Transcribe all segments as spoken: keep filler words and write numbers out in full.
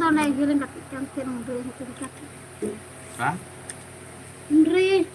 ᱚᱱᱟ ᱤᱭᱟᱹ ᱞᱮ ᱜᱟᱛᱮᱜ ᱠᱟᱱ ᱛᱟᱦᱮᱸᱫ, ᱢᱩᱰᱨᱤ ᱦᱟᱹᱠᱩ ᱞᱮᱠᱟ᱾ ᱦᱮᱸ? ᱢᱩᱰᱨᱤ᱾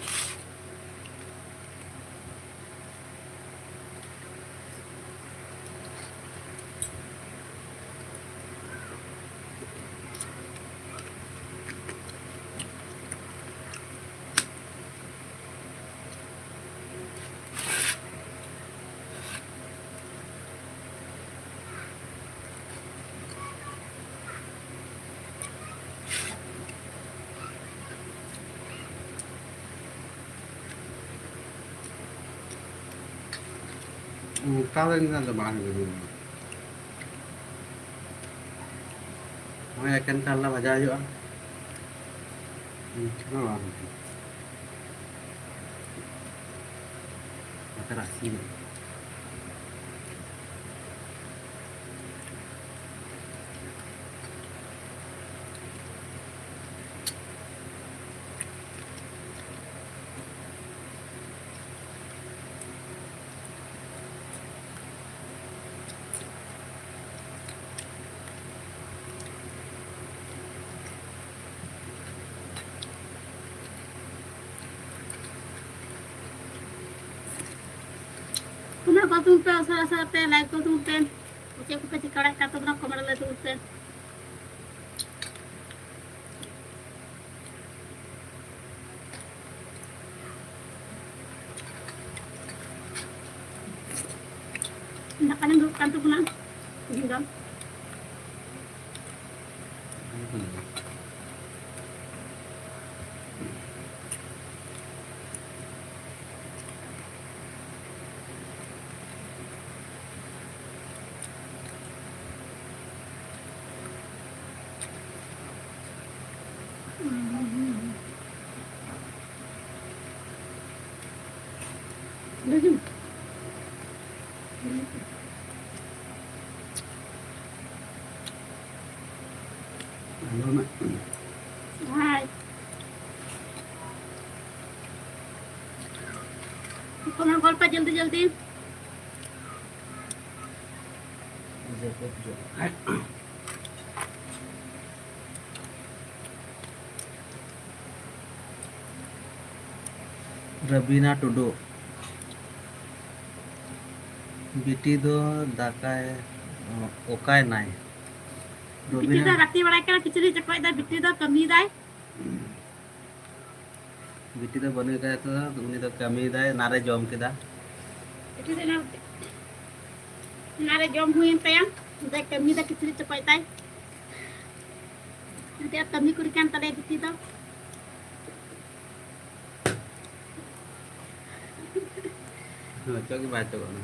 ᱚᱱᱠᱟ ᱫᱚ ᱤᱧ ᱫᱚ ᱵᱟᱝ ᱦᱩᱭᱩᱜᱼᱟ᱾ ᱱᱚᱜᱼᱚᱭ ᱮᱠᱮᱱ ᱠᱟᱨᱞᱟ ᱵᱷᱟᱡᱟ ᱦᱩᱭᱩᱜᱼᱟ᱾ ᱦᱩᱸ, ᱪᱮᱫ ᱦᱚᱸ ᱵᱟᱝ ᱦᱩᱭᱩᱜᱼᱟ᱾ ᱵᱟᱛᱟᱨᱟᱜ ᱥᱤᱵᱤᱞ᱾ ᱠᱚᱢᱮᱱᱴ ᱜᱚᱫ ᱛᱟᱵᱚᱱ ᱯᱮ, ᱩᱥᱟᱹᱨᱟ ᱩᱥᱟᱹᱨᱟ ᱛᱮ ᱞᱟᱭᱤᱠ ᱜᱚᱫ ᱛᱟᱵᱚᱱ ᱯᱮ᱾ ᱪᱮᱫ ᱠᱚᱯᱮ ᱪᱤᱠᱟᱹ ᱵᱟᱲᱟᱭᱮᱫ ᱠᱟᱱ ᱛᱟᱵᱚᱱᱟ, ᱠᱚᱢᱮᱱᱴ ᱞᱟᱹᱭ ᱛᱟᱵᱚᱱ ᱯᱮ᱾ ᱫᱟᱠᱟ ᱞᱤᱧ ᱫᱩᱲᱩᱵ ᱠᱟᱱ ᱛᱟᱵᱚᱱᱟ ᱛᱤᱦᱤᱧ ᱫᱚ᱾ ᱦᱳᱭ᱾ ᱠᱚᱢᱮᱱᱴ ᱜᱚᱫ ᱯᱮ ᱡᱚᱞᱫᱤ ᱡᱚᱞᱫᱤ᱾ ᱨᱟᱵᱤᱱᱟ ᱴᱩᱰᱩ᱾ ᱵᱤᱴᱤ ᱫᱚ ᱫᱟᱠᱟᱭ, ᱚᱠᱟᱭ ᱱᱟᱭ? ᱵᱤᱴᱤ ᱫᱚ ᱨᱟᱹᱵᱤᱱᱟ᱾ ᱜᱟᱛᱮ ᱵᱟᱲᱟᱭ ᱠᱟᱱᱟ, ᱠᱤᱪᱨᱤᱡ ᱪᱚᱠᱚᱡ ᱫᱟᱭ, ᱵᱤᱴᱤ ᱫᱚ ᱠᱟᱹᱢᱤᱭ ᱫᱟᱭ᱾ ᱵᱤᱴᱤ ᱫᱚ ᱵᱟᱹᱱᱩᱭ ᱠᱟᱫᱮ ᱛᱚ, ᱩᱱᱤ ᱫᱚ ᱠᱟᱹᱢᱤᱭ ᱫᱟᱭ, ᱚᱱᱟᱨᱮ ᱡᱚᱢ ᱠᱮᱫᱟ᱾ ᱵᱤᱴᱤ ᱫᱚ ᱮᱱᱟ-, ᱚᱱᱟᱨᱮ ᱡᱚᱢ ᱦᱩᱭᱮᱱ ᱛᱟᱭᱟ, ᱫᱟᱭ ᱠᱟᱹᱢᱤᱭ ᱫᱟ, ᱠᱤᱪᱨᱤᱡ ᱪᱚᱠᱚᱡ ᱫᱟᱭ᱾ ᱮᱱᱛᱮ ᱠᱟᱹᱢᱤ ᱠᱩᱲᱤ ᱠᱟᱱ ᱛᱟᱞᱮᱭᱟ ᱵᱤᱴᱤ ᱫᱚ᱾ ᱦᱮᱸ, ᱪᱚᱜ ᱜᱮ ᱵᱟᱭ ᱪᱚᱜᱚᱜ ᱠᱟᱱᱟ᱾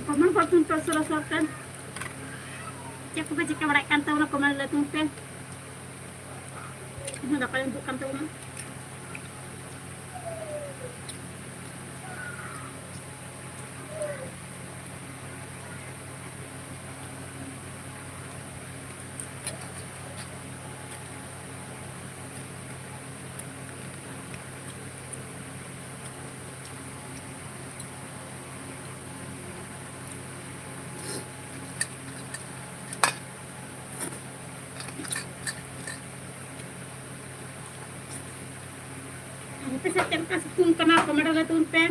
ᱠᱚᱢᱮᱱᱴ ᱠᱚᱨᱮ ᱛᱩᱢ ᱯᱮ ᱥᱚᱨᱟ ᱥᱚᱨ ᱛᱮ᱾ ᱪᱮᱫ ᱠᱚᱯᱮ ᱪᱤᱠᱟᱹ ᱵᱟᱲᱟᱭᱮᱫ ᱠᱟᱱ ᱛᱟᱵᱚᱱᱟ, ᱠᱚᱢᱮᱱᱴ ᱞᱟᱹᱭ ᱛᱟᱵᱚᱱ ᱯᱮ᱾ ᱤᱧ ᱦᱚᱸ ᱫᱟᱠᱟᱧ ᱩᱛᱩᱜ ᱠᱟᱱ ᱛᱟᱵᱚᱱᱟ᱾ ᱟᱯᱮ ᱥᱮᱫ ᱪᱮᱫ ᱞᱮᱠᱟ ᱥᱤᱛᱩᱝ ᱠᱟᱱᱟ, ᱠᱚᱢᱮᱱᱴ ᱨᱮ ᱞᱟᱹᱭ ᱛᱟᱵᱚᱱ ᱯᱮ᱾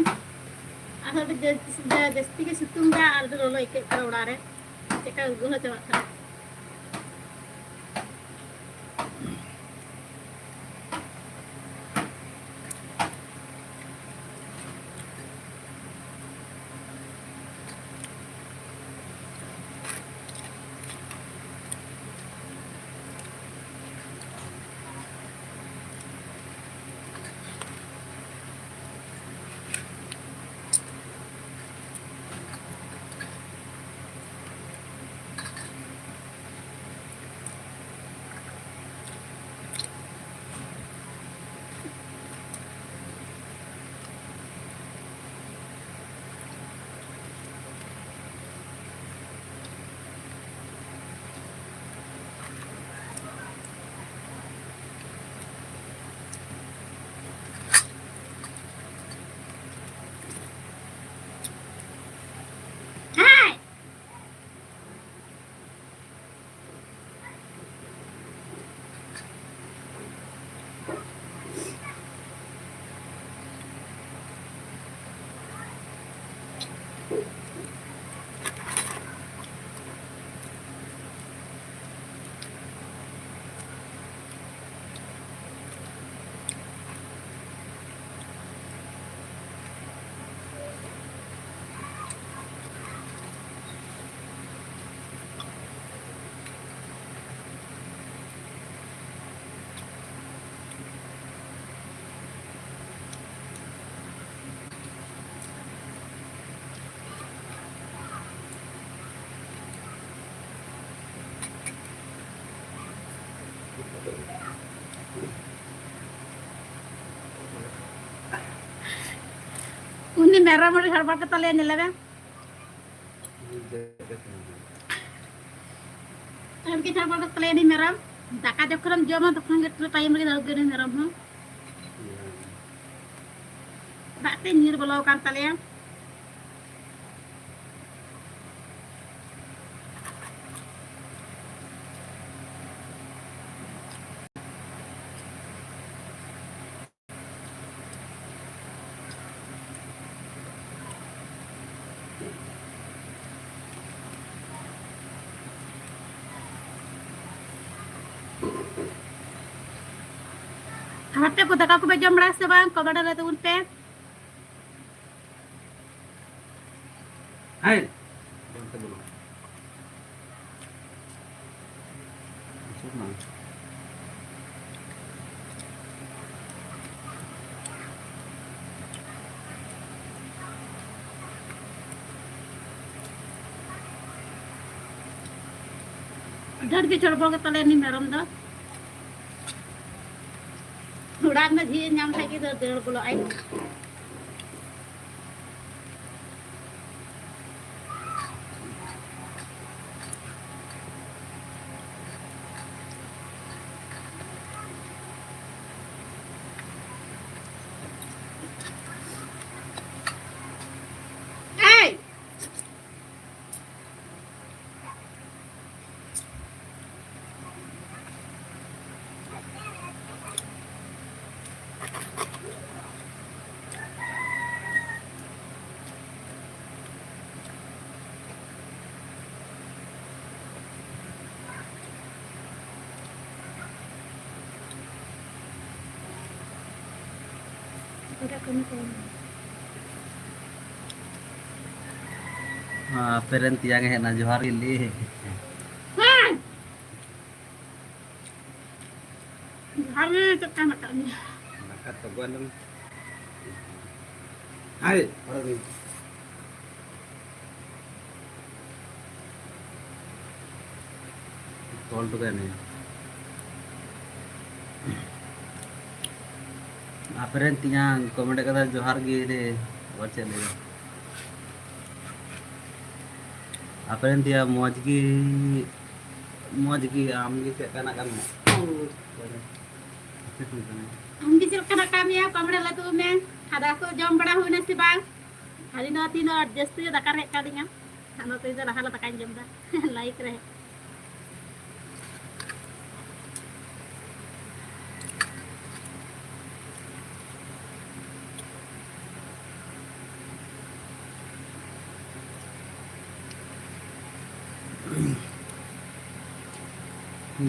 ᱟᱨᱦᱚᱸ ᱟᱹᱰᱤ ᱡᱟᱹᱥ-, ᱡᱟᱹᱥᱛᱤ ᱜᱮ ᱥᱤᱛᱩᱝ ᱫᱟ ᱟᱨ ᱟᱹᱰᱤ ᱞᱚᱞᱚ ᱟᱹᱭᱠᱟᱹᱜ ᱠᱟᱱᱟ ᱚᱲᱟᱜ ᱨᱮ᱾ ᱪᱮᱫ ᱞᱮᱠᱟ ᱩᱫᱽᱜᱟᱹᱨ ᱪᱟᱵᱟᱜ ᱠᱟᱱᱟ᱾ ᱢᱮᱨᱚᱢ ᱟᱹᱰᱤ ᱦᱚᱲᱢᱚ ᱠᱚ ᱛᱟᱞᱮᱭᱟ, ᱧᱮᱞᱮ ᱢᱮ᱾ ᱟᱹᱰᱤ ᱦᱚᱲᱢᱚ ᱠᱚ ᱛᱟᱞᱮᱭᱟ ᱟᱹᱰᱤ ᱢᱮᱨᱚᱢ᱾ ᱫᱟᱠᱟ ᱡᱚᱠᱷᱚᱱᱮᱢ ᱡᱚᱢᱟ, ᱛᱚᱠᱷᱚᱱ ᱜᱮ ᱛᱟᱭᱚᱢ ᱨᱮᱜᱮ ᱫᱟᱹᱲ ᱫᱟᱹᱲ ᱢᱮᱨᱚᱢ ᱦᱚᱸ᱾ ᱫᱟᱜ ᱛᱮ ᱧᱤᱨ ᱵᱚᱞᱚ ᱟᱠᱟᱱ ᱛᱟᱞᱮᱭᱟ᱾ ᱟᱨ ᱟᱯᱮ ᱠᱚ ᱫᱟᱠᱟ ᱠᱚᱯᱮ ᱡᱚᱢ ᱵᱟᱲᱟ ᱥᱮ ᱵᱟᱝ? ᱠᱚᱢᱮᱱᱴ ᱨᱮ ᱞᱟᱹᱭ ᱛᱟᱵᱚᱱ ᱯᱮ᱾ ᱦᱮᱸ᱾ ᱰᱷᱮᱨ ᱜᱮ ᱪᱚᱲᱵᱚᱲ ᱜᱮ ᱛᱟᱞᱮ ᱩᱱᱤ ᱢᱮᱨᱚᱢ ᱫᱚ᱾ ᱚᱲᱟᱜ ᱨᱮᱱᱟᱜ ᱡᱷᱤᱡ ᱮ ᱧᱟᱢ ᱠᱷᱟᱡ ᱜᱮ ᱫᱟᱹᱲ ᱵᱚᱞᱚᱜ ᱟᱭ᱾ ᱮᱭ! ᱟᱯᱮ ᱨᱮᱱ ᱛᱮᱭᱟᱝ ᱮ ᱦᱮᱡ ᱮᱱᱟ, ᱡᱚᱦᱟᱨ ᱜᱮ ᱞᱟᱹᱭ᱾ ᱦᱮᱸ᱾ ᱡᱚᱦᱟᱨ ᱜᱮ, ᱪᱮᱫ ᱞᱮᱠᱟ ᱢᱮᱱᱟᱜ ᱠᱟᱜ ᱢᱮᱭᱟ? ᱫᱟᱠᱟ ᱛᱚᱜᱚ ᱟᱞᱚᱢ᱾ ᱦᱟᱭ, ᱦᱚᱲ ᱜᱮ᱾ ᱠᱚᱞ ᱦᱚᱴᱚ ᱠᱟᱭ ᱢᱮ᱾ ᱟᱯᱮ ᱨᱮᱱ ᱛᱮᱭᱟᱝ ᱠᱚ ᱢᱮᱱ ᱠᱟᱫᱟ, ᱡᱚᱦᱟᱨ ᱜᱮ ᱞᱟᱹᱭ᱾ ᱟᱨ ᱪᱮᱫ ᱞᱟᱹᱭᱟ? ᱟᱯᱮ ᱨᱮᱱ ᱫᱤᱭᱟ ᱢᱚᱡᱽ ᱜᱮ, ᱢᱚᱡᱽ ᱜᱮ, ᱟᱢ ᱜᱮ ᱪᱮᱫ ᱞᱮᱠᱟᱱᱟᱜ ᱠᱟᱱ? ᱟᱢ ᱜᱮ ᱪᱮᱫ ᱞᱮᱠᱟᱱᱟᱜ ᱠᱟᱹᱢᱤᱭᱟ? ᱠᱚᱢᱮᱱᱴ ᱨᱮ ᱞᱟᱹᱭ ᱛᱟᱵᱚᱱ ᱢᱮ᱾ ᱟᱨ ᱫᱟᱠᱟ ᱠᱚ ᱡᱚᱢ ᱵᱟᱲᱟ ᱦᱩᱭᱱᱟ ᱥᱮ ᱵᱟᱝ? ᱟᱹᱞᱤᱧ ᱫᱚ ᱛᱤᱦᱤᱧ ᱫᱚ ᱡᱟᱹᱥᱛᱤ ᱜᱮ ᱫᱟᱠᱟ ᱨᱮᱦᱮᱫ ᱠᱟᱹᱫᱤᱧᱟ᱾ ᱟᱫᱚ ᱛᱮᱦᱮᱧ ᱫᱚ ᱞᱟᱦᱟ ᱞᱮ ᱫᱟᱠᱟᱧ ᱡᱚᱢ ᱮᱫᱟ᱾ ᱞᱟᱭᱤᱠ ᱨᱮ᱾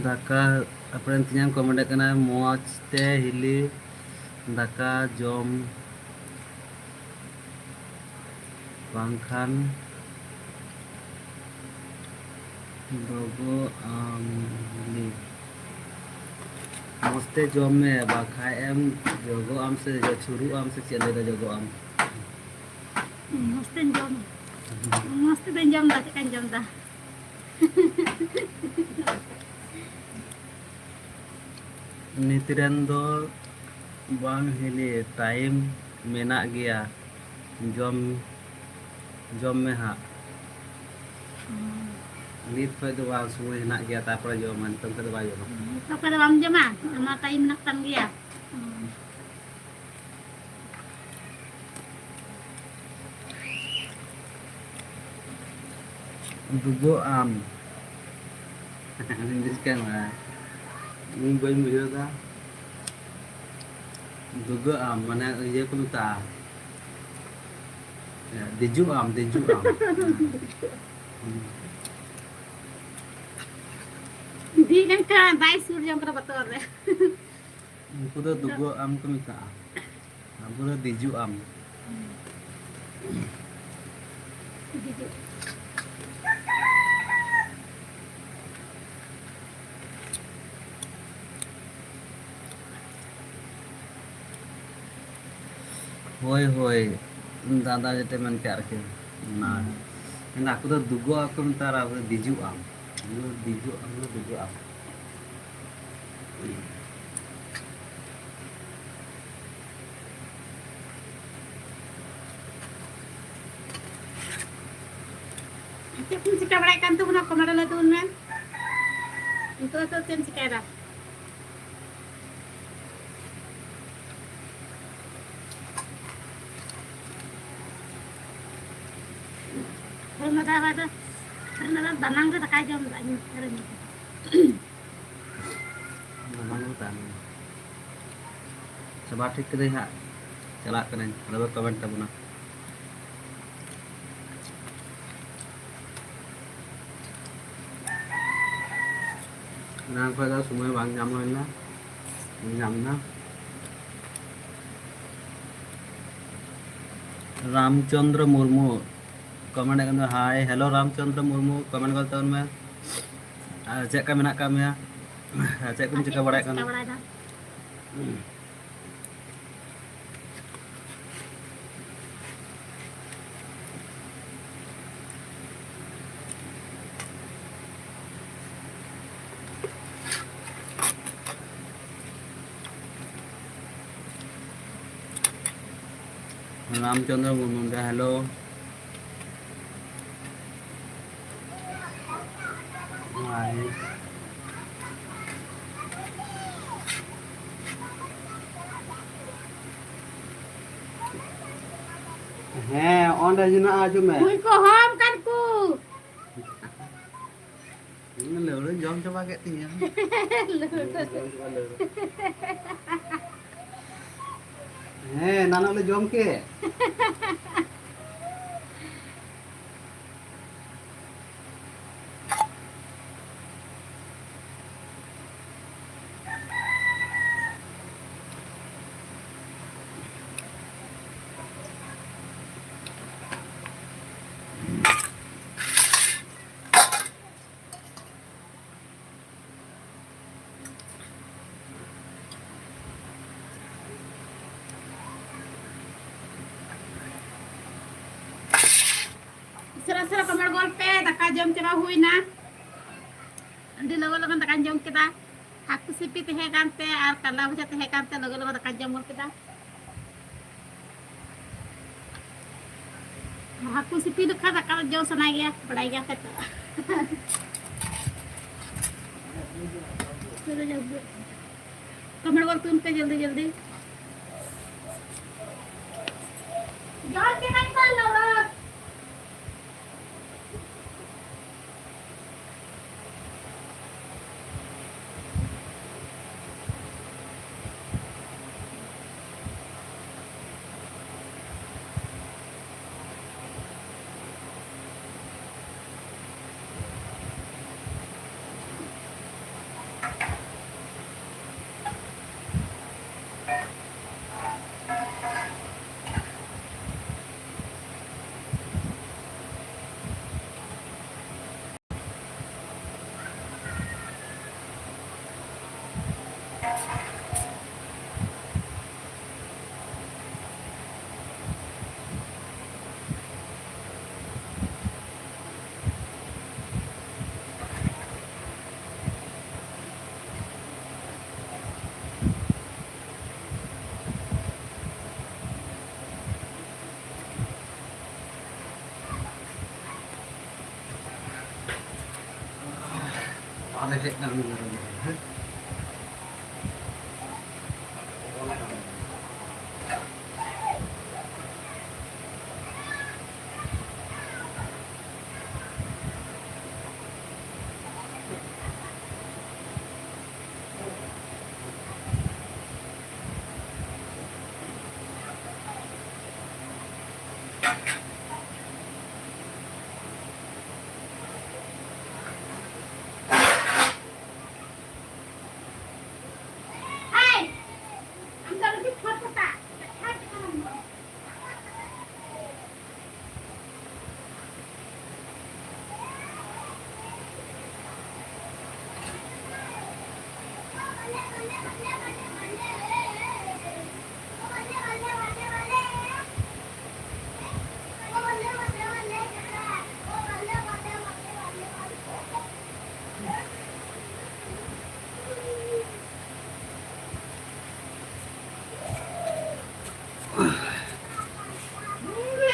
ᱫᱟᱠᱟ, ᱟᱯᱮ ᱨᱮᱱ ᱛᱮᱧᱟᱝ ᱠᱚ ᱢᱮᱱᱮᱫ ᱠᱟᱱᱟ, ᱢᱚᱡᱽ ᱛᱮ ᱦᱤᱞᱤ ᱫᱟᱠᱟ ᱡᱚᱢ ᱵᱟᱝᱠᱷᱟᱱ ᱫᱚᱜᱚ ᱟᱢ ᱦᱤᱞᱤ᱾ ᱢᱚᱡᱽ ᱛᱮ ᱡᱚᱢ ᱢᱮ, ᱵᱟᱠᱷᱟᱡ ᱮᱢ ᱡᱚᱜᱚᱜ ᱟᱢ ᱥᱮ ᱪᱷᱩᱨᱩᱜ ᱟᱢ ᱥᱮ ᱪᱮᱫ ᱞᱟᱹᱭᱫᱟ, ᱡᱚᱜᱚᱜ ᱟᱢ? ᱢᱚᱡᱽ ᱛᱮᱧ ᱡᱚᱢ, ᱢᱚᱡᱽ ᱛᱮᱫᱚᱧ ᱡᱚᱢ ᱫᱟ, ᱪᱮᱫᱠᱟᱧ ᱡᱚᱢ ᱫᱟ᱾ ᱱᱤᱛ ᱨᱮᱱ ᱫᱚ ᱵᱟᱝ ᱦᱤᱞᱤ, ᱴᱟᱭᱤᱢ ᱢᱮᱱᱟᱜ ᱜᱮᱭᱟ, ᱡᱚᱢ, ᱡᱚᱢ ᱢᱮ ᱦᱟᱸᱜ᱾ ᱱᱤᱛ ᱠᱷᱚᱡ ᱫᱚ ᱵᱟᱝ, ᱥᱚᱢᱚᱭ ᱦᱮᱱᱟᱜ ᱜᱮᱭᱟ, ᱛᱟᱨᱯᱚᱨᱮ ᱡᱚᱢᱟ, ᱱᱤᱛᱚᱝ ᱠᱷᱚᱡ ᱫᱚ ᱵᱟᱭ ᱡᱚᱢᱟ᱾ ᱱᱤᱛᱚᱜ ᱠᱷᱚᱡ ᱫᱚ ᱵᱟᱢ ᱡᱚᱢᱟ, ᱟᱢᱟᱜ ᱴᱟᱭᱤᱢ ᱢᱮᱱᱟᱜ ᱛᱟᱢ ᱜᱮᱭᱟ᱾ ᱫᱩᱜᱚ ᱟᱢ᱾ ᱤᱝᱞᱤᱥ ᱠᱟᱱᱟ᱾ ᱤᱧ ᱵᱟᱹᱧ ᱵᱩᱡᱷᱟᱹᱣ ᱫᱟ᱾ ᱫᱩᱜᱚ ᱟᱢ, ᱢᱟᱱᱮ ᱤᱭᱟᱹ ᱠᱚ ᱢᱮᱛᱟᱜᱼᱟ᱾ ᱫᱮᱡᱩᱜ ᱟᱢ, ᱫᱮᱡᱩᱜ ᱟᱢ᱾ ᱫᱮᱡ ᱞᱮᱱᱠᱷᱟᱱ ᱵᱟᱭ ᱥᱩᱨ ᱡᱚᱝ ᱠᱟᱱᱟ ᱵᱚᱛᱚᱨ ᱨᱮ᱾ ᱩᱱᱠᱩ ᱫᱚ ᱫᱩᱜᱚ ᱟᱢ ᱠᱚ ᱢᱮᱛᱟᱜᱼᱟ᱾ ᱟᱵᱚ ᱫᱚ ᱫᱮᱡᱩᱜ ᱟᱢ᱾ ᱫᱮᱡᱩᱜ᱾ ᱦᱳᱭ, ᱦᱳᱭ, ᱫᱟᱫᱟ ᱡᱮᱴᱟ ᱢᱮᱱ ᱠᱮᱫ ᱟᱨᱠᱤ, ᱚᱱᱟ᱾ ᱦᱩᱸ᱾ ᱢᱮᱱᱫᱟ ᱟᱠᱚ ᱫᱚ ᱫᱩᱜᱚᱜ ᱟᱠᱚ ᱢᱮᱛᱟᱜᱼᱟ, ᱟᱵᱚ ᱫᱚ ᱫᱮᱡᱩᱜ ᱟᱢ᱾ ᱟᱵᱚ ᱫᱚ ᱫᱮᱡᱩᱜ ᱟᱢ, ᱟᱵᱚ ᱫᱚ ᱫᱮᱡᱩᱜ ᱟᱢ᱾ ᱪᱮᱫ ᱠᱚᱢ ᱪᱤᱠᱟᱹ ᱵᱟᱲᱟᱭᱮᱫ ᱠᱟᱱ ᱛᱟᱵᱚᱱᱟ, ᱠᱚᱢᱮᱱᱴ ᱨᱮ ᱞᱟᱹᱭ ᱛᱟᱵᱚᱱ ᱢᱮ᱾ ᱱᱤᱛᱚᱜ ᱫᱚ ᱪᱮᱫ ᱮᱢ ᱪᱤᱠᱟᱹᱭᱮᱫᱟ? ᱦᱳᱭ, ᱢᱟ ᱫᱟᱫᱟ, ᱫᱟᱫᱟ, ᱫᱟᱱᱟᱝ ᱨᱮ ᱫᱟᱠᱟᱭ ᱡᱚᱢ ᱞᱮᱫᱟ, ᱤᱧ ᱢᱚᱪᱟ ᱨᱮ ᱧᱮᱞ ᱠᱮᱫᱟ᱾ ᱫᱟᱱᱟᱝ ᱨᱮ ᱛᱟᱦᱮᱸ ᱞᱮᱱᱟ᱾ ᱪᱟᱵᱟ ᱴᱷᱤᱠ ᱠᱟᱹᱫᱟᱹᱧ ᱦᱟᱸᱜ, ᱪᱟᱞᱟᱜ ᱠᱟᱹᱱᱟᱹᱧ, ᱟᱞᱚ ᱯᱮ ᱠᱚᱢᱮᱱᱴ ᱛᱟᱵᱚᱱᱟ᱾ ᱮᱱᱟᱝ ᱠᱷᱚᱱ ᱫᱚ ᱥᱚᱢᱚᱭ ᱵᱟᱝ ᱧᱟᱢ ᱦᱩᱭ ᱞᱮᱱᱟ, ᱧᱟᱢ ᱮᱱᱟ᱾ ᱨᱟᱢᱪᱚᱸᱫᱽᱨᱚ ᱢᱩᱨᱢᱩ ᱠᱚᱢᱮᱱᱴ ᱠᱟᱱᱟ, ᱦᱟᱭ, ᱦᱮᱞᱳ ᱨᱟᱢᱪᱚᱸᱫᱽᱨᱚ ᱢᱩᱨᱢᱩ, ᱠᱚᱢᱮᱱᱴ ᱜᱚᱫ ᱛᱟᱵᱚᱱ ᱢᱮ᱾ ᱟᱨ ᱪᱮᱫ ᱞᱮᱠᱟ ᱢᱮᱱᱟᱜ ᱟᱠᱟᱫ ᱢᱮᱭᱟ? ᱟᱨ ᱪᱮᱫ ᱠᱚᱢ ᱟᱨ ᱪᱤᱠᱟᱹ ᱪᱮᱫ ᱠᱚᱢ ᱵᱟᱲᱟᱭᱮᱫ ᱠᱟᱱᱟ? ᱪᱤᱠᱟᱹ ᱵᱟᱲᱟᱭᱮᱫᱟ? ᱨᱟᱢᱪᱚᱸᱫᱽᱨᱚ ᱢᱩᱨᱢᱩ ᱫᱟ, ᱦᱮᱞᱳ᱾ ᱦᱟᱭ᱾ ᱦᱮᱸ, ᱚᱸᱰᱮ ᱦᱮᱱᱟᱜᱼᱟ, ᱦᱤᱡᱩᱜ ᱢᱮ᱾ ᱦᱩᱭ ᱠᱚ ᱦᱚᱢ ᱠᱟᱱ ᱠᱚ᱾ ᱞᱟᱹᱣᱲᱟᱹᱧ ᱡᱚᱢ ᱪᱟᱵᱟ ᱠᱮᱫ ᱛᱤᱧᱟᱹ᱾ ᱞᱟᱹᱣᱲᱟᱹ᱾ ᱦᱮᱸ, ᱮᱱᱟᱱᱚᱜ ᱞᱮ ᱡᱚᱢ ᱠᱮᱫ᱾ ᱩᱥᱟᱹᱨᱟ ᱩᱥᱟᱹᱨᱟ ᱠᱚᱢᱮᱱᱴ ᱜᱚᱞ ᱯᱮ, ᱫᱟᱠᱟ ᱡᱚᱢ ᱪᱟᱵᱟ ᱦᱩᱭᱱᱟ᱾ ᱟᱹᱰᱤ ᱞᱚᱜᱚᱱ ᱞᱚᱜᱚᱱ ᱫᱟᱠᱟᱧ ᱡᱚᱢ ᱠᱮᱫᱟ᱾ ᱦᱟᱹᱠᱩ ᱥᱤᱯᱤ ᱛᱟᱦᱮᱸ ᱠᱟᱱᱛᱮ ᱟᱨ ᱠᱟᱨᱞᱟ ᱵᱷᱟᱡᱟ ᱛᱟᱦᱮᱸ ᱠᱟᱱᱛᱮ ᱞᱚᱜᱚᱱ ᱞᱚᱜᱚᱱ ᱫᱟᱠᱟᱧ ᱡᱚᱢ ᱜᱚᱫ ᱠᱮᱫᱟ᱾ ᱦᱟᱹᱠᱩ ᱥᱤᱯᱤ ᱞᱮᱠᱷᱟᱱ ᱫᱟᱠᱟ ᱫᱚ ᱡᱚᱢ ᱥᱟᱱᱟᱭ ᱜᱮᱭᱟ, ᱵᱟᱲᱟᱭ ᱜᱮᱭᱟ ᱯᱮ ᱛᱚ᱾ ᱠᱟᱢᱟᱲ ᱵᱚᱞ ᱛᱩᱱ ᱯᱮ ᱡᱚᱞᱫᱤ ᱡᱚᱞᱫᱤ᱾ ᱡᱚᱞ ᱠᱮᱫᱟᱧ ᱛᱚ ᱞᱚᱞᱚ᱾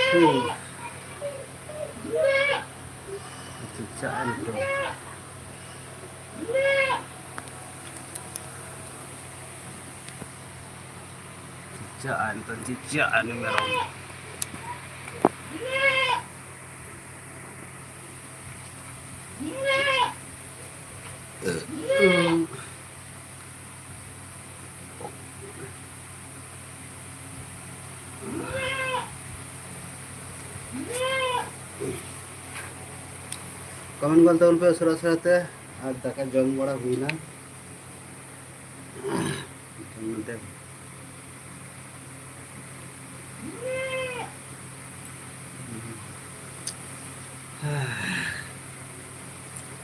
Hmm. ᱪᱟᱜ ᱟᱭ ᱱᱤᱛᱚᱝ ᱪᱮᱫ ᱪᱟᱜ ᱟᱭ ᱩᱱᱤ ᱢᱮᱨᱚᱢ᱾ ᱠᱚᱢᱮᱱᱴ ᱜᱚᱞ ᱛᱟᱵᱚᱱ ᱯᱮ ᱩᱥᱟᱹᱨᱟ ᱩᱥᱟᱹᱨᱟ ᱛᱮ᱾ ᱟᱨ ᱫᱟᱠᱟ ᱡᱚᱢ ᱵᱟᱲᱟ ᱦᱩᱭᱱᱟ᱾ ᱱᱚᱛᱮ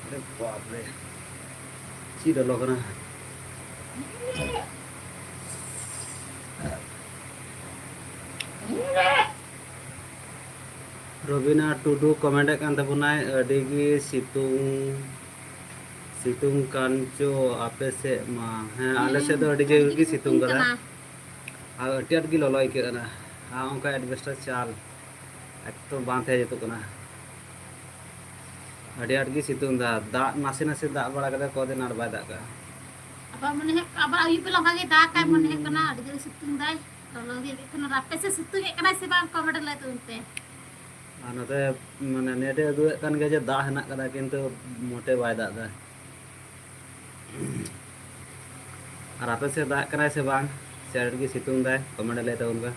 ᱟᱨᱮ ᱵᱟᱯ ᱨᱮ, ᱪᱮᱫ ᱞᱚᱞᱚ ᱠᱟᱱᱟ᱾ ᱨᱚᱵᱤᱱᱟ ᱴᱩᱰᱩ ᱠᱚᱢᱮᱱᱴ ᱮᱫ ᱠᱟᱱ ᱛᱟᱵᱚᱱᱟᱭ, "ᱟᱹᱰᱤ ᱜᱮ ᱥᱤᱛᱩᱝ, ᱥᱤᱛᱩᱝ ᱠᱟᱱ ᱪᱚ ᱟᱯᱮ ᱥᱮᱫ ᱢᱟ?" ᱦᱮᱸ, ᱟᱞᱮ ᱥᱮᱫ ᱫᱚ ᱟᱹᱰᱤ ᱡᱳᱨ ᱜᱮ ᱥᱤᱛᱩᱝ ᱠᱟᱫᱟ᱾ ᱠᱟᱱᱟ᱾ ᱟᱨ ᱟᱹᱰᱤ ᱟᱸᱴ ᱜᱮ ᱞᱚᱞᱚ ᱟᱹᱭᱠᱟᱹᱜ ᱠᱟᱱᱟ᱾ ᱟᱨ ᱚᱱᱠᱟ ᱮᱰᱵᱮᱥᱴᱟᱨ ᱪᱟᱞ ᱮᱠᱫᱚᱢ ᱵᱟᱝ ᱛᱟᱦᱮᱸ ᱡᱩᱛᱩᱜ ᱠᱟᱱᱟ᱾ ᱟᱹᱰᱤ ᱟᱸᱴ ᱜᱮ ᱥᱤᱛᱩᱝ ᱫᱟ᱾ ᱫᱟᱜ ᱱᱟᱥᱮ ᱱᱟᱥᱮ ᱫᱟᱜ ᱵᱟᱲᱟ ᱠᱮᱫᱟ, ᱠᱚᱫᱤᱱ ᱟᱨ ᱵᱟᱭ ᱫᱟᱜ ᱠᱟᱜᱼᱟ᱾ ᱟᱵᱟᱨ ᱢᱚᱱᱮ ᱦᱩᱭᱩᱜ, ᱟᱵᱟᱨ ᱟᱹᱭᱩᱵ ᱵᱮᱞᱟ ᱚᱱᱠᱟ ᱜᱮ ᱫᱟᱜ ᱠᱟᱜ ᱢᱚᱱᱮ ᱦᱩᱭᱩᱜ ᱠᱟᱱᱟ, ᱟᱹᱰᱤ ᱡᱳᱨ ᱥᱤᱛᱩᱝ ᱫᱟᱭ, ᱞᱚᱞᱚ ᱜᱮ ᱟᱹᱭᱠᱟᱹᱜ ᱠᱟᱱᱟ᱾ ᱟᱯᱮ ᱥᱮᱫ ᱥᱤᱛᱩᱝ ᱮᱫ ᱠᱟᱱᱟᱭ ᱥᱮ ᱵᱟᱝ? ᱠᱚᱢᱮᱱᱴ ᱞᱟᱹᱭ ᱛᱟᱵᱚᱱ ᱯᱮ᱾ ᱟᱨ ᱱᱚᱛᱮ ᱢᱟᱱᱮ ᱱᱮᱴ ᱮ ᱩᱫᱩᱜ ᱮᱫ ᱠᱟᱱ ᱜᱮᱭᱟ ᱡᱮ ᱫᱟᱜ ᱦᱮᱱᱟᱜ ᱠᱟᱫᱟ, ᱠᱤᱱᱛᱩ ᱢᱚᱴᱮ ᱵᱟᱭ ᱫᱟᱜ ᱫᱟ᱾ ᱟᱨ ᱟᱯᱮ ᱥᱮᱫ ᱫᱟᱜ ᱠᱟᱱᱟᱭ ᱥᱮ ᱵᱟᱝ, ᱥᱮ ᱟᱹᱰᱤ ᱜᱮ ᱥᱤᱛᱩᱝ ᱫᱟᱭ? ᱠᱚᱢᱮᱱᱴ ᱨᱮ ᱞᱟᱹᱭ ᱛᱟᱵᱚᱱ ᱯᱮ᱾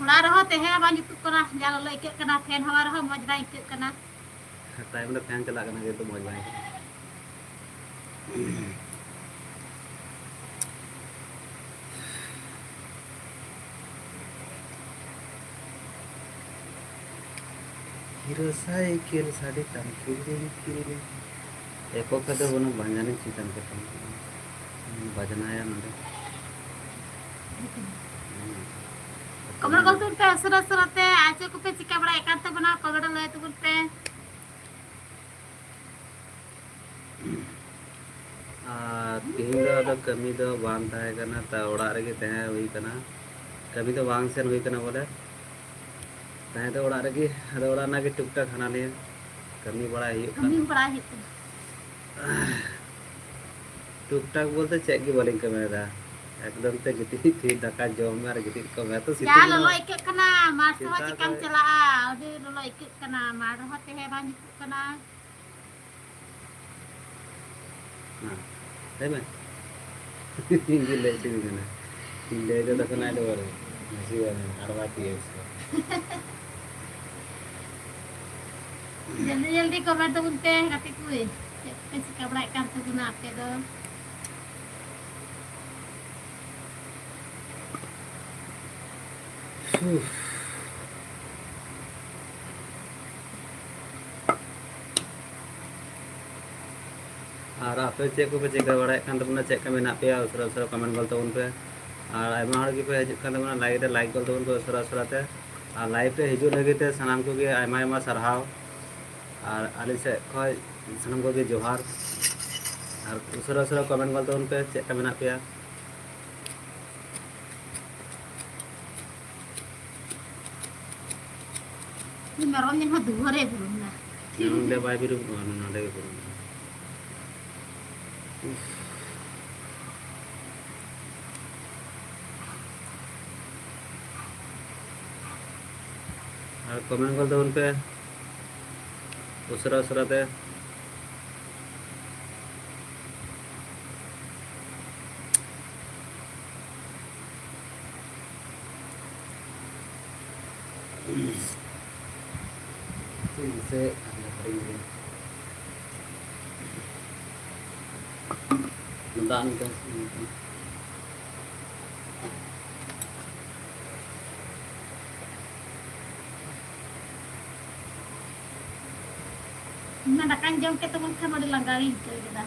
ᱚᱲᱟᱜ ᱨᱮᱦᱚᱸ ᱛᱟᱦᱮᱸ ᱵᱟᱝ ᱡᱩᱛᱩᱜ ᱠᱟᱱᱟ, ᱡᱟ ᱞᱚᱞᱚ ᱟᱹᱭᱠᱟᱹᱜ ᱠᱟᱱᱟ, ᱯᱷᱮᱱ ᱦᱟᱣᱟ ᱨᱮᱦᱚᱸ ᱢᱚᱡᱽ ᱵᱟᱝ ᱟᱹᱭᱠᱟᱹᱜ ᱠᱟᱱᱟ᱾ ᱛᱟᱭᱚᱢ ᱨᱮ ᱯᱷᱮᱱ ᱪᱟᱞᱟᱜ ᱠᱟᱱᱟ, ᱠᱤᱱᱛᱩ ᱢᱚᱡᱽ ᱵᱟᱝ ᱟᱹᱭᱠᱟᱹᱜ ᱠᱟᱱᱟ᱾ ᱦᱤᱨᱳ ᱥᱟᱭᱠᱮᱞ ᱥᱟᱰᱮ ᱛᱟᱢ ᱠᱤᱞᱤᱝ ᱠᱤᱞᱤᱝ᱾ ᱮᱠᱚᱠ ᱠᱟᱛᱮ ᱵᱚᱱᱚ ᱵᱟᱝ ᱡᱟᱱᱤ ᱪᱮᱛᱟᱱ ᱠᱟᱛᱮ ᱵᱟᱡᱱᱟᱭᱟ ᱱᱚᱰᱮ᱾ ᱠᱚᱢᱮᱱᱴ ᱜᱚᱞ ᱛᱟᱵᱚᱱ ᱯᱮ ᱩᱥᱟᱹᱨᱟ ᱩᱥᱟᱹᱨᱟ ᱛᱮ, ᱟᱨ ᱪᱮᱫ ᱠᱚᱯᱮ ᱪᱤᱠᱟᱹ ᱵᱟᱲᱟᱭᱮᱫ ᱠᱟᱱ ᱛᱟᱵᱚᱱᱟ, ᱠᱚᱢᱮᱱᱴ ᱞᱟᱹᱭ ᱛᱟᱵᱚᱱ ᱯᱮ᱾ ᱟᱨ ᱛᱮᱦᱮᱧ ᱫᱚ ᱟᱫᱚ ᱠᱟᱹᱢᱤ ᱫᱚ ᱵᱟᱝ ᱛᱟᱦᱮᱸ ᱠᱟᱱᱟ, ᱛᱟ ᱚᱲᱟᱜ ᱨᱮᱜᱮ ᱛᱟᱦᱮᱸ ᱦᱩᱭ ᱠᱟᱱᱟ᱾ ᱠᱟᱹᱢᱤ ᱫᱚ ᱵᱟᱝ ᱥᱮᱱ ᱦᱩᱭ ᱠᱟᱱᱟ ᱵᱚᱞᱮ, ᱛᱟᱦᱮᱸ ᱫᱚ ᱚᱲᱟᱜ ᱨᱮᱜᱮ᱾ ᱟᱫᱚ ᱚᱲᱟᱜ ᱨᱮᱱᱟᱜ ᱜᱮ ᱴᱩᱠ ᱴᱟᱠ ᱦᱟᱱᱟ ᱱᱤᱭᱟᱹ ᱠᱟᱹᱢᱤ ᱵᱟᱲᱟᱭ ᱦᱩᱭᱩᱜ ᱠᱟᱱᱟ᱾ ᱠᱟᱹᱢᱤ ᱵᱟᱲᱟᱭ ᱦᱩᱭᱩᱜ ᱠᱟᱱᱟ᱾ ᱴᱩᱠ ᱴᱟᱠ ᱵᱚᱞᱛᱮ ᱪᱮᱫ ᱜᱮ ᱵᱟᱹᱞᱤᱧ ᱠᱟᱹᱢᱤᱭᱮᱫᱟ, ᱮᱠᱫᱚᱢ ᱛᱮ ᱜᱤᱛᱤᱡ ᱛᱷᱤᱨ, ᱫᱟᱠᱟ ᱡᱚᱢ ᱢᱮ ᱟᱨ ᱜᱤᱛᱤᱡ ᱠᱚᱜ ᱢᱮ᱾ ᱮᱛᱚ ᱡᱟ ᱥᱤᱛᱩᱝ ᱞᱚᱞᱚ ᱠᱟᱱᱟ᱾ ᱟᱹᱭᱠᱟᱹᱜ ᱠᱟᱱᱟ, ᱢᱟᱴᱷ ᱥᱮᱫ ᱦᱚᱸ ᱥᱮᱛᱟᱜ ᱪᱮᱠᱟᱢ ᱠᱷᱚᱱ ᱪᱟᱞᱟᱜᱼᱟ? ᱟᱹᱰᱤ ᱞᱚᱞᱚ ᱟᱹᱭᱠᱟᱹᱜ ᱠᱟᱱᱟ, ᱢᱟᱴᱷ ᱨᱮᱦᱚᱸ ᱛᱟᱦᱮᱸ ᱵᱟᱝ ᱡᱩᱛᱩᱜ ᱠᱟᱱᱟ᱾ ᱦᱮᱸ, ᱞᱟᱹᱭ ᱢᱮ᱾ ᱤᱧ ᱜᱮ ᱞᱟᱹᱭ ᱦᱚᱪᱚᱧ ᱠᱟᱱᱟ᱾ ᱤᱧ ᱞᱟᱹᱭ ᱫᱚ ᱛᱚᱠᱷᱚᱱ ᱟᱡ ᱫᱚ ᱵᱟᱲᱟᱭᱟ᱾ ᱢᱟᱹᱡᱷᱤ ᱵᱟᱵᱟ, ᱟᱨ ᱵᱟᱭ ᱛᱤᱭᱳᱜ ᱥᱮ᱾ ᱡᱚᱞᱫᱤ ᱡᱚᱞᱫᱤ ᱠᱚᱢᱮᱱᱴ ᱛᱟᱵᱚᱱ ᱯᱮ ᱜᱟᱛᱮ ᱠᱚ, ᱪᱮᱫ ᱯᱮ ᱪᱤᱠᱟᱹ ᱵᱟᱲᱟᱭᱮᱫ ᱠᱟᱱ ᱛᱟᱵᱚᱱᱟ ᱟᱯᱮ ᱫᱚ? ᱟᱨ ᱟᱯᱮ ᱪᱮᱫ ᱠᱚᱯᱮ ᱪᱤᱠᱟᱹ ᱵᱟᱲᱟᱭᱮᱫ ᱠᱟᱱ ᱛᱟᱵᱚᱱᱟ, ᱪᱮᱫ ᱞᱮᱠᱟ ᱢᱮᱱᱟᱜ ᱯᱮᱭᱟ, ᱩᱥᱟᱹᱨᱟ ᱩᱥᱟᱹᱨᱟ ᱠᱚᱢᱮᱱᱴ ᱜᱚᱫ ᱛᱟᱵᱚᱱ ᱯᱮ᱾ ᱟᱨ ᱟᱭᱢᱟ ᱦᱚᱲ ᱜᱮᱯᱮ ᱦᱤᱡᱩᱜ ᱠᱟᱱ ᱛᱟᱵᱚᱱᱟ, ᱞᱟᱭᱤᱠ ᱨᱮ ᱞᱟᱭᱤᱠ ᱜᱚᱫ ᱛᱟᱵᱚᱱ ᱯᱮ ᱩᱥᱟᱹᱨᱟ ᱩᱥᱟᱹᱨᱟ ᱛᱮ᱾ ᱟᱨ ᱞᱟᱭᱤᱵᱷ ᱨᱮ ᱦᱤᱡᱩᱜ ᱞᱟᱹᱜᱤᱫ ᱛᱮ ᱥᱟᱱᱟᱢ ᱠᱚᱜᱮ ᱟᱭᱢᱟ ᱟᱭᱢᱟ ᱥᱟᱨᱦᱟᱣ᱾ ᱟᱨ ᱟᱹᱞᱤᱧ ᱥᱮᱫ ᱠᱷᱚᱱ ᱥᱟᱱᱟᱢ ᱠᱚᱜᱮ ᱡᱚᱦᱟᱨ᱾ ᱟᱨ ᱩᱥᱟᱹᱨᱟ ᱩᱥᱟᱹᱨᱟ ᱠᱚᱢᱮᱱᱴ ᱜᱚᱫ ᱛᱟᱵᱚᱱ ᱯᱮ, ᱪᱮᱫ ᱞᱮᱠᱟ ᱢᱮᱱᱟᱜ ᱯᱮᱭᱟ᱾ ᱩᱱᱤ ᱢᱮᱨᱚᱢ ᱧᱮᱞ ᱦᱚᱸ ᱫᱩᱣᱟᱹᱨᱮ ᱵᱚᱞᱚᱱᱟ᱾ ᱱᱚᱰᱮ ᱵᱟᱭ ᱵᱤᱨᱩᱫᱚᱜᱼᱟ, ᱱᱚᱰᱮ ᱜᱮ ᱵᱤᱨᱩᱫᱚᱜᱼᱟ᱾ ᱟᱨ ᱠᱚᱢᱮᱱᱴ ᱜᱚᱫ ᱛᱟᱵᱚᱱ ᱯᱮ ᱩᱥᱟᱹᱨᱟ ᱩᱥᱟᱹᱨᱟ ᱛᱮ᱾ ᱫᱟᱜ ᱱᱤᱛᱚᱜ ᱚᱱᱟ ᱫᱟᱠᱟᱧ ᱡᱚᱢ ᱠᱮᱫ ᱛᱟᱵᱚᱱ ᱠᱷᱟᱱ ᱟᱹᱰᱤ ᱞᱟᱸᱜᱟ ᱜᱤᱧ ᱟᱹᱭᱠᱟᱹᱣ ᱠᱮᱫᱟ᱾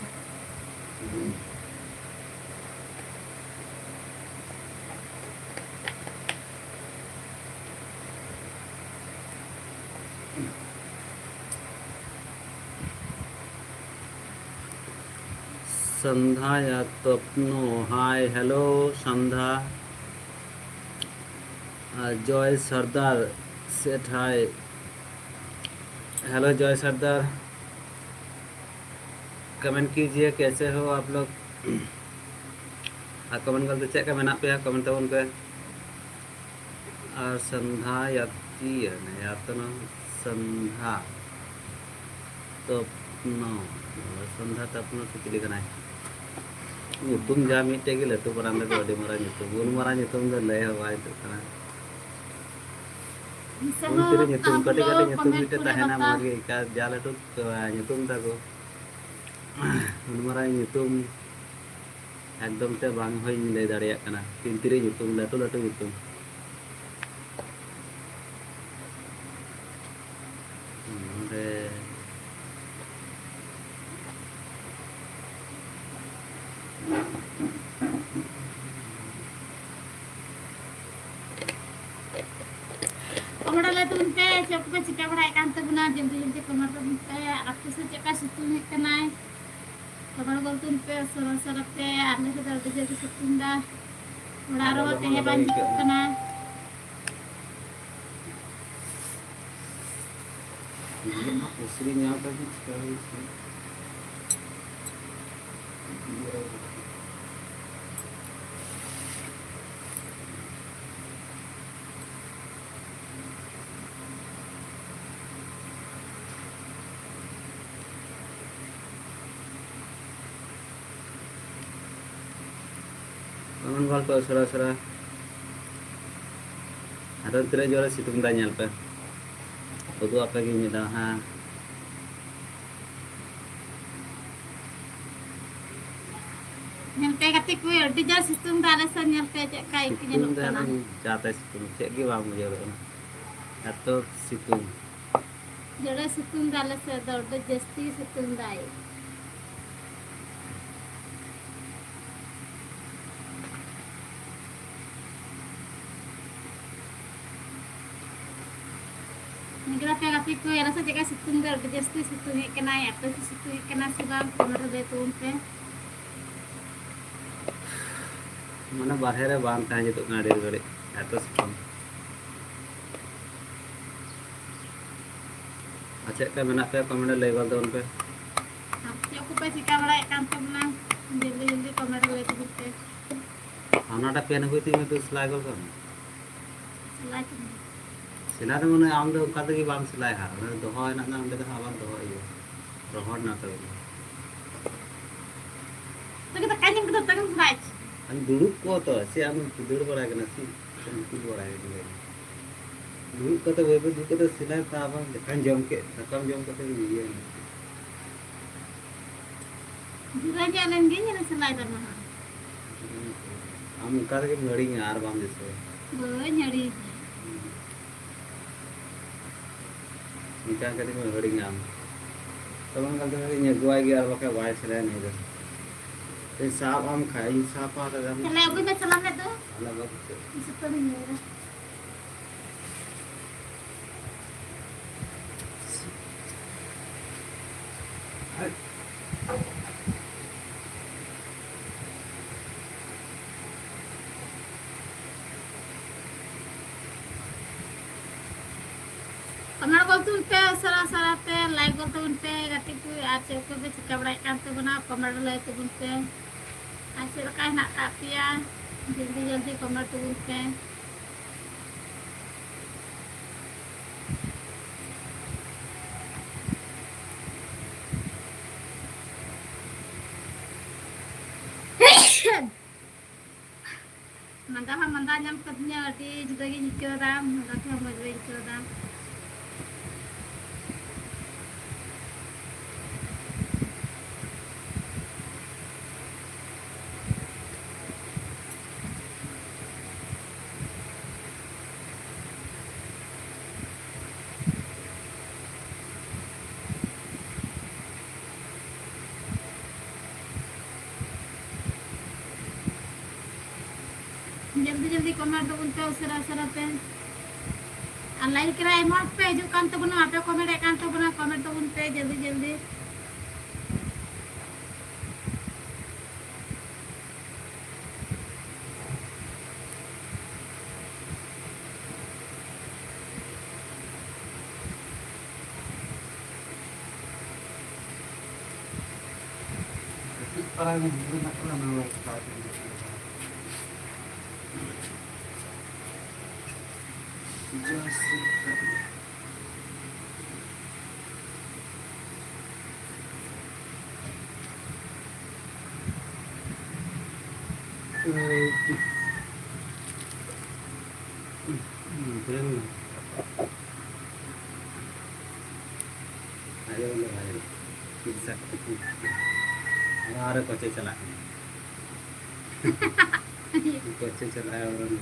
ᱥᱟᱱᱫᱷᱟ ᱭᱟᱛᱚᱯᱱᱚ, hi, hello, ᱥᱟᱱᱫᱷᱟ᱾ ᱟᱨ ᱡᱚᱭ ᱥᱚᱨᱫᱟᱨ said hi. Hello, ᱡᱚᱭ ᱥᱚᱨᱫᱟᱨ, comment कीजिए, कैसे हो आप लोग? ᱟᱨ comment ᱜᱟᱞᱛᱮ ᱪᱮᱫ ᱞᱮᱠᱟ ᱢᱮᱱᱟᱜ ᱯᱮᱭᱟ, comment ᱛᱟᱵᱚᱱ ᱯᱮ᱾ ᱟᱨ ᱥᱚᱱᱫᱷᱟ ᱭᱟᱛᱤ, ᱭᱟᱛᱱᱟ ᱥᱚᱱᱫᱷᱟ ᱛᱚᱯᱱᱚ, ᱥᱚᱱᱫᱷᱟ ᱛᱚᱯᱱᱚ ᱥᱮ ᱪᱤᱞᱤ ᱠᱟᱱᱟᱭ? ᱧᱩᱛᱩᱢ ᱡᱟ ᱢᱤᱫᱴᱮᱡ ᱜᱮ ᱞᱟᱹᱴᱩ ᱢᱟᱨᱟᱝ ᱫᱚ, ᱟᱹᱰᱤ ᱢᱟᱨᱟᱝ ᱧᱩᱛᱩᱢ, ᱩᱱ ᱢᱟᱨᱟᱝ ᱧᱩᱛᱩᱢ ᱫᱚ ᱞᱟᱹᱭ ᱦᱚᱸ ᱵᱟᱭ ᱡᱩᱛᱩᱜ ᱠᱟᱱᱟ᱾ ᱩᱱ ᱛᱤᱨᱮ ᱧᱩᱛᱩᱢ, ᱠᱟᱹᱴᱤᱡ ᱠᱟᱹᱴᱤᱡ ᱧᱩᱛᱩᱢ ᱢᱤᱫᱴᱮᱡ ᱛᱟᱦᱮᱱᱟ, ᱢᱚᱡᱽ ᱜᱮ ᱟᱹᱭᱠᱟᱹᱜᱼᱟ, ᱡᱟ ᱞᱟᱹᱴᱩ ᱧᱩᱛᱩᱢ ᱛᱟᱠᱚ, ᱩᱱ ᱢᱟᱨᱟᱝ ᱧᱩᱛᱩᱢ ᱮᱠᱫᱚᱢ ᱛᱮ ᱵᱟᱝ ᱦᱚᱸᱧ ᱞᱟᱹᱭ ᱫᱟᱲᱮᱭᱟᱜ ᱠᱟᱱᱟ, ᱛᱤᱱ ᱛᱤᱨᱮ ᱧᱩᱛᱩᱢ, ᱞᱟᱹᱴᱩ ᱞᱟᱹᱴᱩ ᱧᱩᱛᱩᱢ᱾ ᱱᱚᱰᱮ ᱠᱚᱢᱮᱱᱴ ᱞᱮ ᱛᱟᱵᱚᱱ ᱯᱮ, ᱪᱮᱫ ᱠᱚᱯᱮ ᱪᱤᱠᱟᱹ ᱵᱟᱲᱟᱭᱮᱫ ᱠᱟᱱ ᱛᱟᱵᱚᱱᱟ? ᱡᱚᱞᱫᱤ ᱡᱚᱞᱫᱤ ᱠᱚᱢᱮᱱᱴ ᱛᱟᱵᱚᱱ ᱯᱮ᱾ ᱟᱨ ᱟᱯᱮ ᱥᱮᱫ ᱪᱮᱫ ᱞᱮᱠᱟ ᱥᱤᱛᱩᱝ ᱮᱫ ᱠᱟᱱᱟᱭ? ᱠᱚᱢᱮᱱᱴ ᱜᱚᱞ ᱛᱟᱵᱚᱱ ᱯᱮ ᱩᱥᱟᱹᱨᱟ ᱩᱥᱟᱹᱨᱟ ᱛᱮ᱾ ᱟᱨ ᱟᱞᱮ ᱥᱮᱫ ᱫᱚ ᱟᱹᱰᱤ ᱡᱳᱨ ᱜᱮ ᱥᱤᱛᱩᱝ ᱮᱫᱟ, ᱚᱲᱟᱜ ᱨᱮᱦᱚᱸ ᱛᱟᱦᱮᱸ ᱵᱟᱝ ᱡᱩᱛᱩᱜ ᱠᱟᱱᱟ᱾ ᱯᱩᱥᱨᱤ ᱧᱟᱢ ᱠᱟᱛᱮ ᱪᱤᱠᱟ ᱦᱩᱭᱩᱜ ᱠᱟᱱᱟ? ᱠᱚᱢᱮᱱᱴ ᱜᱚᱞ ᱯᱮ ᱩᱥᱟᱹᱨᱟ ᱩᱥᱟᱹᱨᱟ᱾ ᱟᱫᱚ ᱛᱤᱱᱟᱹᱜ ᱡᱳᱨᱮ ᱥᱤᱛᱩᱝ ᱫᱟ ᱧᱮᱞ ᱯᱮ᱾ ᱩᱫᱩᱜ ᱟᱯᱮ ᱜᱤᱧ ᱢᱤᱫ ᱫᱷᱟᱣ ᱦᱟᱸᱜ᱾ ᱧᱮᱞ ᱯᱮ ᱜᱟᱛᱮ ᱠᱚ, ᱟᱹᱰᱤ ᱡᱳᱨ ᱥᱤᱛᱩᱝ ᱫᱟ ᱟᱞᱮ ᱥᱮᱫ᱾ ᱧᱮᱞ ᱯᱮ ᱪᱮᱫ ᱞᱮᱠᱟ ᱟᱹᱭᱠᱟᱹᱣ ᱧᱮᱞᱚᱜ ᱠᱟᱱᱟ᱾ ᱥᱤᱛᱩᱝ ᱫᱟ, ᱡᱟᱛᱟᱭ ᱥᱤᱛᱩᱝ, ᱪᱮᱫ ᱜᱮ ᱵᱟᱝ ᱵᱩᱡᱷᱟᱹᱣ ᱠᱟᱱᱟ, ᱮᱛᱚ ᱥᱤᱛᱩᱝ᱾ ᱡᱳᱨᱮ ᱥᱤᱛᱩᱝ ᱫᱟ ᱟᱞᱮ ᱥᱮᱫ ᱫᱚ, ᱟᱹᱰᱤ ᱡᱟᱹᱥᱛᱤ ᱥᱤᱛᱩᱝ ᱫᱟᱭ᱾ ᱧᱮᱞ ᱠᱮᱫᱟ ᱯᱮ ᱜᱟᱛᱮ ᱠᱚ, ᱟᱞᱮ ᱥᱮᱫ ᱪᱮᱫ ᱞᱮᱠᱟ ᱥᱤᱛᱩᱝ ᱫᱟ, ᱟᱹᱰᱤ ᱡᱟᱹᱥᱛᱤ ᱥᱤᱛᱩᱝ ᱮᱫ ᱠᱟᱱᱟᱭ᱾ ᱟᱯᱮ ᱥᱮᱫ ᱥᱤᱛᱩᱝ ᱮᱫ ᱠᱟᱱᱟ ᱥᱮ ᱵᱟᱝ, ᱠᱚᱢᱮᱱᱴ ᱨᱮ ᱞᱟᱹᱭ ᱛᱟᱵᱚᱱ ᱯᱮ᱾ ᱢᱟᱱᱮ ᱵᱟᱨᱦᱮ ᱨᱮ ᱵᱟᱝ ᱛᱟᱦᱮᱸ ᱡᱩᱛᱩᱜ ᱠᱟᱱᱟ ᱰᱷᱮᱨ ᱜᱷᱟᱹᱲᱤᱡ, ᱮᱛᱚ ᱥᱤᱛᱩᱝ᱾ ᱟᱨ ᱪᱮᱫ ᱞᱮᱠᱟ ᱢᱮᱱᱟᱜ ᱯᱮᱭᱟ, ᱠᱚᱢᱮᱱᱴ ᱨᱮ ᱞᱟᱹᱭ ᱜᱚᱫ ᱛᱟᱵᱚᱱ ᱯᱮ᱾ ᱟᱨ ᱪᱮᱫ ᱠᱚᱯᱮ ᱪᱤᱠᱟ ᱵᱟᱲᱟᱭᱮᱫ ᱠᱟᱱ ᱛᱟᱵᱚᱱᱟ? ᱡᱚᱞᱫᱤ ᱦᱟᱱᱟᱴᱟᱜ ᱯᱮᱱ ᱟᱹᱜᱩᱭ ᱛᱤᱧ ᱢᱮ, ᱛᱚ ᱥᱮᱞᱟᱭ ᱜᱚᱫ ᱠᱟᱜ ᱢᱮ᱾ ᱥᱮᱞᱟᱭ ᱛᱤᱧ ᱢᱮ᱾ ᱥᱮᱞᱟᱭ ᱫᱚ ᱢᱟᱱᱮ ᱟᱢ ᱫᱚ ᱚᱱᱠᱟ ᱛᱮᱜᱮ ᱵᱟᱢ ᱥᱮᱞᱟᱭᱟ ᱦᱟᱸᱜ, ᱚᱱᱟ ᱫᱚᱦᱚ ᱦᱮᱱᱟᱜ ᱫᱚ ᱚᱸᱰᱮ ᱫᱚ ᱦᱟᱸᱜ ᱟᱵᱟᱨ ᱫᱚᱦᱚ ᱦᱩᱭᱩᱜᱼᱟ, ᱨᱚᱦᱚᱲ ᱱᱟ ᱛᱚᱵᱮ᱾ ᱛᱚᱵᱮ ᱫᱟᱠᱟ ᱡᱚᱢ ᱠᱟᱛᱮ ᱛᱟᱭᱚᱢ ᱥᱮᱞᱟᱭ ᱦᱚᱪᱚ᱾ ᱟᱢ ᱫᱩᱲᱩᱵ ᱠᱚᱜ ᱛᱚ, ᱥᱮ ᱟᱢ ᱫᱩᱫᱟᱹᱲ ᱵᱟᱲᱟᱭ ᱠᱟᱱᱟ ᱥᱮ ᱜᱤᱛᱤᱡ ᱵᱟᱲᱟᱭ ᱠᱟᱱᱟ? ᱫᱩᱲᱩᱵ ᱠᱟᱛᱮ ᱵᱟᱹᱭ ᱵᱟᱹᱭ ᱫᱩᱲᱩᱵ ᱠᱟᱛᱮ ᱥᱮᱞᱟᱭ ᱛᱟ ᱟᱵᱟᱨ ᱫᱟᱠᱟᱢ ᱡᱚᱢ ᱠᱮᱫ, ᱫᱟᱠᱟᱢ ᱡᱚᱢ ᱠᱟᱛᱮ ᱜᱮ ᱤᱭᱟᱹ᱾ ᱡᱤᱨᱟᱹ ᱧᱚᱜ ᱞᱮᱱ ᱜᱤᱧ, ᱤᱱᱟᱹ ᱥᱮᱞᱟᱭ ᱫᱟ ᱱᱟᱦᱟᱜ᱾ ᱟᱢ ᱚᱱᱠᱟ ᱨᱮᱜᱮᱢ ᱦᱤᱲᱤᱧᱟ ᱟᱨ ᱵᱟᱢ ᱫᱤᱥᱟᱹᱭᱟ᱾ ᱵᱟᱹᱧ ᱦᱤᱲᱤᱧᱟ᱾ ᱚᱱᱠᱟ ᱠᱟᱛᱮ ᱜᱮᱢ ᱦᱤᱲᱤᱧᱟ ᱟᱢ᱾ ᱛᱚᱵᱮ ᱚᱱᱠᱟ ᱛᱮ ᱤᱧ ᱟᱹᱜᱩᱣᱟᱭ ᱜᱮ, ᱟᱨ ᱵᱟᱠᱷᱟᱡ ᱵᱟᱭ ᱥᱮᱞᱟᱭᱟ ᱱᱩᱭ ᱫᱚ᱾ ᱤᱧ ᱥᱟᱵ ᱟᱢ ᱠᱷᱟᱡ, ᱤᱧ ᱥᱟᱵᱟ ᱛᱟᱦᱞᱮ ᱟᱢ᱾ ᱛᱟᱦᱞᱮ ᱟᱹᱜᱩᱭ ᱢᱮ ᱪᱟᱞᱟᱣ ᱢᱮ ᱫᱚ᱾ ᱟᱞᱮ ᱵᱟᱹᱵᱩ ᱛᱮ᱾ ᱥᱩᱛᱟᱹᱢ ᱤᱧ ᱧᱮᱞᱟ᱾ ᱠᱚᱢᱮᱱᱴ ᱜᱚᱞ ᱛᱟᱵᱚᱱ ᱯᱮ ᱩᱥᱟᱹᱨᱟ ᱩᱥᱟᱹᱨᱟ ᱛᱮ, ᱞᱟᱭᱤᱠ ᱜᱚᱞ ᱛᱟᱵᱚᱱ ᱯᱮ ᱜᱟᱛᱮ ᱠᱚ, ᱟᱨ ᱪᱮᱫ ᱠᱚᱯᱮ ᱪᱤᱠᱟᱹ ᱵᱟᱲᱟᱭᱮᱫ ᱠᱟᱱ ᱛᱟᱵᱚᱱᱟ ᱠᱚᱢᱮᱱᱴ ᱞᱟᱹᱭ ᱛᱟᱵᱚᱱ ᱯᱮ, ᱟᱨ ᱪᱮᱫ ᱞᱮᱠᱟ ᱦᱮᱱᱟᱜ ᱟᱠᱟᱫ ᱯᱮᱭᱟ ᱡᱚᱞᱫᱤ ᱡᱚᱞᱫᱤ ᱠᱚᱢᱮᱱᱴ ᱛᱟᱵᱚᱱ ᱯᱮ᱾ ᱢᱟᱸᱫᱟ ᱦᱚᱸ ᱢᱟᱸᱫᱟ ᱧᱟᱢ ᱠᱟᱫᱤᱧᱟ, ᱟᱹᱰᱤ ᱡᱩᱫᱟᱹ ᱜᱤᱧ ᱟᱹᱭᱠᱟᱹᱣ ᱮᱫᱟ, ᱢᱟᱸᱫᱟ ᱛᱮᱦᱚᱸ ᱢᱚᱡᱽ ᱵᱟᱹᱧ ᱟᱹᱭᱠᱟᱹᱣ ᱮᱫᱟ᱾ ᱡᱚᱞᱫᱤ ᱡᱚᱞᱫᱤ ᱠᱚᱢᱮᱱᱴ ᱛᱟᱵᱚᱱ ᱯᱮ ᱩᱥᱟᱹᱨᱟ ᱩᱥᱟᱹᱨᱟ ᱛᱮ᱾ ᱟᱨ ᱞᱟᱭᱤᱠ ᱨᱮ ᱟᱭᱢᱟ ᱯᱮ ᱦᱤᱡᱩᱜ ᱠᱟᱱ ᱛᱟᱵᱚᱱᱟ, ᱵᱟᱯᱮ ᱠᱚᱢᱮᱱᱴ ᱮᱫ ᱠᱟᱱ ᱛᱟᱵᱚᱱᱟ, ᱠᱚᱢᱮᱱᱴ ᱛᱟᱵᱚᱱ ᱯᱮ ᱡᱚᱞᱫᱤ ᱡᱚᱞᱫᱤ᱾ ᱟᱭᱳ ᱵᱚᱞᱮ ᱵᱷᱟᱭ, ᱯᱤᱡᱡᱟ ᱠᱚ ᱠᱩ ᱚᱲᱟᱜ ᱨᱮ ᱠᱚᱪᱮ ᱪᱟᱞᱟᱜ ᱠᱟᱱᱟ᱾ ᱠᱚᱪᱮ ᱪᱟᱞᱟᱜ ᱠᱟᱱᱟ᱾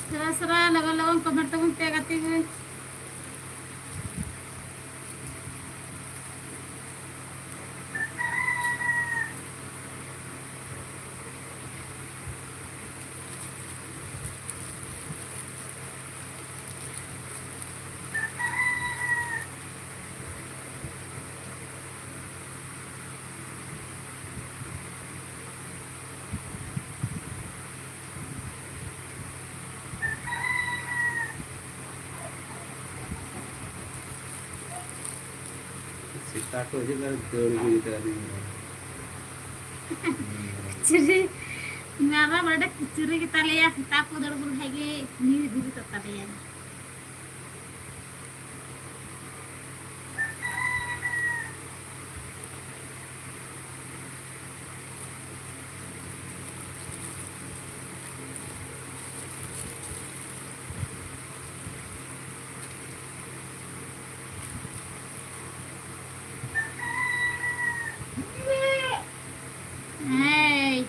ᱥᱮᱨᱟ ᱥᱮᱨᱟ ᱞᱚᱜᱚᱱ ᱞᱚᱜᱚᱱ comment ᱛᱟᱵᱚᱱ ᱯᱮ ᱜᱟᱛᱮ ᱠᱚ᱾ ᱥᱮᱛᱟ ᱠᱚ ᱦᱤᱡᱩᱜ ᱠᱟᱱᱟ, ᱫᱟᱹᱲ ᱟᱹᱜᱩ ᱠᱮᱫᱟ ᱟᱹᱰᱤ ᱢᱟᱨᱟᱝ᱾ ᱪᱩᱨᱤ, ᱢᱟᱨᱟ ᱵᱟᱰᱮ ᱪᱩᱨᱤ ᱜᱮᱛᱟᱞᱮᱭᱟ, ᱥᱮᱛᱟ ᱠᱚ ᱫᱟᱹᱲ ᱟᱹᱜᱩ ᱞᱮᱠᱷᱟᱡ ᱜᱮ ᱩᱱᱤ ᱦᱤᱡᱩᱜ ᱛᱟᱞᱮᱭᱟ᱾ ᱦᱮᱸ᱾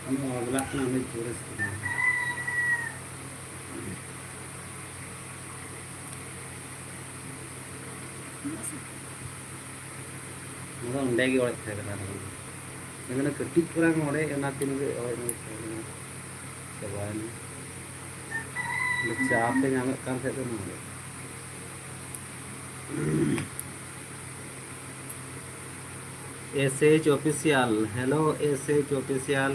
ᱚᱱᱟ ᱵᱟᱵᱞᱟᱜ ᱠᱟᱱᱟ, ᱩᱱᱤ ᱡᱳᱨᱮ ᱥᱟᱰᱮ᱾ ᱚᱱᱟ ᱫᱚ ᱚᱸᱰᱮ ᱜᱮ ᱚᱲᱮᱡ ᱛᱟᱦᱮᱸ ᱠᱟᱱᱟ᱾ ᱢᱮᱱᱫᱟᱹᱧ ᱠᱟᱹᱴᱤᱡ ᱛᱷᱚᱲᱟ ᱜᱟᱱ ᱚᱲᱮᱡ, ᱚᱱᱟ ᱛᱤᱱ ᱜᱮ ᱚᱲᱮᱡ ᱚᱲᱮᱡ ᱛᱟᱦᱮᱸ ᱠᱟᱱᱟ, ᱪᱟᱵᱟᱭᱮᱱᱟ᱾ ᱚᱸᱰᱮ ᱪᱟᱯ ᱮ ᱧᱟᱢᱮᱫ ᱠᱟᱱ ᱛᱟᱦᱮᱸᱫ ᱫᱚ ᱱᱚᱰᱮ᱾ S H Official, hello S H Official,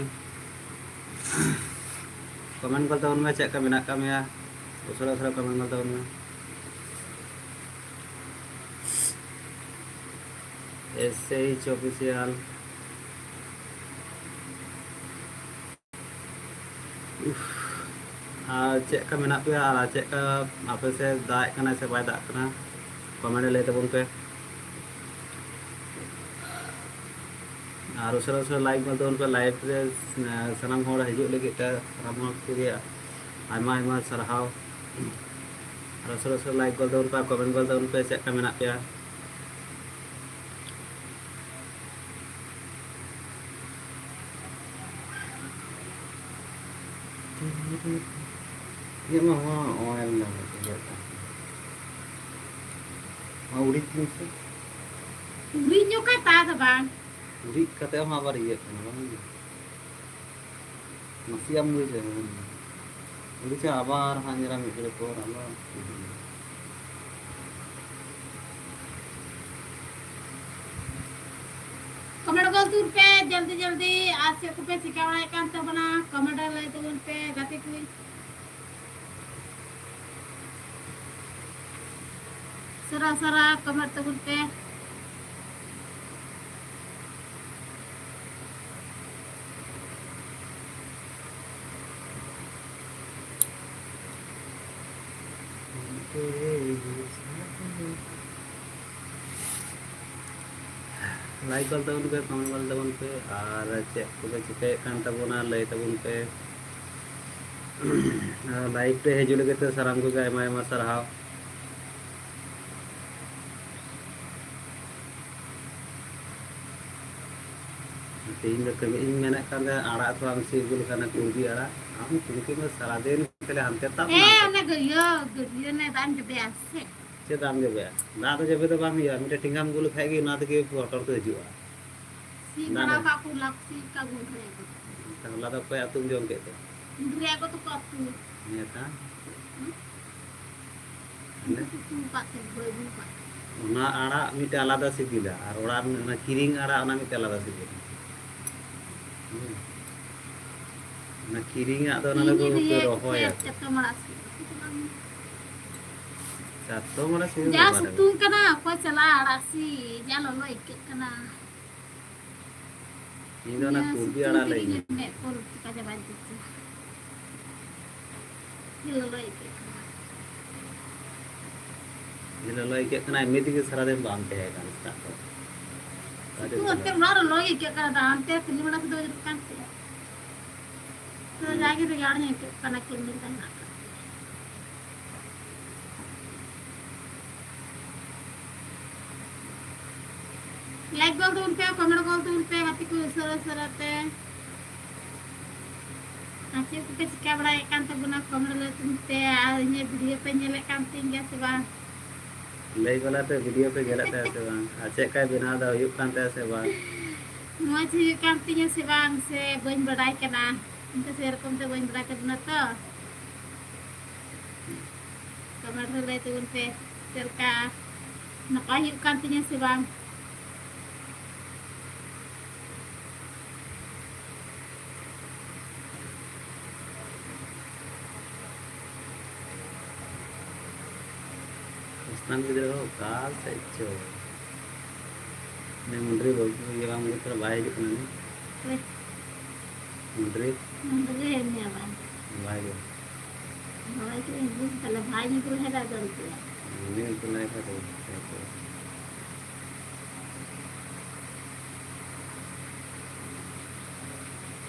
comment ᱠᱚ ᱛᱟᱵᱚᱱ ᱢᱮ, ᱪᱮᱫ ᱞᱮᱠᱟ ᱢᱮᱱᱟᱜ ᱟᱠᱟᱫ ᱢᱮᱭᱟ? ᱩᱥᱟᱹᱨᱟ ᱩᱥᱟᱹᱨᱟ comment ᱠᱚ ᱛᱟᱵᱚᱱ ᱢᱮ᱾ S H Official, ᱩᱯᱷ, ᱟᱨ ᱪᱮᱫ ᱞᱮᱠᱟ ᱢᱮᱱᱟᱜ ᱯᱮᱭᱟ? ᱟᱨ ᱪᱮᱫ ᱞᱮᱠᱟ ᱟᱯᱮ ᱥᱮᱫ ᱫᱟᱜ ᱮᱫ ᱠᱟᱱᱟᱭ ᱥᱮ ᱵᱟᱭ ᱫᱟᱜ ᱠᱟᱱᱟ? comment ᱨᱮ ᱞᱟᱹᱭ ᱛᱟᱵᱚᱱ ᱯᱮ᱾ ᱟᱨ ᱩᱥᱟᱹᱨᱟ ᱩᱥᱟᱹᱨᱟ like ᱜᱚᱫ ᱛᱟᱵᱚᱱ ᱯᱮ, live ᱨᱮ, ᱮᱸ, ᱥᱟᱱᱟᱢ ᱦᱚᱲ ᱦᱤᱡᱩᱜ ᱞᱟᱹᱜᱤᱫ ᱛᱮ ᱥᱟᱱᱟᱢ ᱦᱚᱲ ᱠᱚᱜᱮ ᱟᱭᱢᱟ ᱟᱭᱢᱟ ᱥᱟᱨᱦᱟᱣ᱾ ᱟᱨ ᱩᱥᱟᱹᱨᱟ ᱩᱥᱟᱹᱨᱟ like ᱜᱚᱫ ᱛᱟᱵᱚᱱ ᱯᱮ, comment ᱜᱚᱫ ᱛᱟᱵᱚᱱ ᱯᱮ, ᱪᱮᱫ ᱞᱮᱠᱟ ᱢᱮᱱᱟᱜ ᱯᱮᱭᱟ? ᱤᱧᱟᱹᱜ ᱢᱟ ᱦᱚᱸ ᱚᱱᱞᱟᱭᱤᱱ ᱨᱮ ᱤᱭᱟᱹᱜ ᱠᱟᱱ ᱛᱤᱧᱟ᱾ ᱢᱟ ᱩᱲᱤᱡ ᱛᱤᱧ ᱥᱮ᱾ ᱩᱲᱤᱡ ᱧᱚᱜ ᱠᱟᱭ ᱛᱟ ᱫᱚ ᱵᱟᱝ᱾ ᱩᱲᱤᱡ ᱠᱟᱛᱮ ᱦᱚᱸ ᱟᱵᱟᱨ ᱤᱭᱟᱹᱜ ᱠᱟᱱᱟ, ᱵᱟᱝ? ᱱᱟᱥᱮᱭᱟᱜ ᱮᱢ ᱵᱩᱡᱟ, ᱵᱩᱡᱟ ᱟᱵᱟᱨ ᱦᱟᱸᱜ ᱧᱮᱞᱟ ᱢᱤᱫ ᱜᱷᱟᱹᱲᱤ ᱯᱚᱨ ᱟᱵᱟᱨ᱾ comment ᱜᱚᱞ ᱛᱩᱨ ᱯᱮ ᱡᱚᱞᱫᱤ ᱡᱚᱞᱫᱤ, ᱟᱨ ᱪᱮᱫ ᱠᱚᱯᱮ ᱪᱤᱠᱟ ᱵᱟᱲᱟᱭᱮᱫ ᱠᱟᱱ ᱛᱟᱵᱚᱱᱟ comment ᱨᱮ ᱞᱟᱹᱭ ᱛᱟᱵᱚᱱ ᱯᱮ ᱜᱟᱛᱮ ᱠᱩᱲᱤ᱾ ᱥᱟᱨᱟ ᱥᱟᱨᱟ comment ᱛᱟᱵᱚᱱ ᱯᱮ᱾ like ᱜᱚᱞ ᱛᱟᱵᱚᱱ ᱯᱮ, comment ᱜᱚᱞ ᱛᱟᱵᱚᱱ ᱯᱮ, ᱟᱨ ᱪᱮᱫ ᱠᱚᱯᱮ ᱪᱤᱠᱟᱹᱭᱮᱫ ᱠᱟᱱ ᱛᱟᱵᱚᱱᱟ ᱞᱟᱹᱭ ᱛᱟᱵᱚᱱ ᱯᱮ᱾ ᱟᱨ live ᱨᱮ ᱦᱤᱡᱩᱜ ᱞᱟᱹᱜᱤᱫ ᱛᱮ ᱥᱟᱱᱟᱢ ᱠᱚᱜᱮ ᱟᱭᱢᱟ ᱟᱭᱢᱟ ᱥᱟᱨᱦᱟᱣ᱾ ᱛᱮᱦᱮᱧ ᱫᱚ ᱠᱟᱹᱢᱤ ᱤᱧ ᱢᱮᱱᱮᱫ ᱠᱟᱱ ᱛᱟᱦᱮᱸᱫ, ᱟᱲᱟᱜ ᱛᱷᱚᱲᱟᱢ ᱥᱤ ᱟᱹᱜᱩ ᱞᱮᱠᱷᱟᱱ ᱠᱩᱲᱵᱤ ᱟᱲᱟᱜ᱾ ᱟᱢ ᱪᱤᱱᱛᱟᱹ ᱢᱮ, ᱥᱟᱨᱟᱫᱤᱱ ᱠᱷᱟᱹᱞᱤ ᱦᱟᱱᱛᱮ ᱛᱟᱵ ᱦᱮᱸ, ᱱᱟᱛᱮ᱾ ᱚᱱᱟ ᱜᱟᱹᱭᱟᱹ, ᱜᱟᱹᱭᱟᱹ ᱱᱮ ᱫᱟᱜ ᱤᱧ ᱡᱚᱵᱮᱭᱟ ᱥᱮ᱾ ᱪᱮᱫ ᱫᱟᱢ ᱡᱚᱵᱮᱜᱼᱟ? ᱫᱟᱜ ᱫᱚ ᱡᱚᱵᱮ ᱫᱚ ᱵᱟᱝ ᱦᱩᱭᱩᱜᱼᱟ, ᱢᱤᱫᱴᱮᱱ ᱴᱷᱮᱸᱜᱟᱢ ᱜᱩᱞ ᱞᱮᱠᱷᱟᱡ ᱜᱮ ᱚᱱᱟ ᱛᱮᱜᱮ ᱦᱚᱴᱚᱨ ᱛᱮ ᱦᱤᱡᱩᱜᱼᱟ᱾ ᱥᱤᱧ ᱫᱟᱜ ᱵᱟᱲᱟ ᱨᱮ᱾ ᱠᱟᱜ ᱠᱚ ᱞᱟᱹᱠᱛᱤ ᱠᱟ ᱜᱩᱱᱰᱨᱤ ᱟᱹᱜᱩ᱾ ᱦᱚᱞᱟ ᱫᱚ ᱚᱠᱚᱭ ᱟᱹᱛᱩᱢ ᱡᱚᱢ ᱠᱮᱫ ᱛᱮ? ᱜᱩᱱᱰᱨᱤ ᱟᱹᱜᱩ ᱛᱟᱠᱚ ᱟᱹᱛᱩ᱾ ᱱᱤᱭᱟᱹ ᱠᱷᱟᱱ? ᱦᱩᱸ? ᱦᱟᱱᱮ? ᱩᱛᱩ ᱠᱟᱜ ᱛᱮ, ᱵᱟᱹᱭ ᱵᱟᱹᱭ ᱠᱟᱜ ᱛᱮ᱾ ᱚᱱᱟ ᱟᱲᱟᱜ ᱢᱤᱫᱴᱮᱱ ᱟᱞᱟᱫᱟ ᱥᱤᱵᱤᱞᱟ, ᱟᱨ ᱚᱲᱟᱜ ᱨᱮᱱᱟᱜ ᱚᱱᱟ ᱠᱤᱨᱤᱧ ᱟᱲᱟᱜ ᱚᱱᱟ ᱢᱤᱫᱴᱮᱱ ᱟᱞᱟᱫᱟ ᱥᱤᱵᱤᱞᱟ᱾ ᱦᱩᱸ᱾ ᱚᱱᱟ ᱠᱤᱨᱤᱧᱟᱜ ᱫᱚ ᱚᱱᱟ ᱫᱚ ᱤᱧ ᱠᱚ ᱨᱤᱭᱟᱹ ᱨᱚᱦᱚᱭᱟ ᱠᱷᱮᱛ ᱠᱚ᱾ ᱪᱟᱛᱚᱢ ᱟᱲᱟᱜ ᱥᱤᱫ᱾ ᱪᱟᱛᱚᱢ ᱟᱲᱟᱜ ᱥᱤᱫ ᱫᱚ ᱡᱟ ᱚᱠᱟᱨᱮ? ᱥᱤᱛᱩᱝ ᱠᱟᱱᱟ, ᱚᱠᱚᱭ ᱪᱟᱞᱟᱜᱼᱟ ᱟᱲᱟᱜ ᱥᱤᱫ? ᱡᱟ ᱞᱚᱞᱚ ᱟᱹᱭᱠᱟᱹᱜ ᱠᱟᱱᱟ᱾ ᱤᱧ ᱫᱚ ᱚᱱᱟ ᱱᱤᱭᱟᱹ ᱠᱩᱲᱵᱤ ᱥᱤᱛᱩᱝ ᱟᱲᱟᱜ ᱞᱮ ᱛᱮᱜᱮ ᱤᱧ ᱤᱧᱟᱹᱜ᱾ ᱢᱮᱫ ᱠᱚ ᱞᱩᱴᱠᱟ ᱪᱟᱵᱟᱭᱮᱱ ᱛᱤᱧᱟ᱾ ᱞᱚᱞᱚ ᱟᱹᱭᱠᱟᱹᱜ ᱠᱟᱱᱟ᱾ ᱡᱮ ᱞᱚᱞᱚ ᱟᱹᱭᱠᱟᱹᱜ ᱠᱟᱱᱟ, ᱮᱢᱱᱤ ᱛᱮᱜᱮ ᱥᱟᱨᱟᱫᱤᱱ ᱵᱟᱢ ᱛᱟᱦᱮᱸ ᱠᱟᱱᱟ ᱥᱮᱛᱟᱜ ᱠᱷᱚᱱ᱾ ᱟᱹᱰᱤ ᱥᱤᱛᱩᱝ ᱟᱛᱮ ᱞᱚᱞᱚ᱾ ᱚᱲᱟᱜ ᱨᱮ ᱞᱚᱞᱚ ᱜᱮ ᱟᱹᱭᱠᱟᱹᱜ ᱠᱟᱱᱟ, ᱦᱟᱱᱛᱮ ᱛᱤᱸᱜᱩ ᱵᱟᱲᱟ ᱠᱚᱫᱚ ᱦᱩᱭᱩᱜ ᱠᱟᱱ ᱛᱟᱦᱮᱸᱜ᱾ ᱛᱚ ᱦᱩᱸ᱾ ᱡᱟᱜᱮ ᱨᱮᱭᱟᱲ ᱧᱚᱜ ᱟᱹᱭᱠᱟᱹᱜ ᱠᱟᱱᱟ, ᱠᱟᱹᱢᱤ ᱨᱮ ᱢᱮᱱᱟᱜ ᱠᱟᱜ ᱛᱤᱧᱟ᱾ ᱞᱟᱭᱤᱠ ᱜᱚᱫ ᱛᱟᱵᱚᱱ ᱯᱮ, ᱠᱚᱢᱮᱱᱴ ᱜᱚᱫ ᱛᱟᱵᱚᱱ ᱯᱮ, ᱜᱟᱛᱮ ᱠᱚ ᱩᱥᱟᱹᱨᱟ ᱩᱥᱟᱹᱨᱟ ᱛᱮ᱾ ᱟᱨ ᱪᱮᱫ ᱠᱚᱯᱮ ᱪᱤᱠᱟ ᱵᱟᱲᱟᱭᱮᱫ ᱠᱟᱱ ᱛᱟᱵᱚᱱᱟ, ᱠᱚᱢᱮᱱᱴ ᱞᱟᱹᱭ ᱛᱟᱵᱚᱱ ᱯᱮ᱾ ᱟᱨ ᱤᱧᱟᱹᱜ ᱵᱷᱤᱰᱤᱭᱳ ᱯᱮ ᱧᱮᱞᱮᱫ ᱠᱟᱱ ᱛᱤᱧ ᱜᱮᱭᱟ ᱥᱮ ᱵᱟᱝ? ᱞᱟᱹᱭ ᱜᱚᱫ ᱯᱮ, ᱵᱷᱤᱰᱤᱭᱳ ᱯᱮ ᱧᱮᱞᱮᱫ ᱛᱟᱭᱟ ᱥᱮ ᱵᱟᱝ? ᱟᱨ ᱪᱮᱫ ᱞᱮᱠᱟᱭ ᱵᱮᱱᱟᱣ ᱮᱫᱟ, ᱦᱩᱭᱩᱜ ᱠᱟᱱ ᱛᱟᱭᱟ ᱥᱮ ᱵᱟᱝ? ᱢᱚᱡᱽ ᱦᱩᱭᱩᱜ ᱠᱟᱱ ᱛᱤᱧᱟᱹ ᱥᱮ ᱵᱟᱝ, ᱥᱮ ᱵᱟᱹᱧ ᱵᱟᱰᱟᱭ ᱠᱟᱱᱟ? ᱤᱧ ᱫᱚ ᱥᱮᱨᱚᱠᱚᱢ ᱛᱮ ᱵᱟᱹᱧ ᱵᱟᱰᱟᱭ ᱛᱟᱵᱚᱱᱟ ᱛᱚ᱾ ᱠᱚᱢᱮᱱᱴ ᱨᱮ ᱞᱟᱹᱭ ᱛᱟᱵᱚᱱ ᱯᱮ, ᱪᱮᱫ ᱞᱮᱠᱟ ᱱᱟᱯᱟᱭ ᱦᱩᱭᱩᱜ ᱠᱟᱱ ᱛᱤᱧᱟᱹ ᱥᱮ ᱵᱟᱝ? ᱠᱷᱨᱤᱥᱴᱟᱱ ᱜᱤᱫᱽᱨᱟᱹ ᱦᱚᱸ ᱚᱠᱟ ᱥᱮᱫ ᱪᱚ᱾ ᱩᱱᱤ ᱢᱩᱱᱰᱨᱤ ᱵᱟᱹᱵᱩ ᱤᱭᱟᱹ ᱵᱟᱝ ᱵᱩᱡᱩᱜ ᱠᱟᱱᱟ, ᱵᱟᱭ ᱦᱤᱡᱩᱜ ᱠᱟᱱᱟ ᱩᱱᱤ᱾ ᱦᱳᱭ᱾ ᱢᱩᱱᱰᱨᱤ? ᱢᱩᱱᱰᱨᱤ ᱦᱮᱡ ᱮᱱᱟ ᱵᱟᱝ? ᱵᱟᱭ ᱦᱤᱡᱩᱜ᱾ ᱵᱟᱭ ᱦᱤᱡᱩᱜ, ᱛᱟᱦᱞᱮ ᱵᱟᱭ ᱧᱩᱛᱩᱢ ᱦᱮᱡ ᱫᱟᱲᱮᱭᱟᱜᱼᱟ᱾ ᱩᱱᱤ ᱧᱩᱛᱩᱢ ᱞᱟᱭ ᱠᱷᱟᱡ ᱫᱚ ᱦᱮᱡ ᱠᱚᱜᱼᱟ᱾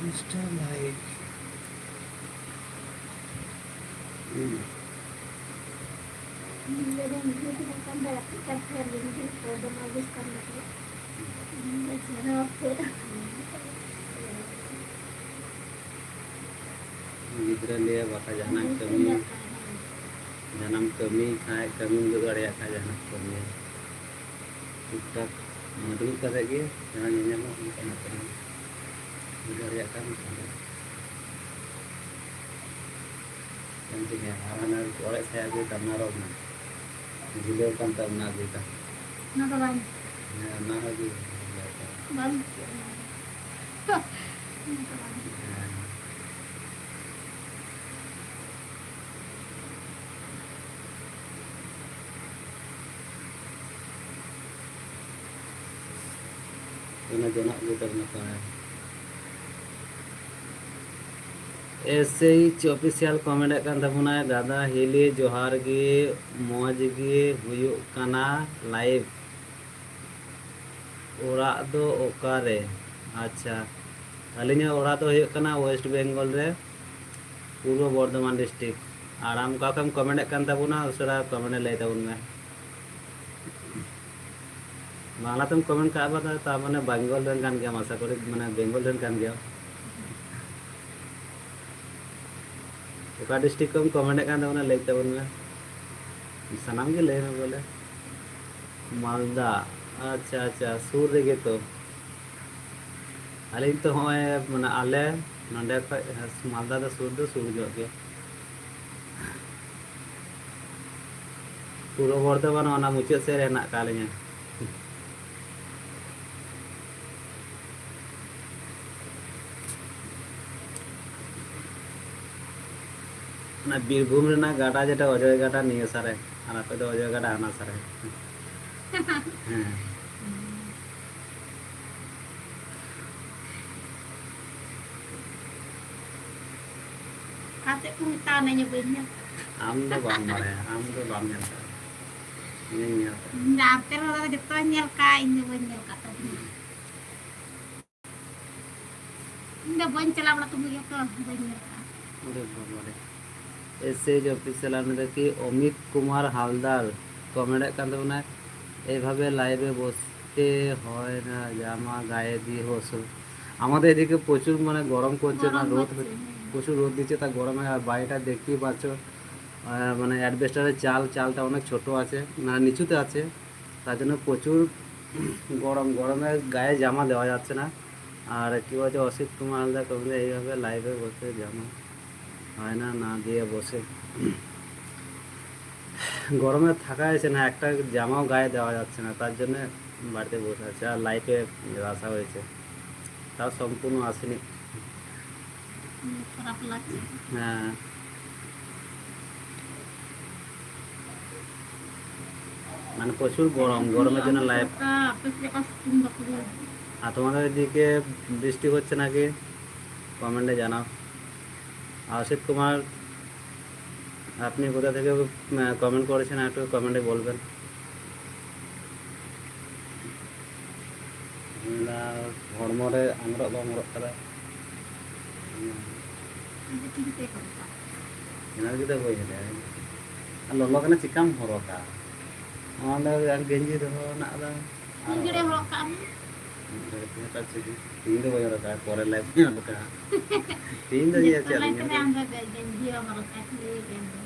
Insta live. ᱜᱤᱫᱽᱨᱟᱹ ᱞᱟᱹᱭᱟ ᱵᱟᱠᱷᱟᱡ ᱡᱟᱦᱟᱱᱟᱜ ᱠᱟᱹᱢᱤ᱾ ᱚᱱᱟᱢ ᱠᱟᱹᱢᱤ ᱠᱷᱟᱡ, ᱠᱟᱹᱢᱤᱢ ᱩᱫᱩᱜ ᱫᱟᱲᱮᱭᱟᱜ ᱠᱷᱟᱡ ᱡᱟᱦᱟᱱᱟᱜ ᱠᱟᱹᱢᱤ, ᱴᱩᱠ ᱴᱟᱠ ᱢᱟᱱᱮ ᱫᱩᱲᱩᱵ ᱠᱟᱛᱮ ᱜᱮ ᱡᱟᱦᱟᱸ ᱧᱮᱧᱟᱢᱚᱜ ᱚᱱᱠᱟᱱᱟᱜ ᱠᱟᱹᱢᱤ ᱩᱫᱩᱜ ᱫᱟᱲᱮᱭᱟᱜ ᱠᱷᱟᱱ ᱮᱱᱠᱷᱟᱱ ᱫᱚ ᱪᱮᱫ ᱮᱢ ᱪᱤᱠᱟᱹᱭᱟ? ᱟᱨ ᱦᱟᱱᱟ ᱚᱲᱟᱜ ᱥᱮᱫ ᱟᱹᱜᱩᱭ ᱛᱟᱢ, ᱚᱱᱟ ᱨᱮᱦᱚᱸ ᱡᱷᱩᱞᱟᱹᱣ ᱠᱟᱱ ᱛᱟᱢ, ᱚᱱᱟ ᱟᱹᱜᱩᱭ ᱛᱟᱢ᱾ ᱚᱱᱟ ᱫᱚ ᱵᱟᱝ᱾ ᱦᱮᱸ, ᱚᱱᱟ ᱦᱚᱸ ᱟᱹᱜᱩᱭ ᱢᱮ᱾ ᱵᱟᱝ ᱪᱤᱠᱟᱹᱜᱼᱟ ᱚᱱᱟ ᱫᱚ᱾ ᱚᱱᱟ ᱫᱚ ᱵᱟᱝ᱾ ᱦᱮᱸ᱾ ᱚᱱᱟ ᱡᱚᱱᱚᱜ ᱜᱮ ᱛᱟᱵᱚᱱᱟ ᱛᱟᱦᱮᱸ᱾ ᱮᱥ ᱮᱭᱤᱪ ᱚᱯᱷᱤᱥᱤᱭᱟᱞ ᱠᱚᱢᱮᱱᱴ ᱮᱫ ᱠᱟᱱ ᱛᱟᱵᱚᱱᱟᱭ, ᱫᱟᱫᱟ ᱦᱤᱞᱤ ᱡᱚᱦᱟᱨ ᱜᱮ, ᱢᱚᱡᱽ ᱜᱮ ᱦᱩᱭᱩᱜ ᱠᱟᱱᱟ ᱞᱟᱭᱤᱵᱷ᱾ ᱚᱲᱟᱜ ᱫᱚ ᱚᱠᱟᱨᱮ? ᱟᱪᱪᱷᱟ, ᱟᱹᱞᱤᱧᱟᱜ ᱚᱲᱟᱜ ᱫᱚ ᱦᱩᱭᱩᱜ ᱠᱟᱱᱟ ᱳᱭᱮᱥᱴ ᱵᱮᱝᱜᱚᱞ ᱨᱮ, ᱯᱩᱨᱵᱚ ᱵᱚᱨᱫᱷᱚᱢᱟᱱ ᱰᱤᱥᱴᱨᱤᱠᱴ᱾ ᱟᱨ ᱟᱢ ᱚᱠᱟ ᱠᱷᱚᱱᱮᱢ ᱠᱚᱢᱮᱱᱴ ᱮᱫ ᱠᱟᱱ ᱛᱟᱵᱚᱱᱟ, ᱩᱥᱟᱹᱨᱟ ᱠᱚᱢᱮᱱᱴ ᱨᱮ ᱞᱟᱹᱭ ᱛᱟᱵᱚᱱ ᱢᱮ᱾ ᱵᱟᱝᱞᱟ ᱛᱮᱢ ᱠᱚᱢᱮᱱᱴ ᱠᱟᱜᱼᱟ ᱵᱟ, ᱛᱟᱨ ᱢᱟᱱᱮ ᱵᱮᱝᱜᱚᱞ ᱨᱮᱱ ᱠᱟᱱ ᱜᱮᱭᱟᱢ, ᱟᱥᱟ ᱠᱚᱨᱤ ᱢᱟᱱᱮ ᱵᱮᱝᱜᱚᱞ ᱨᱮᱱ ᱠᱟᱱ ᱜᱮᱭᱟᱢ᱾ ᱚᱠᱟ ᱰᱤᱥᱴᱨᱤᱠᱴ ᱠᱷᱚᱱ ᱠᱚᱢᱮᱱᱴ ᱮᱫ ᱠᱟᱱ ᱛᱟᱵᱚᱱᱟ, ᱞᱟᱹᱭ ᱛᱟᱵᱚᱱ ᱢᱮ᱾ ᱥᱟᱱᱟᱢ ᱜᱮ ᱞᱟᱹᱭ ᱢᱮ ᱵᱚᱞᱮ᱾ ᱢᱟᱞᱫᱟ, ᱟᱪᱪᱷᱟ ᱟᱪᱪᱷᱟ, ᱥᱩᱨ ᱨᱮᱜᱮ ᱛᱚ᱾ ᱟᱹᱞᱤᱧ ᱛᱚ ᱦᱚᱸᱜᱼᱚᱭ ᱢᱟᱱᱮ ᱟᱞᱮ ᱱᱚᱸᱰᱮ ᱠᱷᱚᱡ ᱢᱟᱞᱫᱟ ᱫᱚ ᱥᱩᱨ ᱫᱚ ᱥᱩᱨ ᱧᱚᱜ ᱜᱮ᱾ ᱯᱩᱨᱵᱚ ᱵᱚᱨᱫᱷᱚᱢᱟᱱ ᱚᱱᱟ ᱢᱩᱪᱟᱹᱫ ᱥᱮᱫ ᱨᱮ ᱦᱮᱱᱟᱜ ᱟᱠᱟᱫ ᱞᱤᱧᱟ᱾ ᱚᱱᱟ ᱵᱤᱨᱵᱷᱩᱢ ᱨᱮᱱᱟᱜ ᱜᱟᱰᱟ ᱡᱮᱴᱟ ᱚᱡᱚᱭ ᱜᱟᱰᱟ ᱱᱤᱭᱟᱹ ᱥᱟᱨᱮ, ᱟᱨ ᱟᱯᱮ ᱫᱚ ᱚᱡᱚᱭ ᱜᱟᱰᱟ ᱦᱟᱱᱟ ᱥᱟᱨᱮ᱾ ᱦᱮᱸ᱾ ᱚᱠᱟ ᱥᱮᱫ ᱠᱚ ᱢᱮᱛᱟᱜᱼᱟ, ᱚᱱᱟ ᱤᱧ ᱵᱟᱹᱧ ᱧᱮᱞ ᱠᱟᱜᱼᱟ᱾ ᱟᱢ ᱫᱚ ᱵᱟᱢ ᱵᱟᱲᱟᱭᱟ, ᱟᱢ ᱫᱚ ᱵᱟᱢ ᱧᱮᱞ ᱠᱟᱜᱼᱟ᱾ ᱤᱧᱤᱧ ᱧᱮᱞ ᱠᱟᱜᱼᱟ᱾ ᱤᱧ ᱫᱚ ᱟᱯᱮ ᱨᱮᱱ ᱫᱚ ᱡᱚᱛᱚᱧ ᱧᱮᱞ ᱠᱟᱜᱼᱟ, ᱤᱧ ᱫᱚ ᱵᱟᱹᱧ ᱧᱮᱞ ᱠᱟᱜ ᱛᱟᱵᱚᱱᱟ᱾ ᱤᱧ ᱫᱚ ᱵᱟᱹᱧ ᱪᱟᱞᱟᱣ ᱵᱟᱲᱟ ᱛᱟᱵᱚᱱ ᱜᱮᱭᱟ ᱛᱚ, ᱵᱟᱹᱧ ᱧᱮᱞ ᱠᱟᱜᱼᱟ᱾ ᱚᱸᱰᱮ ᱵᱟᱵᱟᱨᱮ᱾ ᱮᱥ ᱮᱭᱤᱪ ᱚᱯᱷᱤᱥᱤᱭᱟᱞ ᱟᱨ ᱢᱤᱫᱴᱮᱱ ᱠᱤ ᱚᱢᱤᱛ ᱠᱩᱢᱟᱨ ᱦᱟᱞᱫᱟᱨ ᱠᱚᱢᱮᱱᱴ ᱮᱫ ᱠᱟᱱ ᱛᱟᱵᱚᱱᱟᱭ, "এইভাবে লাইভে বসতে হয় না, জামা গায়ে দিয়ে বসো।" আমাদের এদিকে প্রচুর মানে গরম করছে না, গরম রোদ, হচ্ছে, হুম। প্রচুর রোদ দিচ্ছে, তা গরমে আর বাইরেটা দেখতেই পাচ্ছ। আহ, মানে অ্যাডভেস্টারের চাল, চালটা অনেক ছোট আছে, মানে নিচুতে আছে, তার জন্য প্রচুর গরম, গরমে গায়ে জামা দেওয়া যাচ্ছে না। আর কি বলছে, অসিত কুমার হালদার কমেন্টে এইভাবে লাইভে বসে জামা হয় না, না দিয়ে বসে। গরমে থাকা যাচ্ছে না, একটা জামাও গায়ে দেওয়া যাচ্ছে না, তার জন্য বাড়িতে বসে আছে। আর লাইভে আসা হয়েছে, তাও সম্পূর্ণ আসেনি। খারাপ লাগছে। হ্যাঁ, মানে প্রচুর গরম, গরমের জন্য লাইভ। আপনি কি কাজ তুমি বাকি? আর তোমাদের এদিকে বৃষ্টি হচ্ছে নাকি, কমেন্টে জানাও। অসিত কুমার, আপনি কোথা থেকে কমেন্ট করেছেন, একটু কমেন্টে বলবেন। ᱚᱱᱟ ᱦᱚᱲᱢᱚ ᱨᱮ ᱟᱝᱨᱚᱵ ᱵᱟᱢ ᱦᱚᱨᱚᱜ ᱠᱟᱫᱟ᱾ ᱟᱫᱚ ᱪᱤᱠᱟᱹᱛᱮ ᱠᱚ ᱢᱮᱛᱟᱜᱼᱟ? ᱮᱱᱟᱝ ᱜᱮ ᱫᱚ ᱦᱩᱭ ᱮᱱᱟ᱾ ᱟᱨ ᱞᱚᱞᱚ ᱠᱟᱱᱟ, ᱪᱤᱠᱟᱢ ᱦᱚᱨᱚᱜᱟ? ᱚᱱᱟ ᱫᱚ ᱟᱨ ᱜᱮᱧᱡᱤ ᱫᱚᱦᱚ ᱨᱮᱱᱟᱜ ᱫᱚ᱾ ᱢᱤᱫ ᱜᱷᱟᱹᱲᱤᱡ ᱦᱚᱨᱚᱜ ᱠᱟᱜ ᱢᱮ᱾ ᱢᱤᱫ ᱜᱷᱟᱹᱲᱤᱡ ᱛᱮ ᱦᱟᱛᱟᱣ ᱪᱮᱫ? ᱛᱮᱦᱤᱧ ᱫᱚ ᱵᱟᱹᱧ ᱦᱚᱨᱚᱜ ᱠᱟᱜᱼᱟ, ᱯᱚᱨᱮ ᱞᱟᱭᱤᱵᱷ ᱨᱤᱧ ᱦᱚᱨᱚᱜ ᱠᱟᱜᱼᱟ᱾ ᱛᱮᱦᱤᱧ ᱫᱚ ᱤᱭᱟᱹ ᱪᱮᱫ ᱞᱟᱭᱤᱵᱷ ᱤᱧ ᱨᱮ ᱟᱢ ᱫᱚ ᱜᱮᱧᱡᱤ ᱦᱚᱸ ᱦᱚᱨᱚᱜ ᱠᱟᱜ ᱢᱮ, ᱜᱮᱧᱡᱤ᱾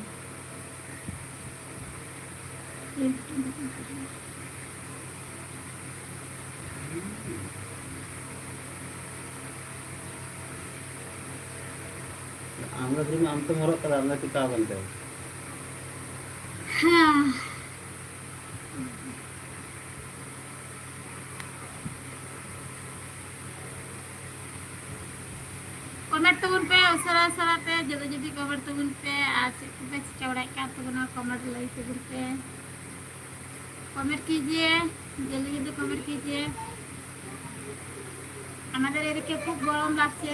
ᱟᱢ ᱫᱚ ᱯᱩᱨᱟᱹ ᱟᱢ ᱛᱮᱢ ᱦᱚᱨᱚᱜ ᱠᱟᱫᱟ, ᱟᱢ ᱫᱚ ᱪᱤᱠᱟ ᱟᱠᱟᱱ ᱛᱮ? ᱦᱮᱸ᱾ ᱠᱚᱢᱮᱱᱴ ᱛᱟᱵᱚᱱ ᱯᱮ ᱩᱥᱟᱹᱨᱟ ᱩᱥᱟᱹᱨᱟ ᱛᱮ, ᱡᱚᱞᱫᱤ ᱡᱚᱞᱫᱤ ᱠᱚᱢᱮᱱᱴ ᱛᱟᱵᱚᱱ ᱯᱮ᱾ ᱟᱨ ᱪᱮᱫ ᱠᱚᱯᱮ ᱪᱤᱠᱟᱹ ᱵᱟᱲᱟᱭᱮᱫ ᱠᱟᱱ ᱛᱟᱵᱚᱱᱟ, ᱠᱚᱢᱮᱱᱴ ᱞᱟᱹᱭ ᱛᱟᱵᱚᱱ ᱯᱮ᱾ ᱠᱚᱢᱮᱱᱴ ᱠᱤᱡᱤᱭᱮ, ᱡᱚᱞᱫᱤ ᱡᱚᱞᱫᱤ ᱠᱚᱢᱮᱱᱴ ᱠᱤᱡᱤᱭᱮ। আমাদের এদিকে খুব গরম লাগছে,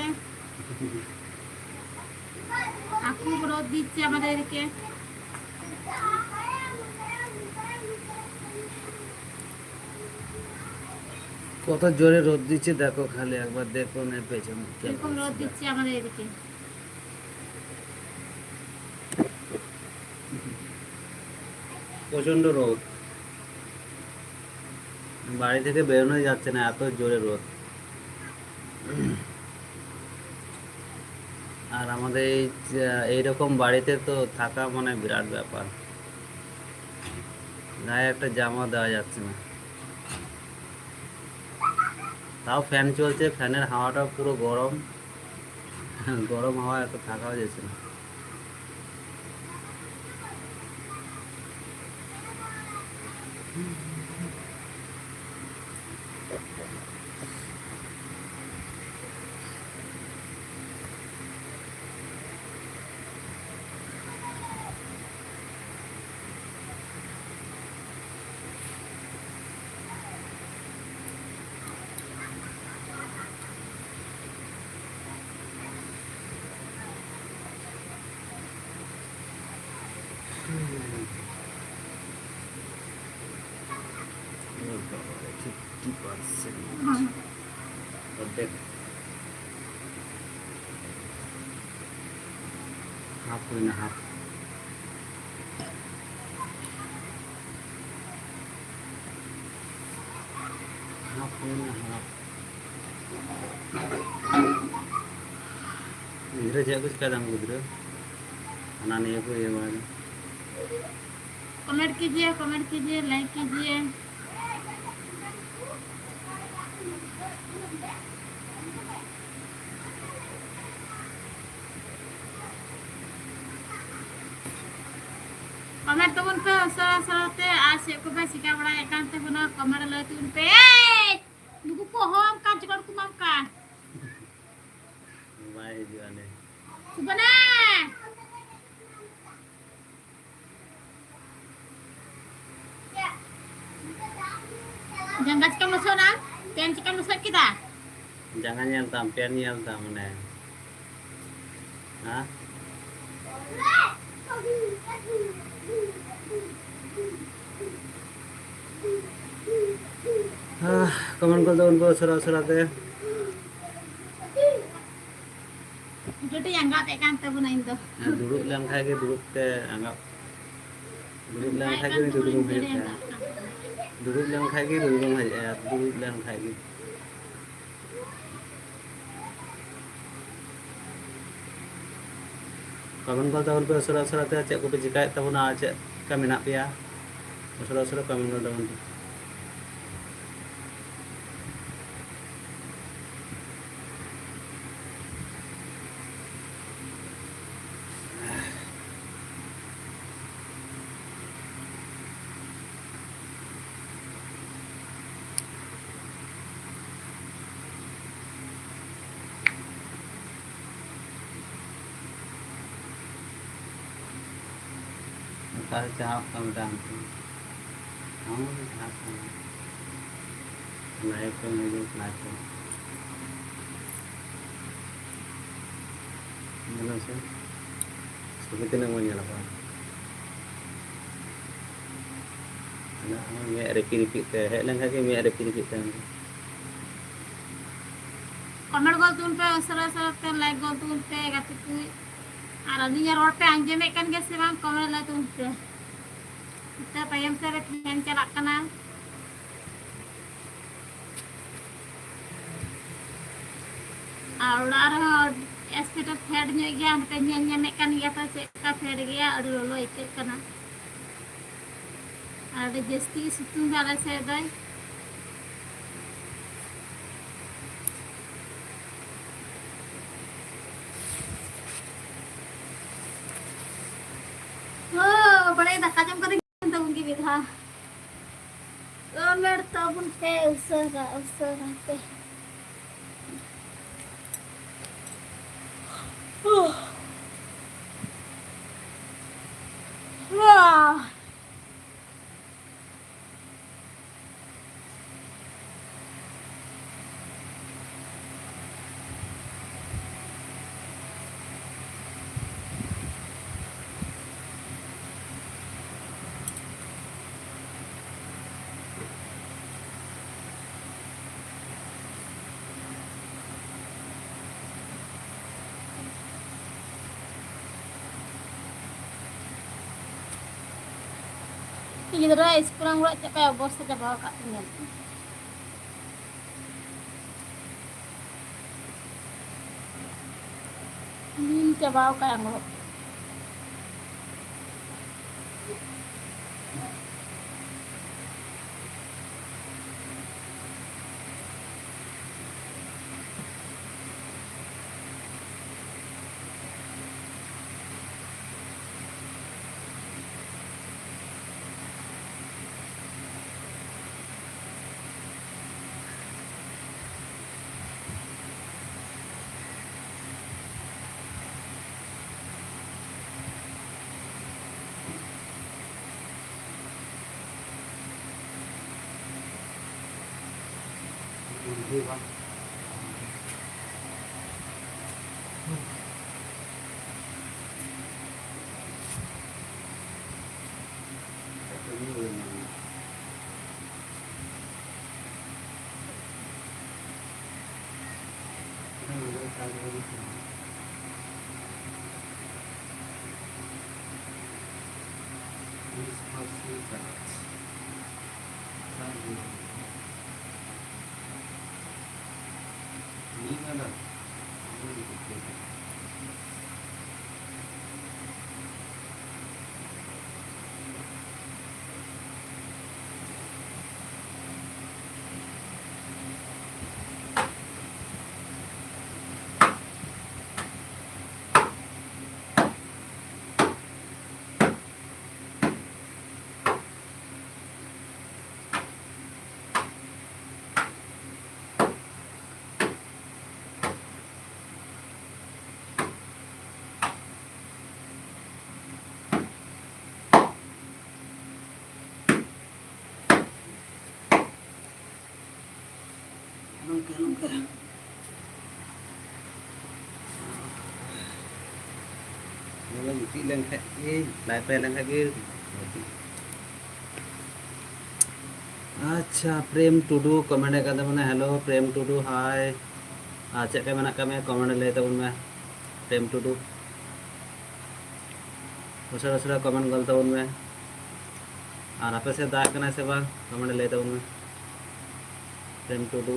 আর খুব রোদ দিচ্ছে আমাদের এদিকে। কত জোরে রোদ দিচ্ছে দেখো, খালি একবার দেখো না পেছনে। এরকম রোদ দিচ্ছে আমাদের এদিকে। প্রচণ্ড রোদ, বাড়ি থেকে বেরোনোই যাচ্ছে না, এত জোরে রোদ। আর আমাদের এই যে, এইরকম বাড়িতে তো থাকা মানে বিরাট ব্যাপার। গায়ে একটা জামা দেওয়া যাচ্ছে না, তাও ফ্যান চলছে, ফ্যানের হাওয়াটা পুরো গরম। গরম হাওয়া, এত থাকাও যাচ্ছে না। ও বাবা রে, ফিফটি পার্সেন্ট। অর্ধেক। হাফ ᱦᱩᱭᱱᱟ, ᱦᱟᱯ᱾ ᱦᱟᱯ ᱦᱩᱭᱱᱟ, ᱦᱟᱯ᱾ ᱜᱤᱫᱽᱨᱟᱹ ᱪᱮᱫ ᱠᱚ ᱪᱤᱠᱟᱹᱭᱮᱫᱟ ᱩᱱᱠᱩ ᱜᱤᱫᱽᱨᱟᱹ? ᱦᱟᱱᱟ ᱱᱤᱭᱟᱹ ᱠᱚ ᱤᱭᱟᱹ ᱵᱟᱲᱟᱭᱮᱫᱟ᱾ कमेंट कीजिए, कमेंट कीजिए, लाइक कीजिए। ᱠᱚᱢᱮᱱᱴ ᱛᱟᱵᱚᱱ ᱯᱮ ᱩᱥᱟᱹᱨᱟ ᱩᱥᱟᱹᱨᱟ ᱛᱮ, ᱟᱨ ᱪᱮᱫ ᱠᱚᱯᱮ ᱪᱤᱠᱟ ᱵᱟᱲᱟᱭᱮᱫ ᱠᱟᱱ ᱛᱟᱵᱚᱱᱟ, ᱠᱚᱢᱮᱱᱴ ᱞᱟᱹᱭ ᱛᱟᱵᱚᱱ ᱯᱮ᱾ ᱮᱭ! ᱱᱩᱠᱩ ᱠᱚ ᱦᱚᱦᱚᱣᱟᱢ ᱠᱟᱱ, ᱪᱤᱠᱟᱹ ᱠᱚ ᱮᱢᱟᱢ ᱠᱟᱱ? ᱵᱟᱭ ᱦᱤᱡᱩᱜᱼᱟ ᱱᱮ᱾ ᱥᱩᱵᱟᱱᱟ! ᱡᱟᱸᱜᱟ ᱪᱤᱠᱟᱢ ᱞᱚᱥᱚᱫ ᱮᱱᱟ? ᱯᱮᱱ ᱪᱤᱠᱟᱢ ᱞᱚᱥᱚᱫ ᱠᱮᱫᱟ? ᱡᱟᱸᱜᱟ ᱧᱮᱞ ᱛᱟᱢ, ᱯᱮᱱ ᱧᱮᱞ ᱛᱟᱢ, ᱚᱱᱮ᱾ ᱦᱮᱸ? ᱦᱟᱸ, ᱠᱚᱢᱮᱱᱴ ᱠᱚ ᱛᱟᱵᱚᱱ ᱯᱮ ᱩᱥᱟᱹᱨᱟ ᱩᱥᱟᱹᱨᱟ ᱛᱮ᱾ ᱠᱟᱹᱴᱤᱡ ᱟᱸᱜᱟᱛ ᱮᱫ ᱠᱟᱱ ᱛᱟᱵᱚᱱᱟ ᱤᱧ ᱫᱚ᱾ ᱦᱮᱸ, ᱫᱩᱲᱩᱵ ᱞᱮᱱᱠᱷᱟᱡ ᱜᱮ ᱫᱩᱲᱩᱵ ᱛᱮ ᱟᱸᱜᱟᱛ᱾ ᱫᱩᱲᱩᱵ ᱞᱮᱱᱠᱷᱟᱡ ᱜᱮ ᱫᱩᱲᱩᱵ ᱦᱤᱡᱩᱜ ᱠᱟᱱᱟ᱾ ᱫᱩᱲᱩᱵ ᱞᱮᱱᱠᱷᱟᱡ ᱜᱮ ᱫᱩᱲᱩᱵ ᱦᱮᱡ ᱟᱭᱟ, ᱫᱩᱲᱩᱵ ᱞᱮᱱᱠᱷᱟᱡ ᱜᱮ᱾ ᱠᱚᱢᱮᱱᱴ ᱜᱚᱫ ᱛᱟᱵᱚᱱ ᱯᱮ ᱩᱥᱟᱹᱨᱟ ᱩᱥᱟᱹᱨᱟ ᱛᱮ, ᱪᱮᱫ ᱠᱚᱯᱮ ᱪᱮᱠᱟᱭᱮᱫ ᱛᱟᱵᱚᱱᱟ, ᱪᱮᱫ ᱞᱮᱠᱟ ᱢᱮᱱᱟᱜ ᱯᱮᱭᱟ, ᱩᱥᱟᱹᱨᱟ ᱩᱥᱟᱹᱨᱟ ᱠᱚᱢᱮᱱᱴ ᱜᱚᱫ ᱛᱟᱵᱚᱱ ᱯᱮ᱾ ᱚᱠᱟ ᱨᱮ ᱪᱟᱞᱟᱜ ᱠᱟᱱ ᱛᱟᱢ? ᱟᱢ ᱜᱮ ᱪᱟᱞᱟᱜ ᱠᱟᱱᱟ᱾ ᱞᱟᱭᱤᱵᱷ ᱨᱮ ᱧᱮᱞ ᱠᱟᱱᱟ ᱠᱚ᱾ ᱧᱮᱞ ᱢᱮᱥᱮ᱾ ᱪᱷᱚᱵᱤ ᱛᱤᱱᱟᱹᱜ ᱢᱚᱡᱽ ᱧᱮᱞᱚᱜ ᱠᱟᱱᱟ᱾ ᱟᱫᱚ ᱟᱢ ᱢᱮᱫ ᱨᱤᱯᱤ ᱨᱤᱯᱤᱜ ᱛᱮ ᱦᱮᱡ ᱞᱮᱱᱠᱷᱟᱱ ᱜᱮ ᱢᱮᱫ ᱨᱤᱯᱤ ᱨᱤᱯᱤᱜ ᱛᱟᱦᱮᱱ ᱜᱮ᱾ ᱠᱚᱢᱮᱱᱴ ᱜᱚᱫ ᱛᱟᱵᱚᱱ ᱯᱮ, ᱩᱥᱟᱹᱨᱟ ᱩᱥᱟᱹᱨᱟ ᱛᱮ ᱞᱟᱭᱤᱠ ᱜᱚᱫ ᱛᱟᱵᱚᱱ ᱯᱮ ᱜᱟᱛᱮ ᱠᱚ᱾ ᱟᱨ ᱟᱹᱞᱤᱧᱟᱜ ᱨᱚᱲ ᱯᱮ ᱟᱸᱡᱚᱢᱮᱫ ᱠᱟᱱ ᱜᱮᱭᱟ ᱥᱮ ᱵᱟᱝ, ᱠᱚᱢᱮᱱᱴ ᱞᱟᱹᱭ ᱛᱟᱵᱚᱱ ᱯᱮ᱾ ᱱᱤᱛᱚᱜ ᱛᱟᱭᱚᱢ ᱥᱮᱫ ᱨᱮ ᱯᱷᱮᱱ ᱪᱟᱞᱟᱜ ᱠᱟᱱᱟ᱾ ᱟᱨ ᱚᱲᱟᱜ ᱨᱮᱦᱚᱸ ᱮᱥᱯᱮᱴᱮ ᱯᱷᱮᱰ ᱧᱚᱜ ᱜᱮᱭᱟ, ᱱᱚᱛᱮ ᱧᱮᱞ ᱧᱟᱢᱮᱫ ᱠᱟᱱ ᱜᱮᱭᱟ ᱯᱮ ᱪᱮᱫ ᱞᱮᱠᱟ ᱯᱷᱮᱰ ᱜᱮᱭᱟ, ᱟᱹᱰᱤ ᱞᱚᱞᱚ ᱟᱹᱭᱠᱟᱹᱜ ᱠᱟᱱᱟ᱾ ᱟᱹᱰᱤ ᱡᱟᱹᱥᱛᱤ ᱜᱮ ᱥᱤᱛᱩᱝ ᱫᱟ ᱟᱞᱮ ᱥᱮᱫ ᱫᱚᱭ᱾ ᱦᱳ, ᱵᱟᱲᱮ ᱫᱟᱠᱟ ᱡᱚᱢ ᱠᱟᱛᱮ ᱛᱟᱵᱚᱱ ᱜᱮ ᱢᱤᱫ ᱫᱷᱟᱣ᱾ ᱠᱚᱢᱮᱱᱴ ᱛᱟᱵᱚᱱ ᱯᱮ ᱩᱥᱟᱹᱨᱟ ᱩᱥᱟᱹᱨᱟ ᱛᱮ᱾ ᱜᱤᱫᱽᱨᱟᱹ ᱥᱠᱩᱞ ᱟᱝᱨᱚᱜ ᱪᱮᱫ ᱞᱮᱠᱟᱭ ᱚᱵᱚᱥᱛᱟ ᱪᱟᱵᱟᱣ ᱟᱠᱟᱫ ᱛᱤᱧᱟᱹ᱾ ᱞᱤᱞ ᱪᱟᱵᱟᱣ ᱟᱠᱟᱫ ᱟᱝᱨᱚᱜ᱾ ᱦᱩᱭᱩᱜᱼᱟ᱾ ᱱᱚᱝᱠᱟ, ᱱᱚᱝᱠᱟ᱾ ᱱᱚᱣᱟ ᱜᱤᱛᱤᱡ ᱞᱮᱱᱠᱷᱟᱡ ᱜᱮ, live ᱨᱮ ᱞᱮᱱᱠᱷᱟᱡ ᱜᱮ᱾ ᱟᱪᱪᱷᱟ, ᱯᱨᱮᱢ ᱴᱩᱰᱩ comment ᱮᱫ ᱠᱟᱱ ᱛᱟᱵᱚᱱᱟ᱾ Hello ᱯᱨᱮᱢ ᱴᱩᱰᱩ, hi᱾ ᱟᱨ ᱪᱮᱫ ᱞᱮᱠᱟ ᱢᱮᱱᱟᱜ ᱟᱠᱟᱫ ᱢᱮᱭᱟ, comment ᱨᱮ ᱞᱟᱹᱭ ᱛᱟᱵᱚᱱ ᱢᱮ ᱯᱨᱮᱢ ᱴᱩᱰᱩ᱾ ᱩᱥᱟᱹᱨᱟ ᱩᱥᱟᱹᱨᱟ comment ᱜᱚᱞ ᱛᱟᱵᱚᱱ ᱢᱮ᱾ ᱟᱨ ᱟᱯᱮ ᱥᱮᱫ ᱫᱟᱜ ᱠᱟᱱᱟᱭ ᱥᱮ ᱵᱟᱝ, comment ᱨᱮ ᱞᱟᱹᱭ ᱛᱟᱵᱚᱱ ᱢᱮ ᱯᱨᱮᱢ ᱴᱩᱰᱩ᱾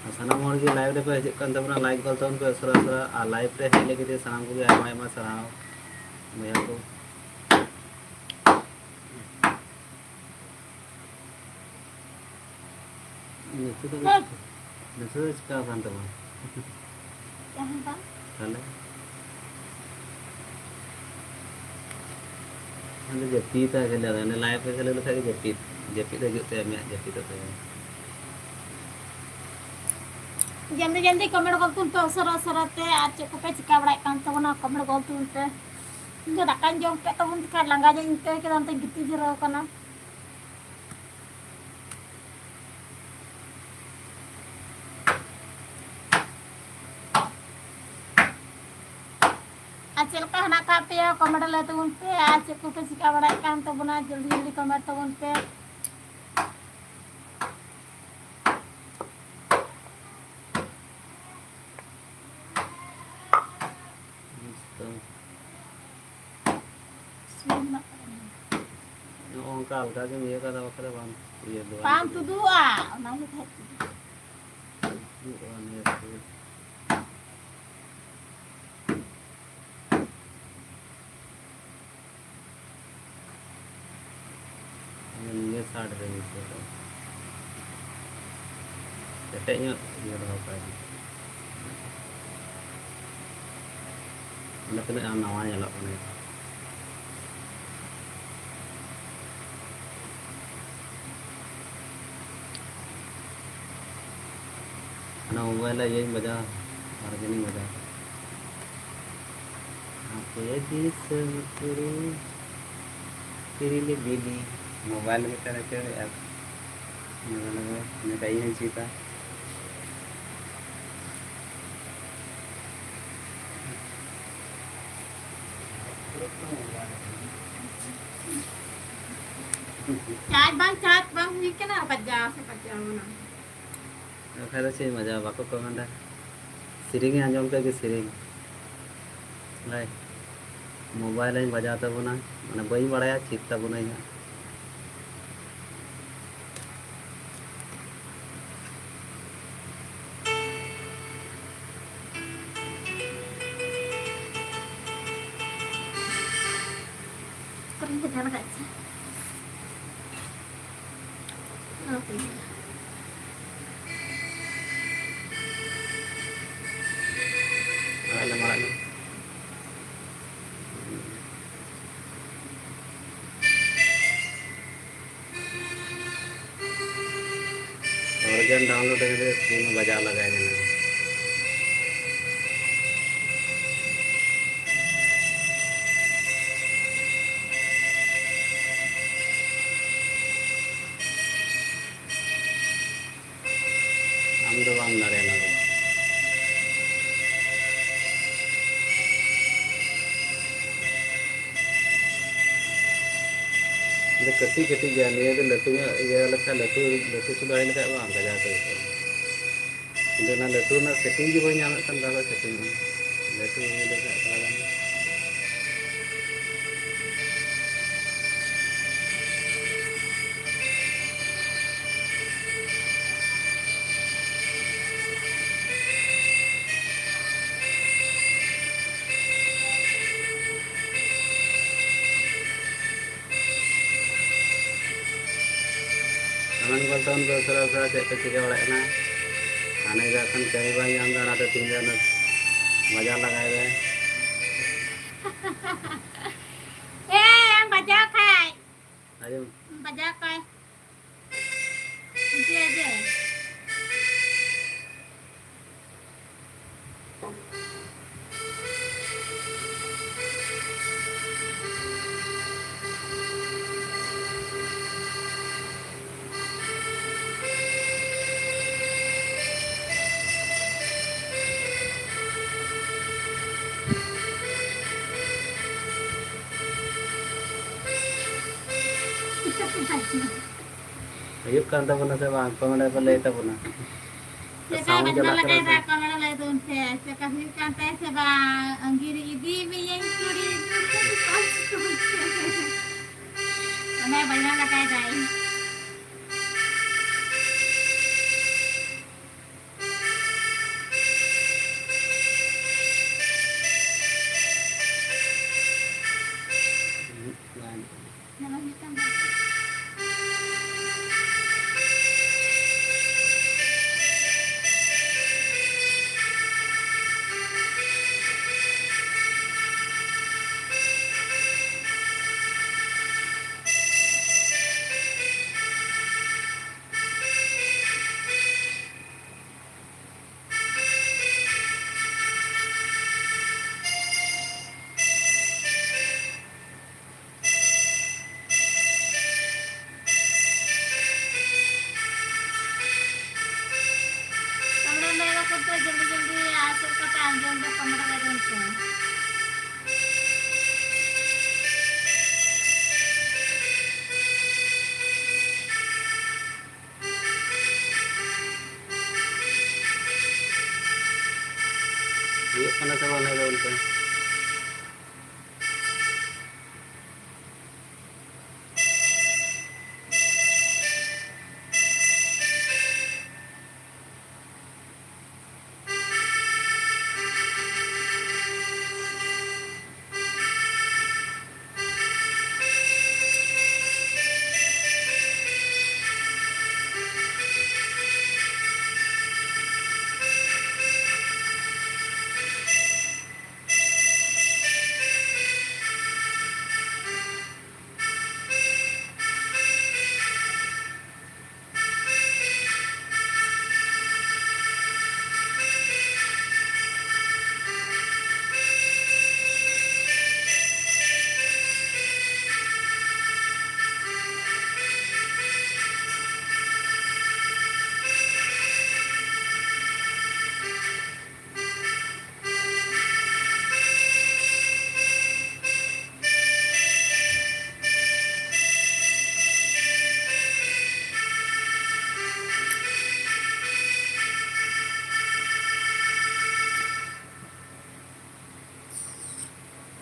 ᱟᱨ ᱥᱟᱱᱟᱢ ᱦᱚᱲ ᱜᱮ live ᱨᱮᱯᱮ ᱦᱤᱡᱩᱜ ᱠᱟᱱ ᱛᱟᱵᱚᱱᱟ, like ᱜᱚᱞ ᱛᱟᱵᱚᱱ ᱯᱮ ᱩᱥᱟᱹᱨᱟ ᱩᱥᱟᱹᱨᱟ᱾ ᱟᱨ live ᱨᱮ ᱦᱮᱡ ᱞᱟᱹᱜᱤᱫ ᱛᱮ ᱥᱟᱱᱟᱢ ᱠᱚᱜᱮ ᱟᱭᱢᱟ ᱟᱭᱢᱟ ᱥᱟᱨᱦᱟᱣ ᱵᱚᱭᱦᱟ ᱠᱚ᱾ ᱱᱤᱛᱚᱜ ᱫᱚ, ᱱᱤᱛᱚᱜ ᱫᱚ ᱪᱤᱠᱟ ᱟᱠᱟᱱ ᱛᱟᱢᱟ? ᱡᱟᱦᱟᱸ ᱵᱟᱝ᱾ ᱛᱟᱦᱞᱮ? ᱟᱫᱚ ᱡᱟᱹᱯᱤᱫᱟ ᱠᱷᱟᱹᱞᱤ, ᱟᱫᱚ ᱚᱱᱮ live ᱨᱮ ᱠᱷᱟᱹᱞᱤ ᱞᱮᱠᱷᱟᱡ ᱜᱮ ᱡᱟᱹᱯᱤᱫ, ᱡᱟᱹᱯᱤᱫ ᱦᱤᱡᱩᱜ ᱛᱟᱭᱟ, ᱢᱮᱫ ᱡᱟᱹᱯᱤᱫᱚᱜ ᱛᱟᱭᱟ᱾ ᱡᱚᱞᱫᱤ ᱡᱚᱞᱫᱤ comment ᱜᱚᱞ ᱛᱟᱵᱚᱱ ᱯᱮ ᱩᱥᱟᱹᱨᱟ ᱩᱥᱟᱹᱨᱟ ᱛᱮ, ᱟᱨ ᱪᱮᱫ ᱠᱚᱯᱮ ᱪᱤᱠᱟ ᱵᱟᱲᱟᱭᱮᱫ ᱠᱟᱱ ᱛᱟᱵᱚᱱᱟ comment ᱜᱚᱞ ᱛᱟᱵᱚᱱ ᱯᱮ᱾ ᱤᱧ ᱫᱚ ᱫᱟᱠᱟᱧ ᱡᱚᱢ ᱠᱮᱫ ᱛᱟᱵᱚᱱ ᱛᱮᱠᱷᱟᱱ ᱞᱟᱸᱜᱟ ᱧᱚᱜ ᱤᱧ ᱟᱹᱭᱠᱟᱹᱣ ᱠᱮᱫᱟ, ᱚᱱᱛᱮᱧ ᱜᱤᱛᱤᱡ ᱡᱤᱨᱟᱹᱣ ᱠᱟᱱᱟ᱾ ᱟᱨ ᱪᱮᱫ ᱞᱮᱠᱟ ᱦᱮᱱᱟᱜ ᱟᱠᱟᱫ ᱯᱮᱭᱟ comment ᱞᱟᱹᱭ ᱛᱟᱵᱚᱱ ᱯᱮ, ᱟᱨ ᱪᱮᱫ ᱠᱚᱯᱮ ᱪᱤᱠᱟ ᱵᱟᱲᱟᱭᱮᱫ ᱠᱟᱱ ᱛᱟᱵᱚᱱᱟ, ᱡᱚᱞᱫᱤ ᱡᱚᱞᱫᱤ comment ᱛᱟᱵᱚᱱ ᱯᱮ᱾ ᱵᱩᱡᱽ ᱛᱚ᱾ ᱥᱩᱨ ᱢᱮᱱᱟᱜ ᱛᱟᱵᱚᱱᱟ᱾ ᱱᱚᱜᱼᱚ ᱱᱚᱝᱠᱟ ᱟᱞᱜᱟ ᱜᱮᱢ ᱤᱭᱟᱹ ᱠᱟᱫᱟ, ᱵᱟᱠᱷᱟᱡ ᱫᱚ ᱵᱟᱢ ᱤᱭᱟᱹ ᱫᱚ ᱵᱟᱝ ᱵᱟᱝ ᱛᱩᱫᱩᱜᱼᱟ᱾ ᱛᱩᱫᱩᱜᱼᱟ, ᱚᱱᱟ ᱜᱮ ᱛᱟᱦᱮᱸ ᱠᱟᱱᱟ᱾ ᱛᱩᱫᱩᱜᱼᱟ ᱱᱤᱭᱟᱹ ᱠᱚ᱾ ᱱᱤᱭᱟᱹ side ᱨᱮ ᱵᱮᱥᱤ ᱫᱚ ᱠᱮᱴᱮᱡ ᱧᱚᱜ ᱤᱭᱟᱹ ᱫᱚᱦᱚ ᱠᱟᱜ ᱦᱩᱭᱩᱜᱼᱟ᱾ ᱚᱸᱰᱮ ᱛᱤᱱᱟᱹᱜ ᱱᱟᱣᱟ ᱧᱮᱞᱚᱜ ᱠᱟᱱᱟ᱾ ᱚᱱᱟ mobile ᱨᱮ ᱤᱭᱟᱹᱧ ᱵᱟᱡᱟᱣᱟ, ᱵᱟᱨᱜᱮᱱᱤᱧ ᱵᱟᱡᱟᱣᱟ᱾ ᱟᱯᱮ ᱫᱤᱥᱚᱢ ᱠᱩᱲᱤ ᱛᱤᱨᱤᱞ ᱵᱤᱞᱤ, mobile ᱜᱮ ᱛᱟᱦᱮᱸ ᱦᱚᱪᱚᱭ ᱟᱨ ᱢᱚᱡᱟ ᱞᱟᱜᱟᱣ, ᱤᱱᱟᱹ ᱠᱷᱟᱡ ᱤᱧ ᱦᱚᱸᱧ ᱪᱮᱫᱟ᱾ ᱪᱟᱨᱡᱽ ᱵᱟᱝ ᱪᱟᱨᱡᱽ ᱵᱟᱝ ᱦᱩᱭ ᱠᱟᱱᱟ, ᱵᱟᱡᱟᱣ ᱥᱮ ᱵᱟᱡᱟᱣ ᱮᱱᱟ᱾ ᱵᱟᱠᱷᱟᱡ ᱫᱚ ᱪᱮᱫ ᱤᱧ ᱵᱟᱡᱟᱣᱟ, ᱵᱟᱠᱚ comment ᱟ᱾ ᱥᱮᱨᱮᱧ ᱤᱧ ᱟᱸᱡᱚᱢ ᱠᱮᱫ ᱜᱮ ᱥᱮᱨᱮᱧ᱾ ᱦᱳᱭ, mobile ᱨᱤᱧ ᱵᱟᱡᱟᱣ ᱛᱟᱵᱚᱱᱟ, ᱢᱟᱱᱮ ᱵᱟᱹᱧ ᱵᱟᱲᱟᱭᱟ, ᱪᱮᱫ ᱛᱟᱵᱚᱱᱟᱹᱧ ᱦᱟᱸᱜ᱾ ᱠᱚᱨᱮᱧ ᱵᱷᱮᱡᱟ ᱞᱟᱜᱟᱫ ᱪᱮ᱾ ᱟᱲᱟᱜ ᱞᱮᱢ, ᱟᱲᱟᱜ ᱞᱮᱢ᱾ ᱜᱮᱢ ᱰᱟᱣᱩᱱᱞᱳᱰ ᱠᱟᱛᱮ ᱥᱴᱨᱤᱢ ᱵᱟᱡᱟᱣ ᱞᱟᱜᱟᱭ ᱠᱟᱱᱟ᱾ ᱟᱢ ᱫᱚ ᱵᱟᱢ ᱫᱟᱲᱮᱭᱟᱜᱼᱟ ᱱᱚᱣᱟ ᱫᱚ᱾ ᱤᱧ ᱫᱚ ᱠᱟᱹᱴᱤᱡ ᱠᱟᱹᱴᱤᱡ ᱜᱮᱭᱟ, ᱱᱤᱭᱟᱹ ᱫᱚ ᱞᱟᱹᱴᱩ ᱧᱚᱜ ᱤᱭᱟᱹ ᱞᱮᱠᱷᱟᱱ, ᱞᱟᱹᱴᱩ, ᱞᱟᱹᱴᱩ ᱥᱩᱫᱷᱟᱹ ᱦᱩᱭ ᱞᱮᱠᱷᱟᱱ ᱵᱟᱝ ᱠᱟᱡᱟᱠ ᱦᱩᱭ ᱠᱚᱜᱼᱟ᱾ ᱤᱧ ᱫᱚ ᱚᱱᱟ ᱞᱟᱹᱴᱩ ᱨᱮᱱᱟᱜ ᱥᱮᱴᱤᱝ ᱜᱮ ᱵᱟᱹᱧ ᱧᱟᱢᱮᱫ ᱠᱟᱱ, ᱛᱟᱦᱞᱮ ᱥᱮᱴᱤᱝ ᱢᱮ᱾ ᱞᱟᱹᱴᱩ ᱦᱩᱭ ᱞᱮᱠᱷᱟᱱ ᱛᱷᱚᱲᱟ ᱜᱟᱱ᱾ ᱥᱟᱱᱟᱢ ᱠᱚ ᱛᱟᱵᱚᱱ ᱯᱮ ᱩᱥᱟᱹᱨᱟ ᱩᱥᱟᱹᱨᱟ ᱪᱮᱫ ᱠᱚ ᱪᱤᱠᱟᱹ ᱵᱟᱲᱟᱜ ᱠᱟᱱᱟ᱾ ᱦᱟᱱᱮ ᱡᱟ ᱠᱷᱟᱱ ᱠᱟᱹᱢᱤ ᱵᱟᱭ ᱧᱟᱢ ᱮᱫᱟ, ᱚᱱᱟᱛᱮ ᱛᱤᱦᱤᱧ ᱫᱚ ᱚᱱᱟ ᱵᱟᱡᱟᱨ ᱞᱟᱜᱟᱭ ᱫᱟᱭ᱾ ᱮ, ᱟᱢ ᱵᱟᱡᱟᱣ ᱠᱷᱟᱡ᱾ ᱟᱸᱡᱚᱢ᱾ ᱵᱟᱡᱟᱣ ᱠᱷᱟᱡ᱾ ᱡᱮ, ᱡᱮ᱾ ᱦᱩᱭᱩᱜ ᱠᱟᱱ ᱛᱟᱵᱚᱱᱟ ᱥᱮ ᱵᱟᱝ? ᱠᱚᱢᱮᱱᱴ ᱨᱮ ᱞᱟᱹᱭ ᱛᱟᱵᱚᱱᱟ᱾ ᱪᱮᱫ ᱞᱮᱠᱟ ᱥᱟᱣᱩᱱᱰ ᱵᱟᱡᱱᱟ ᱪᱟᱞᱟᱜ ᱠᱟᱱᱟ ᱞᱟᱜᱟᱭ ᱥᱮ? ᱫᱟ? ᱠᱚᱢᱮᱱᱴ ᱨᱮ ᱞᱟᱹᱭ ᱛᱟᱵᱚᱱ ᱯᱮ᱾ ᱪᱮᱫ ᱞᱮᱠᱟ ᱦᱩᱭᱩᱜ ᱠᱟᱱ ᱛᱟᱭᱟ ᱥᱮ ᱵᱟᱝ? ᱟᱺᱜᱤᱨ ᱤᱫᱤ ᱢᱮᱭᱟᱹᱧ ᱠᱩᱲᱤ, ᱫᱩᱞᱟᱹᱲ ᱠᱚ ᱥᱤᱛᱩᱝ ᱛᱮ᱾ ᱚᱱᱟ ᱵᱟᱡᱱᱟ ᱞᱟᱜᱟᱭ ᱫᱟᱭ᱾ ᱠᱚᱫᱚ ᱡᱚᱞᱫᱤ ᱡᱚᱞᱫᱤ ᱟᱨ ᱪᱮᱫ ᱞᱮᱠᱟᱯᱮ ᱟᱸᱡᱚᱢ ᱫᱟ ᱠᱚᱢᱮᱱᱴ ᱨᱮ ᱞᱟᱹᱭ ᱯᱮ᱾ ᱦᱩᱭᱩᱜ ᱠᱟᱱᱟ ᱥᱮ ᱵᱟᱝ ᱞᱟᱹᱭ ᱛᱟᱵᱚᱱ ᱯᱮ᱾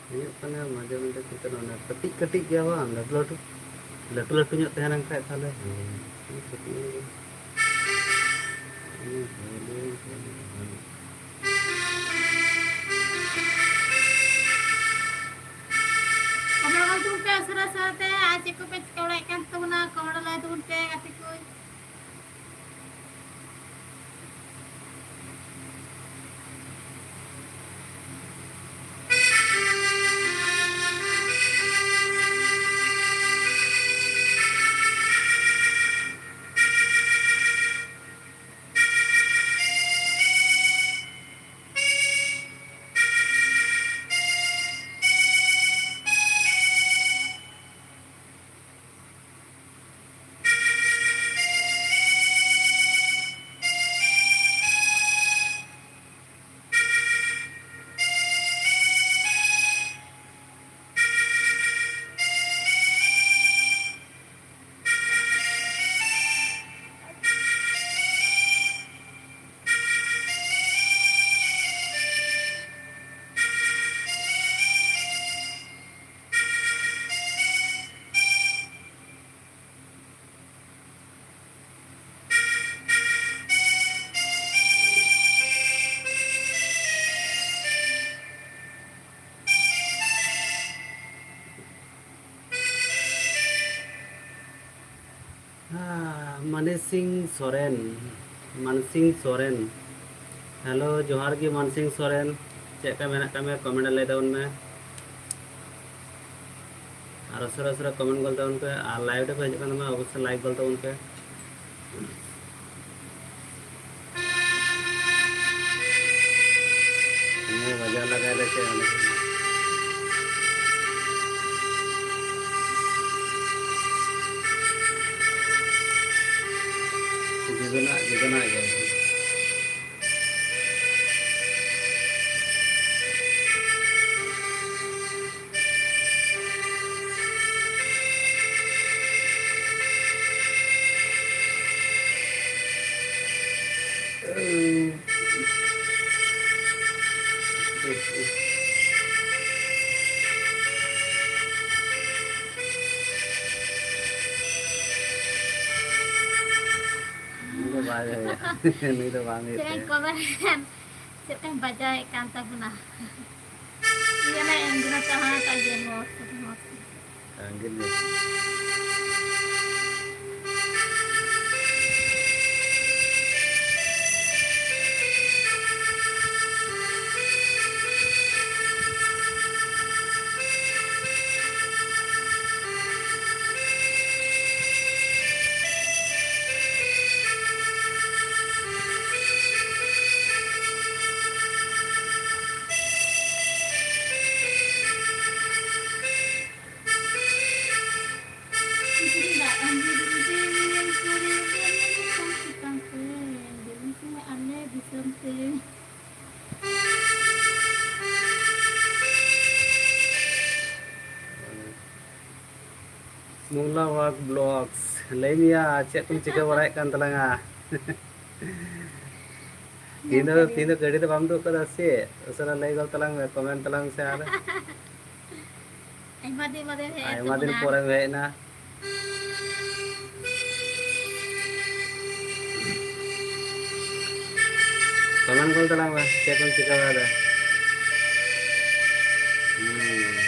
ᱦᱩᱭᱩᱜ ᱠᱟᱱᱟ ᱢᱟᱡᱷᱮ ᱢᱚᱫᱽᱫᱷᱮ ᱪᱤᱠᱟᱹ ᱚᱱᱟ ᱠᱟᱹᱴᱤᱡ ᱠᱟᱹᱴᱤᱡ ᱜᱮᱭᱟ ᱵᱟᱝ, ᱞᱟᱹᱴᱩ ᱞᱟᱹᱴᱩ, ᱞᱟᱹᱴᱩ ᱞᱟᱹᱴᱩ ᱧᱚᱜ ᱛᱟᱦᱮᱸ ᱞᱮᱱ ᱠᱷᱟᱡ ᱛᱟᱦᱞᱮ ᱦᱮᱸ, ᱠᱟᱹᱴᱤᱡ ᱧᱚᱜ ᱜᱮ᱾ ᱠᱚᱢᱮᱱᱴ ᱚᱞ ᱛᱟᱵᱚᱱ ᱯᱮ ᱩᱥᱟᱹᱨᱟ ᱩᱥᱟᱹᱨᱟ ᱛᱮ, ᱟᱨ ᱪᱮᱫ ᱠᱚᱯᱮ ᱪᱤᱠᱟᱹ ᱵᱟᱲᱟᱭᱮᱫ ᱠᱟᱱ ᱛᱟᱵᱚᱱᱟ, ᱠᱚᱢᱮᱱᱴ ᱞᱟᱹᱭ ᱛᱟᱵᱚᱱ ᱯᱮ ᱜᱟᱛᱮ ᱠᱚ᱾ ᱢᱟᱱᱤ ᱥᱤᱝ ᱥᱚᱨᱮᱱ, ᱢᱟᱱᱥᱤᱝ ᱥᱚᱨᱮᱱ᱾ ᱦᱮᱞᱳ, ᱡᱚᱦᱟᱨ ᱜᱮ ᱢᱟᱱᱥᱤᱝ ᱥᱚᱨᱮᱱ᱾ ᱪᱮᱫ ᱞᱮᱠᱟ ᱢᱮᱱᱟᱜ ᱟᱠᱟᱫ ᱢᱮᱭᱟ? ᱠᱚᱢᱮᱱᱴ ᱨᱮ ᱞᱟᱹᱭ ᱛᱟᱵᱚᱱ ᱢᱮ᱾ ᱟᱨ ᱩᱥᱟᱹᱨᱟ ᱩᱥᱟᱹᱨᱟ ᱠᱚᱢᱮᱱᱴ ᱜᱚᱞ ᱛᱟᱵᱚᱱ ᱯᱮ᱾ ᱟᱨ ᱞᱟᱭᱤᱵᱷ ᱨᱮᱯᱮ ᱦᱤᱡᱩᱜ ᱠᱟᱱ ᱛᱟᱵᱚᱱᱟ, ᱚᱵᱚᱥᱥᱳᱭ ᱞᱟᱭᱤᱠ ᱜᱚᱞ ᱛᱟᱵᱚᱱ ᱯᱮ᱾ ᱱᱤᱭᱟᱹ ᱵᱟᱡᱟᱨ ᱞᱟᱜᱟᱭ ᱫᱟ ᱪᱮᱫ ᱚᱸᱰᱮ? ᱡᱩᱫᱟᱹᱱᱟᱜ, ᱡᱩᱫᱟᱹᱱᱟᱜ ᱜᱮ᱾ ᱱᱩᱭ ᱫᱚ ᱵᱟᱭ ᱦᱩᱭᱩᱜᱼᱟ᱾ ᱱᱩᱭ ᱫᱚ ᱵᱟᱝ ᱦᱩᱭᱩᱜ ᱪᱮᱫ ᱛᱟᱭᱟ᱾ ᱠᱚᱢᱮᱱ, ᱪᱮᱫ ᱞᱮᱠᱟᱧ ᱵᱟᱡᱟᱣᱮᱫ ᱠᱟᱱ ᱛᱟᱵᱚᱱᱟ᱾ ᱤᱭᱟᱹ ᱞᱮ ᱮᱢ ᱠᱮᱫᱟ ᱪᱟᱦᱟ ᱠᱟᱜ ᱜᱮ ᱢᱚᱡᱽ, ᱢᱚᱡᱽ᱾ ᱟᱸᱜᱤᱨ ᱢᱮ᱾ ᱢᱩᱞᱟ ᱣᱟᱠ ᱵᱞᱚᱜᱥ, ᱞᱟᱹᱭ ᱢᱮᱭᱟ, ᱪᱮᱫ ᱠᱚᱢ ᱪᱤᱠᱟᱹ ᱵᱟᱲᱟᱭᱮᱫ ᱠᱟᱱ ᱛᱟᱞᱟᱝᱟ? ᱛᱤᱦᱤᱧ ᱫᱚ, ᱛᱤᱦᱤᱧ ᱫᱚ ᱜᱟᱹᱰᱤ ᱫᱚ ᱵᱟᱢ ᱫᱩᱲᱩᱵ ᱠᱟᱫᱟ ᱥᱮ? ᱩᱥᱟᱹᱨᱟ ᱞᱟᱹᱭ ᱜᱚᱫ ᱛᱟᱞᱟᱝ ᱢᱮ, ᱠᱚᱢᱮᱱᱴ ᱛᱟᱞᱟᱝ ᱢᱮᱥᱮ ᱟᱨ᱾ ᱟᱭᱢᱟ ᱫᱤᱱ ᱵᱟᱫᱮᱢ ᱦᱮᱡ ᱮᱱ ᱟᱭᱢᱟ ᱫᱤᱱ ᱛᱟᱵᱚᱱᱟ᱾ ᱯᱚᱨᱮᱢ ᱦᱮᱡ ᱮᱱᱟ᱾ ᱠᱚᱢᱮᱱᱴ ᱜᱚᱞ ᱛᱟᱞᱟᱝ ᱢᱮ, ᱪᱮᱫ ᱠᱚᱢ ᱪᱤᱠᱟᱹ ᱵᱟᱲᱟᱭᱮᱫᱟ? ᱦᱩᱸ᱾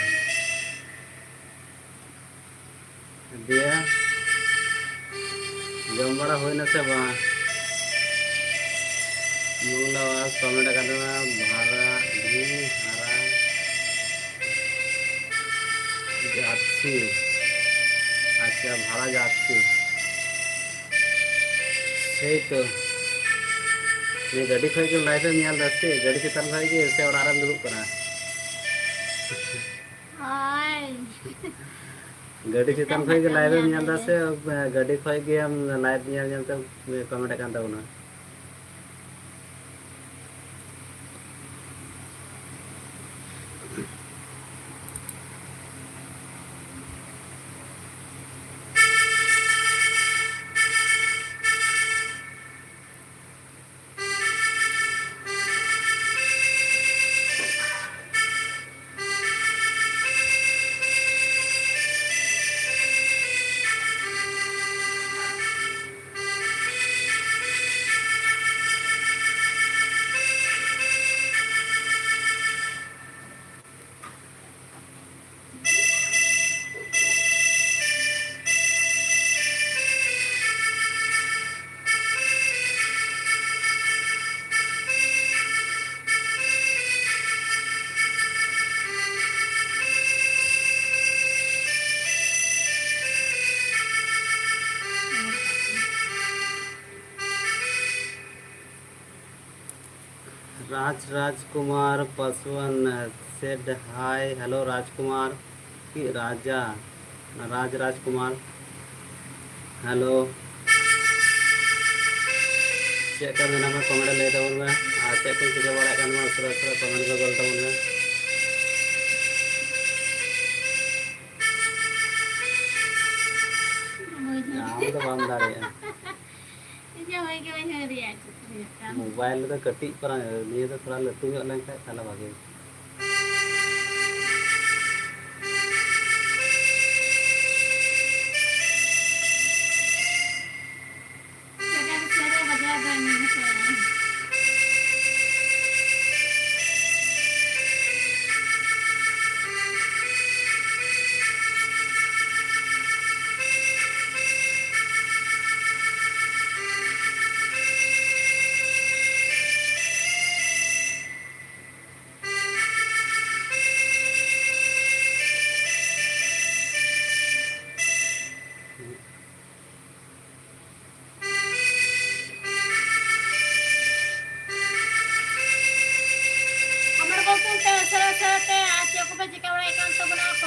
ᱫᱤᱭᱮ? ᱵᱟᱲᱟ ᱦᱩᱭᱱᱟ ᱥᱮ ᱵᱟᱝ? ᱢᱚᱝᱞᱟ ᱵᱟᱥ ᱠᱚᱢᱮᱱᱴ ᱟᱠᱟᱫ ᱛᱟᱦᱮᱱᱟ, ᱵᱷᱟᱲᱟ ᱵᱷᱤ ᱦᱟᱨᱟ ᱡᱟᱹᱥᱛᱤ᱾ ᱟᱪᱪᱷᱟ, ᱵᱷᱟᱲᱟ ᱡᱟᱹᱥᱛᱤ᱾ ᱥᱮᱭ ᱛᱚ᱾ ᱱᱤᱭᱟᱹ ᱜᱟᱹᱰᱤ ᱠᱷᱚᱡ ᱜᱮ ᱞᱟᱭᱤᱵᱷ ᱮᱢ ᱧᱮᱞ ᱫᱟ ᱥᱮ? ᱜᱟᱹᱰᱤ ᱪᱮᱛᱟᱱ ᱠᱷᱚᱡ ᱜᱮ ᱥᱮ ᱚᱲᱟᱜ ᱨᱮᱢ ᱫᱩᱲᱩᱵ ᱠᱟᱱᱟ? ᱦᱳᱭ᱾ ᱜᱟᱹᱰᱤ ᱪᱮᱛᱟᱱ ᱠᱷᱚᱡ ᱜᱮ ᱞᱟᱭᱤᱵᱷ ᱮᱢ ᱧᱮᱞ ᱫᱟ ᱥᱮ? ᱜᱟᱹᱰᱤ ᱠᱷᱚᱡ ᱜᱮ ᱟᱢ ᱞᱟᱭᱤᱵᱷ ᱧᱮᱞ ᱧᱮᱞ ᱛᱮᱢ ᱠᱚᱢᱮᱱᱴ ᱮᱫ ᱠᱟᱱ ᱛᱟᱵᱚᱱᱟ᱾ ᱨᱟᱡᱽ Raj Kumar ᱯᱟᱥᱣᱟᱱ said hi, hello Raj Kumar, ᱠᱤ ᱨᱟᱡᱟ, ᱨᱟᱡᱽ ᱨᱟᱡᱽ ᱠᱩᱢᱟᱨ, hello᱾ ᱪᱮᱫ ᱞᱮᱠᱟ ᱢᱮᱱᱟᱢᱟ ᱠᱚᱢᱮᱱᱴ ᱨᱮ ᱞᱟᱹᱭ ᱛᱟᱵᱚᱱ ᱢᱮ, ᱟᱨ ᱪᱮᱫ ᱠᱚᱢ ᱪᱤᱠᱟᱹ ᱵᱟᱲᱟᱭᱮᱫ ᱠᱟᱱ ᱛᱟᱵᱚᱱᱟ ᱩᱥᱟᱹᱨᱟ ᱩᱥᱟᱹᱨᱟ ᱠᱚᱢᱮᱱᱴ ᱨᱮ ᱚᱞ ᱛᱟᱵᱚᱱ ᱢᱮ᱾ ᱟᱢ ᱫᱚ ᱵᱟᱢ ᱫᱟᱲᱮᱭᱟᱜᱼᱟ᱾ ᱤᱧ ᱦᱚᱸ ᱦᱩᱭ ᱜᱮ ᱵᱟᱹᱧ ᱦᱩᱭ ᱫᱟᱲᱮᱭᱟᱜᱼᱟ, ᱪᱮᱫ ᱦᱩᱭᱩᱜ ᱠᱟᱱ᱾ ᱢᱳᱵᱟᱭᱤᱞ ᱨᱮᱫᱚ ᱠᱟᱹᱴᱤᱡ ᱯᱟᱨᱟ, ᱱᱤᱭᱟᱹ ᱫᱚ ᱛᱷᱚᱲᱟ ᱞᱟᱹᱴᱩ ᱧᱚᱜ ᱞᱮᱱᱠᱷᱟᱡ ᱛᱟᱦᱞᱮ ᱵᱷᱟᱜᱮ᱾ ᱪᱮᱫᱟᱜ ᱥᱮ ᱵᱟᱡᱟᱣ ᱫᱟ ᱤᱧ ᱥᱮ᱾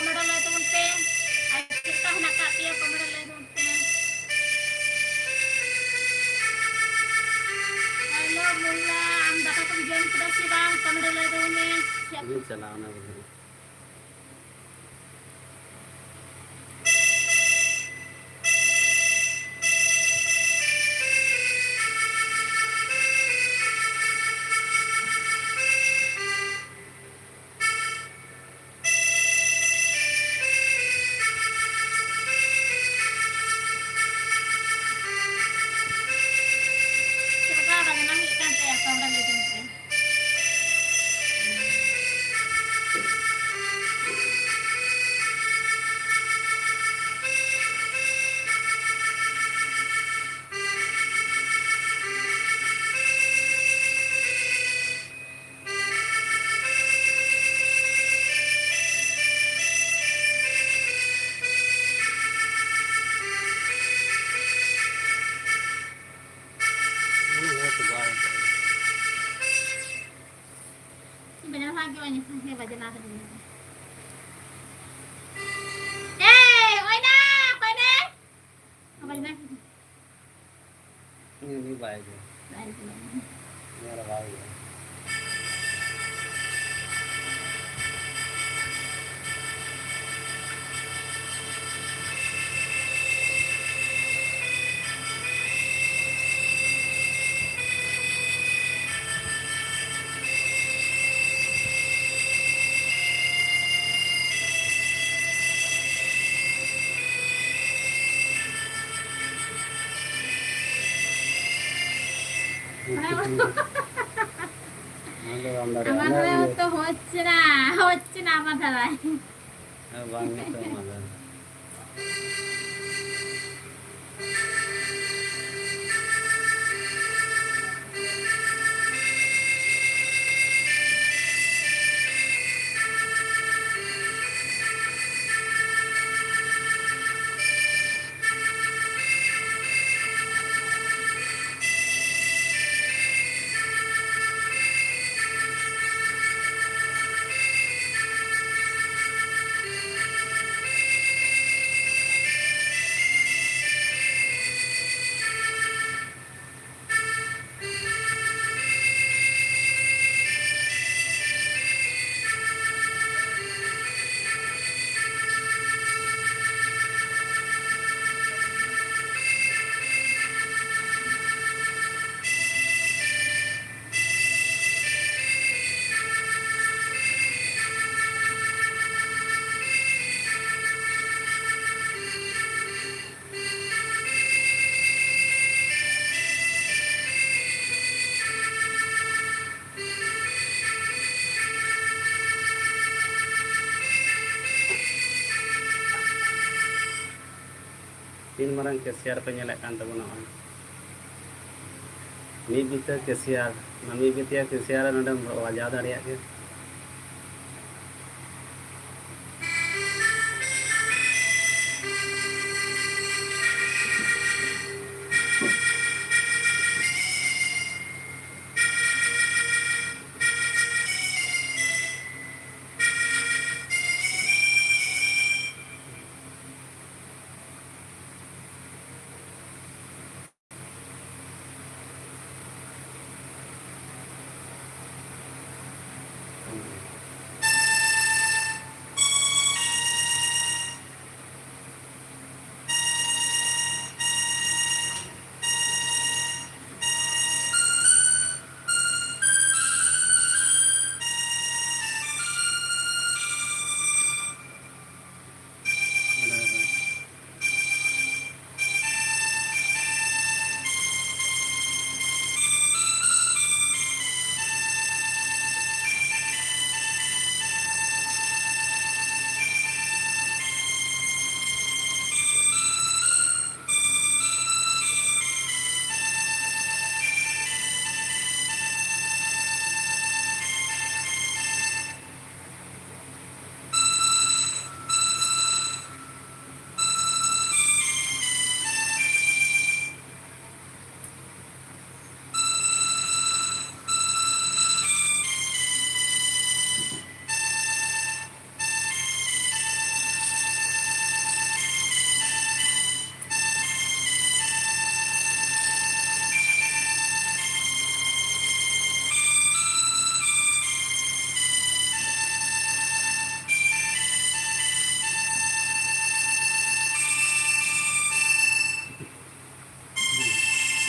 ᱠᱚᱢᱮᱱᱴ ᱞᱟᱹᱭ ᱛᱟᱵᱚᱱ ᱯᱮ᱾ ᱟᱨ ᱪᱮᱫ ᱞᱮᱠᱟ ᱦᱮᱱᱟᱜ ᱟᱠᱟᱫ ᱯᱮᱭᱟ, ᱠᱚᱢᱮᱱᱴ ᱞᱟᱹᱭ ᱛᱟᱵᱚᱱ ᱯᱮ᱾ ᱦᱮᱞᱳ ᱢᱩᱞᱟ, ᱟᱢ ᱫᱟᱠᱟ ᱠᱚᱢ ᱡᱚᱢ ᱠᱮᱫᱟ ᱥᱮ ᱵᱟᱝ? ᱠᱚᱢᱮᱱᱴ ᱨᱮ ᱞᱟᱹᱭ ᱛᱟᱵᱚᱱ ᱢᱮ᱾ ᱤᱧ ᱪᱟᱞᱟᱣᱱᱟ ᱵᱚᱞᱮ᱾ ᱪᱮᱫ ᱞᱮᱠᱟ ᱵᱟᱝ ᱧᱟᱢ ᱦᱩᱭᱩᱜ ᱠᱟᱱ ᱛᱟᱭᱟ, ᱠᱚᱢᱮᱱᱴ ᱨᱮ ᱞᱟᱹᱭ ᱛᱟᱵᱚᱱ ᱯᱮ᱾ ᱵᱟᱡᱱᱟ ᱥᱟᱶ ᱜᱮ ᱵᱟᱡᱱᱟ ᱥᱟᱶ ᱜᱮ ᱵᱟᱡᱱᱟ ᱠᱟᱫᱤᱧᱟ᱾ ᱮᱭ, ᱚᱠᱚᱭ ᱱᱟ? ᱚᱠᱚᱭ ᱱᱟ? ᱵᱟᱡᱱᱟ ᱠᱟᱫᱤᱧᱟ᱾ ᱩᱱᱤ ᱵᱟᱭ ᱜᱮ᱾ ᱵᱟᱭ ᱜᱮ᱾ ᱧᱮᱞ ᱵᱟᱭ ᱜᱮ᱾ ᱚᱱᱟ ᱫᱚ ᱵᱟᱢ ᱫᱟᱲᱮᱭᱟᱜᱼᱟ᱾ আমার ধারায় তো হচ্ছে না, হচ্ছে না আমার ধারায়। ᱦᱮᱸ, ᱵᱟᱝ ᱜᱮᱛᱚ ᱚᱱᱟ ᱫᱚ᱾ ᱛᱤᱱ ᱢᱟᱨᱟᱝ cashier ᱯᱮ ᱧᱮᱞᱮᱫ ᱠᱟᱱ ᱛᱟᱵᱚᱱᱟ ᱱᱚᱜᱼᱚᱭ᱾ ᱢᱤᱫ ᱵᱤᱛᱟᱹ cashier, ᱚᱱᱟ ᱢᱤᱫ ᱵᱤᱛᱟᱹ cashier ᱨᱮ ᱱᱚᱰᱮᱢ ᱵᱟᱡᱟᱣ ᱫᱟᱲᱮᱭᱟᱜ ᱜᱮᱭᱟ᱾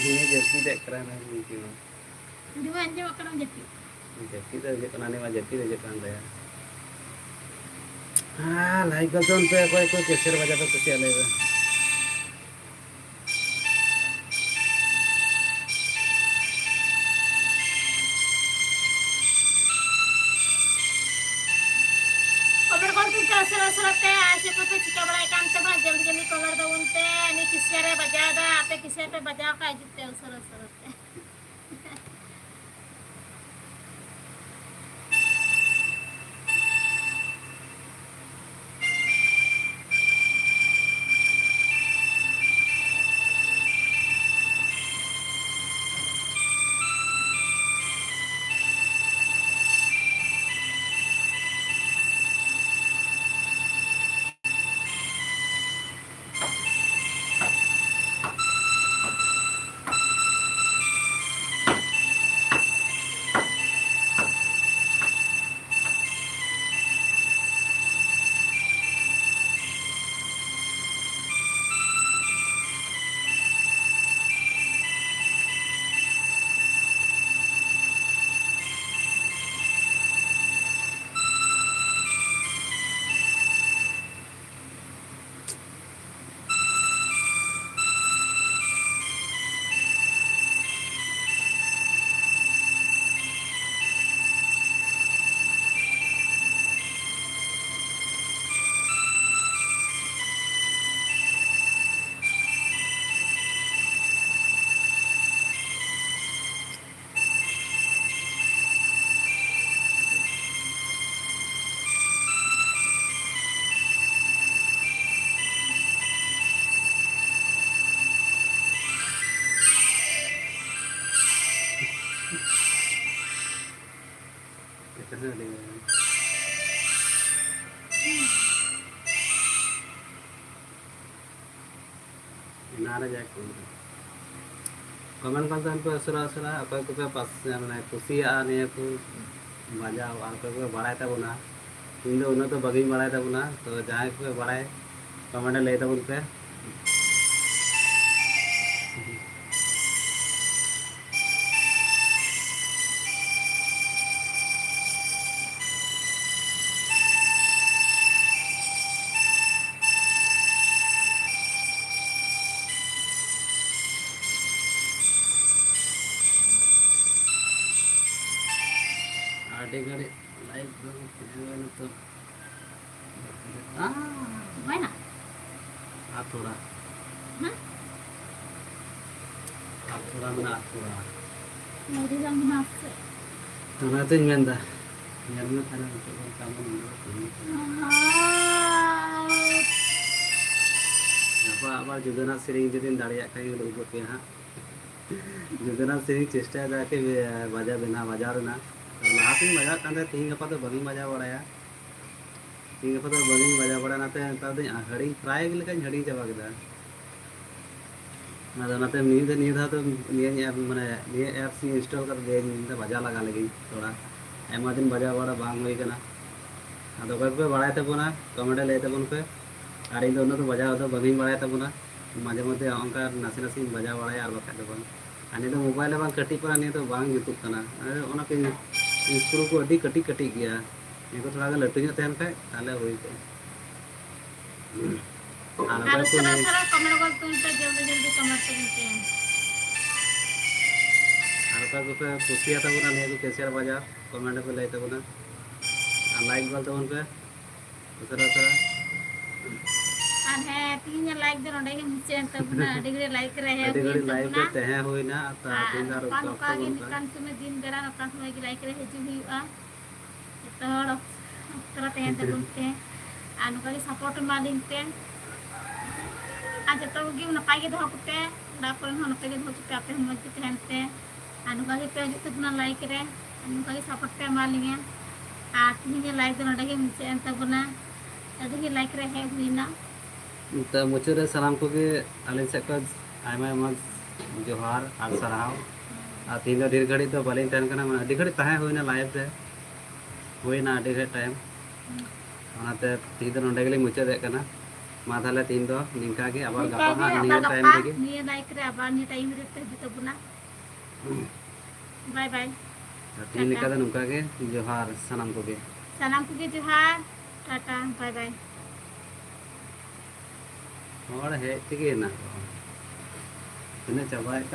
ᱩᱱᱤ ᱡᱟᱹᱯᱤᱫᱮᱫ ᱠᱟᱱᱟᱭ ᱱᱟᱦᱟᱜ ᱱᱩᱠᱤᱱ ᱢᱟ᱾ ᱩᱱᱤ ᱢᱟ ᱟᱸᱡᱚᱢᱚᱜ ᱠᱟᱱᱟ ᱡᱟᱹᱯᱤᱫ᱾ ᱡᱟᱹᱯᱤᱫ ᱫᱚ ᱦᱤᱡᱩᱜ ᱠᱟᱱᱟ, ᱩᱱᱤ ᱢᱟ ᱡᱟᱹᱯᱤᱫ ᱦᱤᱡᱩᱜ ᱠᱟᱱ ᱛᱟᱭᱟ᱾ ᱦᱮᱸ, like ᱜᱚᱞᱛᱚᱱ ᱯᱮ ᱚᱠᱚᱭ ᱠᱚ cashier ᱵᱟᱡᱟᱣ ᱯᱮ ᱠᱩᱥᱤᱭᱟᱜᱼᱟ, ᱞᱟᱹᱭ ᱯᱮ᱾ ᱚᱵᱮᱨ ᱜᱚᱞᱛᱤ ᱠᱟᱥᱮ ᱨᱟᱥᱨᱟ ᱛᱮ ᱟᱨ ᱪᱮᱫ ᱠᱚᱯᱮ ᱪᱤᱠᱟᱹ ᱵᱟᱲᱟᱭᱮᱫ ᱠᱟᱱ ᱛᱮ ᱢᱟ ᱡᱚᱞᱫᱤ ᱡᱚᱞᱫᱤ ᱠᱚᱞᱟᱨ ᱫᱚ ᱚᱱᱛᱮ ᱩᱱᱤ ᱠᱤᱥᱤᱭᱟ ᱨᱮ ᱵᱟᱡᱟᱣ ᱮᱫᱟ, ᱟᱯᱮ ᱠᱤᱥᱤᱭᱟ ᱯᱮ ᱵᱟᱡᱟᱣ ᱠᱷᱟᱡ ᱦᱤᱡᱩᱜ ᱯᱮ ᱩᱥᱟᱹᱨᱟ ᱩᱥᱟᱹᱨᱟ ᱛᱮ᱾ ᱮᱱᱟᱱ ᱨᱮ ᱡᱟᱦᱟᱸᱭ ᱠᱚ ᱠᱚᱢᱮᱱᱴ ᱠᱟᱱ ᱛᱟᱦᱮᱱ ᱯᱮ ᱩᱥᱟᱹᱨᱟ ᱩᱥᱟᱹᱨᱟ, ᱚᱠᱚᱭ ᱠᱚᱯᱮ ᱯᱟᱥ-, ᱢᱟᱱᱮ ᱠᱩᱥᱤᱭᱟᱜᱼᱟ ᱱᱤᱭᱟᱹ ᱠᱚ ᱵᱟᱡᱟᱣ, ᱟᱨ ᱚᱠᱚᱭ ᱠᱚᱯᱮ ᱵᱟᱲᱟᱭ ᱛᱟᱵᱚᱱᱟ᱾ ᱤᱧ ᱫᱚ ᱩᱱᱟᱹᱜ ᱫᱚ ᱵᱟᱹᱧ ᱵᱟᱲᱟᱭ ᱛᱟᱵᱚᱱᱟ, ᱛᱚ ᱡᱟᱦᱟᱸᱭ ᱠᱚᱯᱮ ᱵᱟᱲᱟᱭ ᱠᱚᱢᱮᱱᱴ ᱨᱮ ᱞᱟᱹᱭ ᱛᱟᱵᱚᱱ ᱯᱮ᱾ ᱟᱹᱰᱤ ᱜᱷᱟᱹᱲᱤᱡ ᱞᱟᱭᱤᱵᱷ ᱫᱚ ᱛᱤᱱᱟᱹᱜ ᱜᱟᱱ ᱛᱚ? ᱦᱩᱭᱱᱟ? ᱟᱛᱷᱚᱲᱟ᱾ ᱦᱮᱸ? ᱟᱛᱷᱚᱲᱟ ᱢᱮᱱᱟᱜᱼᱟ, ᱟᱛᱷᱚᱲᱟ᱾ ᱢᱚᱨᱤ ᱨᱟᱢ ᱢᱮᱱᱟᱜ ᱥᱮ? ᱚᱱᱟᱛᱤᱧ ᱢᱮᱱᱫᱟ, ᱧᱮᱞ ᱢᱮ ᱛᱟᱦᱞᱮ ᱱᱤᱛᱚᱜ ᱫᱚ ᱠᱟᱹᱢᱤ ᱢᱮᱱᱟᱜᱼᱟ, ᱠᱟᱹᱢᱤ ᱠᱟᱱᱟ᱾ ᱟᱦᱟ᱾ ᱜᱟᱯᱟ ᱟᱵᱟᱨ ᱡᱩᱫᱟᱹᱱᱟᱜ ᱥᱮᱨᱮᱧ ᱡᱩᱫᱤᱧ ᱫᱟᱲᱮᱭᱟᱜ ᱠᱷᱟᱱ ᱩᱰᱩᱠ ᱜᱚᱫ ᱯᱮᱭᱟ ᱦᱟᱸᱜ᱾ ᱡᱩᱫᱟᱹᱱᱟᱜ ᱥᱮᱨᱮᱧ ᱪᱮᱥᱴᱟᱭᱮᱫᱟ ᱠᱤ ᱵᱟᱡᱟᱣ ᱵᱮᱱᱟᱣ, ᱵᱟᱡᱟᱣ ᱨᱮᱱᱟᱜ᱾ ᱞᱟᱦᱟᱛᱤᱧ ᱵᱟᱡᱟᱣ ᱠᱟᱱ ᱛᱟᱦᱮᱸᱫ, ᱛᱤᱦᱤᱧ ᱜᱟᱯᱟ ᱫᱚ ᱵᱟᱹᱞᱤᱧ ᱵᱟᱡᱟᱣ ᱵᱟᱲᱟᱭᱟ᱾ ᱛᱤᱦᱤᱧ ᱜᱟᱯᱟ ᱫᱚ ᱵᱟᱹᱞᱤᱧ ᱵᱟᱡᱟᱣ ᱵᱟᱲᱟᱭᱟ, ᱚᱱᱟᱛᱮ ᱱᱮᱛᱟᱨ ᱫᱚᱧ ᱦᱤᱲᱤᱧ, ᱯᱨᱟᱭ ᱞᱮᱠᱟᱧ ᱦᱤᱲᱤᱧ ᱪᱟᱵᱟ ᱠᱮᱫᱟ᱾ ᱟᱫᱚ ᱚᱱᱟᱛᱮ ᱱᱤᱭᱟᱹ ᱫᱚ, ᱱᱤᱭᱟᱹ ᱫᱷᱟᱣ ᱫᱚ ᱱᱤᱭᱟᱹ ᱟᱯ, ᱢᱟᱱᱮ ᱱᱤᱭᱟᱹ ᱮᱯᱥ ᱤᱧ ᱤᱱᱥᱴᱚᱞ ᱠᱟᱛᱮ ᱤᱧ ᱢᱮᱱᱫᱟ ᱵᱟᱡᱟᱣ ᱞᱟᱜᱟ ᱞᱟᱹᱜᱤᱫ ᱛᱷᱚᱲᱟ᱾ ᱟᱭᱢᱟ ᱫᱤᱱ ᱵᱟᱡᱟᱣ ᱵᱟᱲᱟ ᱵᱟᱝ ᱦᱩᱭ ᱠᱟᱱᱟ᱾ ᱟᱫᱚ ᱚᱠᱚᱭ ᱠᱚᱯᱮ ᱵᱟᱲᱟᱭ ᱛᱟᱵᱚᱱᱟ, ᱠᱚᱢᱮᱱᱴ ᱨᱮ ᱞᱟᱹᱭ ᱛᱟᱵᱚᱱ ᱯᱮ᱾ ᱟᱨ ᱤᱧ ᱫᱚ ᱩᱱᱟᱹᱜ ᱫᱚ ᱵᱟᱡᱟᱣ ᱫᱚ ᱵᱟᱹᱧ ᱵᱟᱲᱟᱭ ᱛᱟᱵᱚᱱᱟ, ᱢᱟᱡᱷᱮ ᱢᱚᱫᱽᱫᱷᱮ ᱚᱱᱠᱟ ᱱᱟᱥᱮ ᱱᱟᱥᱮᱧ ᱵᱟᱡᱟᱣ ᱵᱟᱲᱟᱭᱟ, ᱟᱨ ᱵᱟᱠᱷᱟᱡ ᱫᱚ ᱵᱟᱝ᱾ ᱟᱨ ᱱᱤᱭᱟᱹ ᱫᱚ ᱢᱳᱵᱟᱭᱤᱞ ᱨᱮ ᱵᱟᱝ ᱠᱟᱹᱴᱤᱡ ᱯᱟᱨᱟ, ᱱᱤᱭᱟᱹ ᱫᱚ ᱵᱟᱝ ᱡᱩᱛᱩᱜ ᱠᱟᱱᱟ᱾ ᱟᱨ ᱚᱱᱟ ᱠᱚ ᱥᱠᱨᱩ ᱠᱚ ᱟᱹᱰᱤ ᱠᱟᱹᱴᱤᱡ ᱠᱟᱹᱴᱤᱡ ᱜᱮᱭᱟ᱾ ᱱᱤᱭᱟᱹ ᱠᱚ ᱛᱷᱚᱲᱟ ᱜᱟᱱ ᱞᱟᱹᱴᱩ ᱧᱚᱜ ᱛᱟᱦᱮᱱ ᱠᱷᱟᱡ ᱛᱟᱦᱞᱮ ᱦᱩᱭ ᱠᱚᱜᱼᱟ᱾ ᱟᱨ ᱟᱨ ᱚᱠᱚᱭ ᱠᱚ ᱩᱥᱟᱹᱨᱟ ᱱᱤᱭᱟᱹ, ᱩᱥᱟᱹᱨᱟ ᱠᱚᱢᱮᱱᱴ ᱜᱚᱫ ᱛᱟᱵᱚᱱ ᱯᱮ, ᱡᱚᱞᱫᱤ ᱡᱚᱞᱫᱤ ᱠᱚᱢᱮᱱᱴ ᱛᱟᱵᱚᱱ ᱯᱮ᱾ ᱟᱨ ᱚᱠᱚᱭ ᱠᱚᱯᱮ ᱠᱩᱥᱤᱭᱟᱛᱟ ᱵᱚᱱᱟ ᱱᱤᱭᱟᱹ ᱠᱚ ᱠᱮᱥᱮᱴ ᱵᱟᱡᱟᱣ, ᱠᱚᱢᱮᱱᱴ ᱨᱮᱯᱮ ᱞᱟᱹᱭ ᱛᱟᱵᱚᱱᱟ᱾ ᱟᱨ ᱞᱟᱭᱤᱠ ᱜᱚᱫ ᱛᱟᱵᱚᱱ ᱯᱮ ᱩᱥᱟᱹᱨᱟ ᱩᱥᱟᱹᱨᱟ᱾ ᱟᱨ ᱦᱮᱸ, ᱛᱤᱦᱤᱧᱟᱜ ᱞᱟᱭᱤᱵᱷ ᱫᱚ ᱱᱚᱰᱮ ᱜᱮ ᱢᱩᱪᱟᱹᱫ ᱮᱱ ᱛᱟᱵᱚᱱᱟ᱾ ᱟᱹᱰᱤ ᱜᱷᱟᱹᱲᱤᱡ ᱞᱟᱭᱤᱵᱷ ᱨᱮ ᱦᱮᱡ ᱟᱹᱰᱤ ᱦᱩᱭᱮᱱ ᱜᱷᱟᱹᱲᱤᱡ ᱞᱟᱭᱤᱵᱷ ᱨᱮ ᱛᱟᱵᱚᱱᱟ᱾ ᱛᱟᱦᱮᱸ ᱦᱩᱭᱱᱟ, ᱛᱚ ᱟᱨ ᱛᱮᱦᱮᱧ ᱫᱚ ᱟᱨᱚ ᱱᱚᱝᱠᱟ ᱚᱠᱛᱚ ᱱᱚᱝᱠᱟ ᱜᱮ ᱵᱟᱹᱱᱩᱜᱼᱟ᱾ ᱱᱤᱝᱠᱟᱱ ᱥᱚᱢᱚᱭ ᱫᱤᱱ ᱵᱮᱲᱟ ᱱᱚᱝᱠᱟᱱ ᱥᱚᱢᱚᱭ ᱜᱮ ᱞᱟᱭᱤᱵᱷ ᱨᱮ ᱦᱤᱡᱩᱜ ᱦᱩᱭᱩᱜᱼᱟ᱾ ᱡᱚᱛᱚ ᱦᱚᱲ ᱚᱠᱛᱚ ᱨᱮ ᱛᱟᱦᱮᱱ ᱛᱟᱵᱚᱱ ᱯᱮ ᱟᱨ ᱱᱚᱝᱠᱟ ᱜᱮ ᱥᱟᱯᱳᱨᱴ ᱮᱢᱟᱞᱤᱧ ᱯᱮ᱾ ᱟᱨ ᱡᱚᱛᱚ ᱠᱚᱜᱮ ᱱᱟᱯᱟᱭ ᱜᱮ ᱫᱚᱦᱚ ᱠᱚᱯᱮ, ᱚᱲᱟᱜ ᱠᱚᱨᱮᱱ ᱦᱚᱸ ᱱᱟᱯᱟᱭ ᱜᱮ ᱫᱚᱦᱚ ᱠᱚᱯᱮ, ᱟᱯᱮ ᱦᱚᱸ ᱢᱚᱡᱽ ᱜᱮ ᱛᱟᱦᱮᱱ ᱯᱮ᱾ ᱟᱨ ᱱᱚᱝᱠᱟ ᱜᱮᱯᱮ ᱦᱤᱡᱩᱜ ᱛᱟᱵᱚᱱᱟ ᱞᱟᱭᱤᱵᱷ ᱨᱮ, ᱟᱨ ᱱᱚᱝᱠᱟ ᱜᱮ ᱥᱟᱯᱳᱨᱴ ᱯᱮ ᱮᱢᱟᱞᱤᱧᱟ᱾ ᱟᱨ ᱛᱤᱦᱤᱧᱟᱜ ᱞᱟᱭᱤᱵᱷ ᱫᱚ ᱱᱚᱰᱮ ᱜᱮ ᱢᱩᱪᱟᱹᱫ ᱮᱱ ᱛᱟᱵᱚᱱᱟ᱾ ᱟᱹᱰᱤ ᱜᱮ ᱞᱟᱭᱤᱵᱷ ᱨᱮ ᱦᱮᱡ ᱦᱩᱭᱱᱟ᱾ ᱛᱚ ᱢᱩᱪᱟᱹᱫ ᱨᱮ ᱥᱟᱱᱟᱢ ᱠᱚᱜᱮ ᱟᱹᱞᱤᱧ ᱥᱮᱫ ᱠᱷᱚᱱ ᱟᱭᱢᱟ ᱟᱭᱢᱟ ᱡᱚᱦᱟᱨ ᱟᱨ ᱥᱟᱨᱦᱟᱣ᱾ ᱟᱨ ᱛᱤᱦᱤᱧ ᱫᱚ ᱰᱷᱮᱨ ᱜᱷᱟᱹᱲᱤᱡ ᱫᱚ ᱵᱟᱹᱞᱤᱧ ᱛᱟᱦᱮᱱ ᱠᱟᱱᱟ, ᱢᱟᱱᱮ ᱟᱹᱰᱤ ᱜᱷᱟᱹᱲᱤᱡ ᱛᱟᱦᱮᱸ ᱦᱩᱭᱱᱟ ᱞᱟᱭᱤᱵᱷ ᱨᱮ, ᱦᱩᱭᱱᱟ ᱟᱹᱰᱤ ᱰᱷᱮᱨ ᱴᱟᱭᱤᱢ᱾ ᱚᱱᱟᱛᱮ ᱛᱤᱦᱤᱧ ᱫᱚ ᱱᱚᱸᱰᱮ ᱜᱮᱞᱤᱧ ᱢᱩᱪᱟᱹᱫᱮᱫ ᱠᱟᱱᱟ᱾ ᱢᱟ ᱛᱟᱦᱞᱮ ᱛᱤᱦᱤᱧ ᱫᱚ ᱱᱤᱝᱠᱟ ᱜᱮ, ᱟᱵᱟᱨ ᱜᱟᱯᱟ ᱱᱤᱝᱠᱟ ᱜᱮ ᱦᱟᱸᱜ ᱟᱵᱟᱨ ᱱᱤᱭᱟᱹ ᱴᱟᱭᱤᱢ ᱜᱟᱯᱟ ᱨᱮᱜᱮ᱾ ᱱᱤᱭᱟᱹ ᱞᱟᱭᱤᱵᱷ ᱨᱮ ᱟᱵᱟᱨ ᱱᱤᱭᱟᱹ ᱴᱟᱭᱤᱢ ᱨᱮᱯᱮ ᱦᱤᱡᱩᱜ ᱛᱟᱵᱚᱱᱟ᱾ ᱵᱟᱭ ᱵᱟᱭ᱾ ᱟᱨ ᱛᱤᱦᱤᱧ ᱴᱟᱴᱟ᱾ ᱞᱮᱠᱟ ᱫᱚ ᱱᱚᱝᱠᱟ ᱜᱮ, ᱡᱚᱦᱟᱨ ᱥᱟᱱᱟᱢ ᱠᱚᱜᱮ᱾ ᱥᱟᱱᱟᱢ ᱠᱚᱜᱮ ᱡᱚᱦᱟᱨ, ᱴᱟᱴᱟ, ᱵᱟᱭ ᱵᱟᱭ᱾ ᱦᱚᱲ ᱦᱮᱡ ᱛᱮᱜᱮ ᱦᱮᱱᱟᱜ ᱠᱚᱣᱟ, ᱛᱤᱱᱟᱹᱜ ᱪᱟᱵᱟᱭᱮᱫ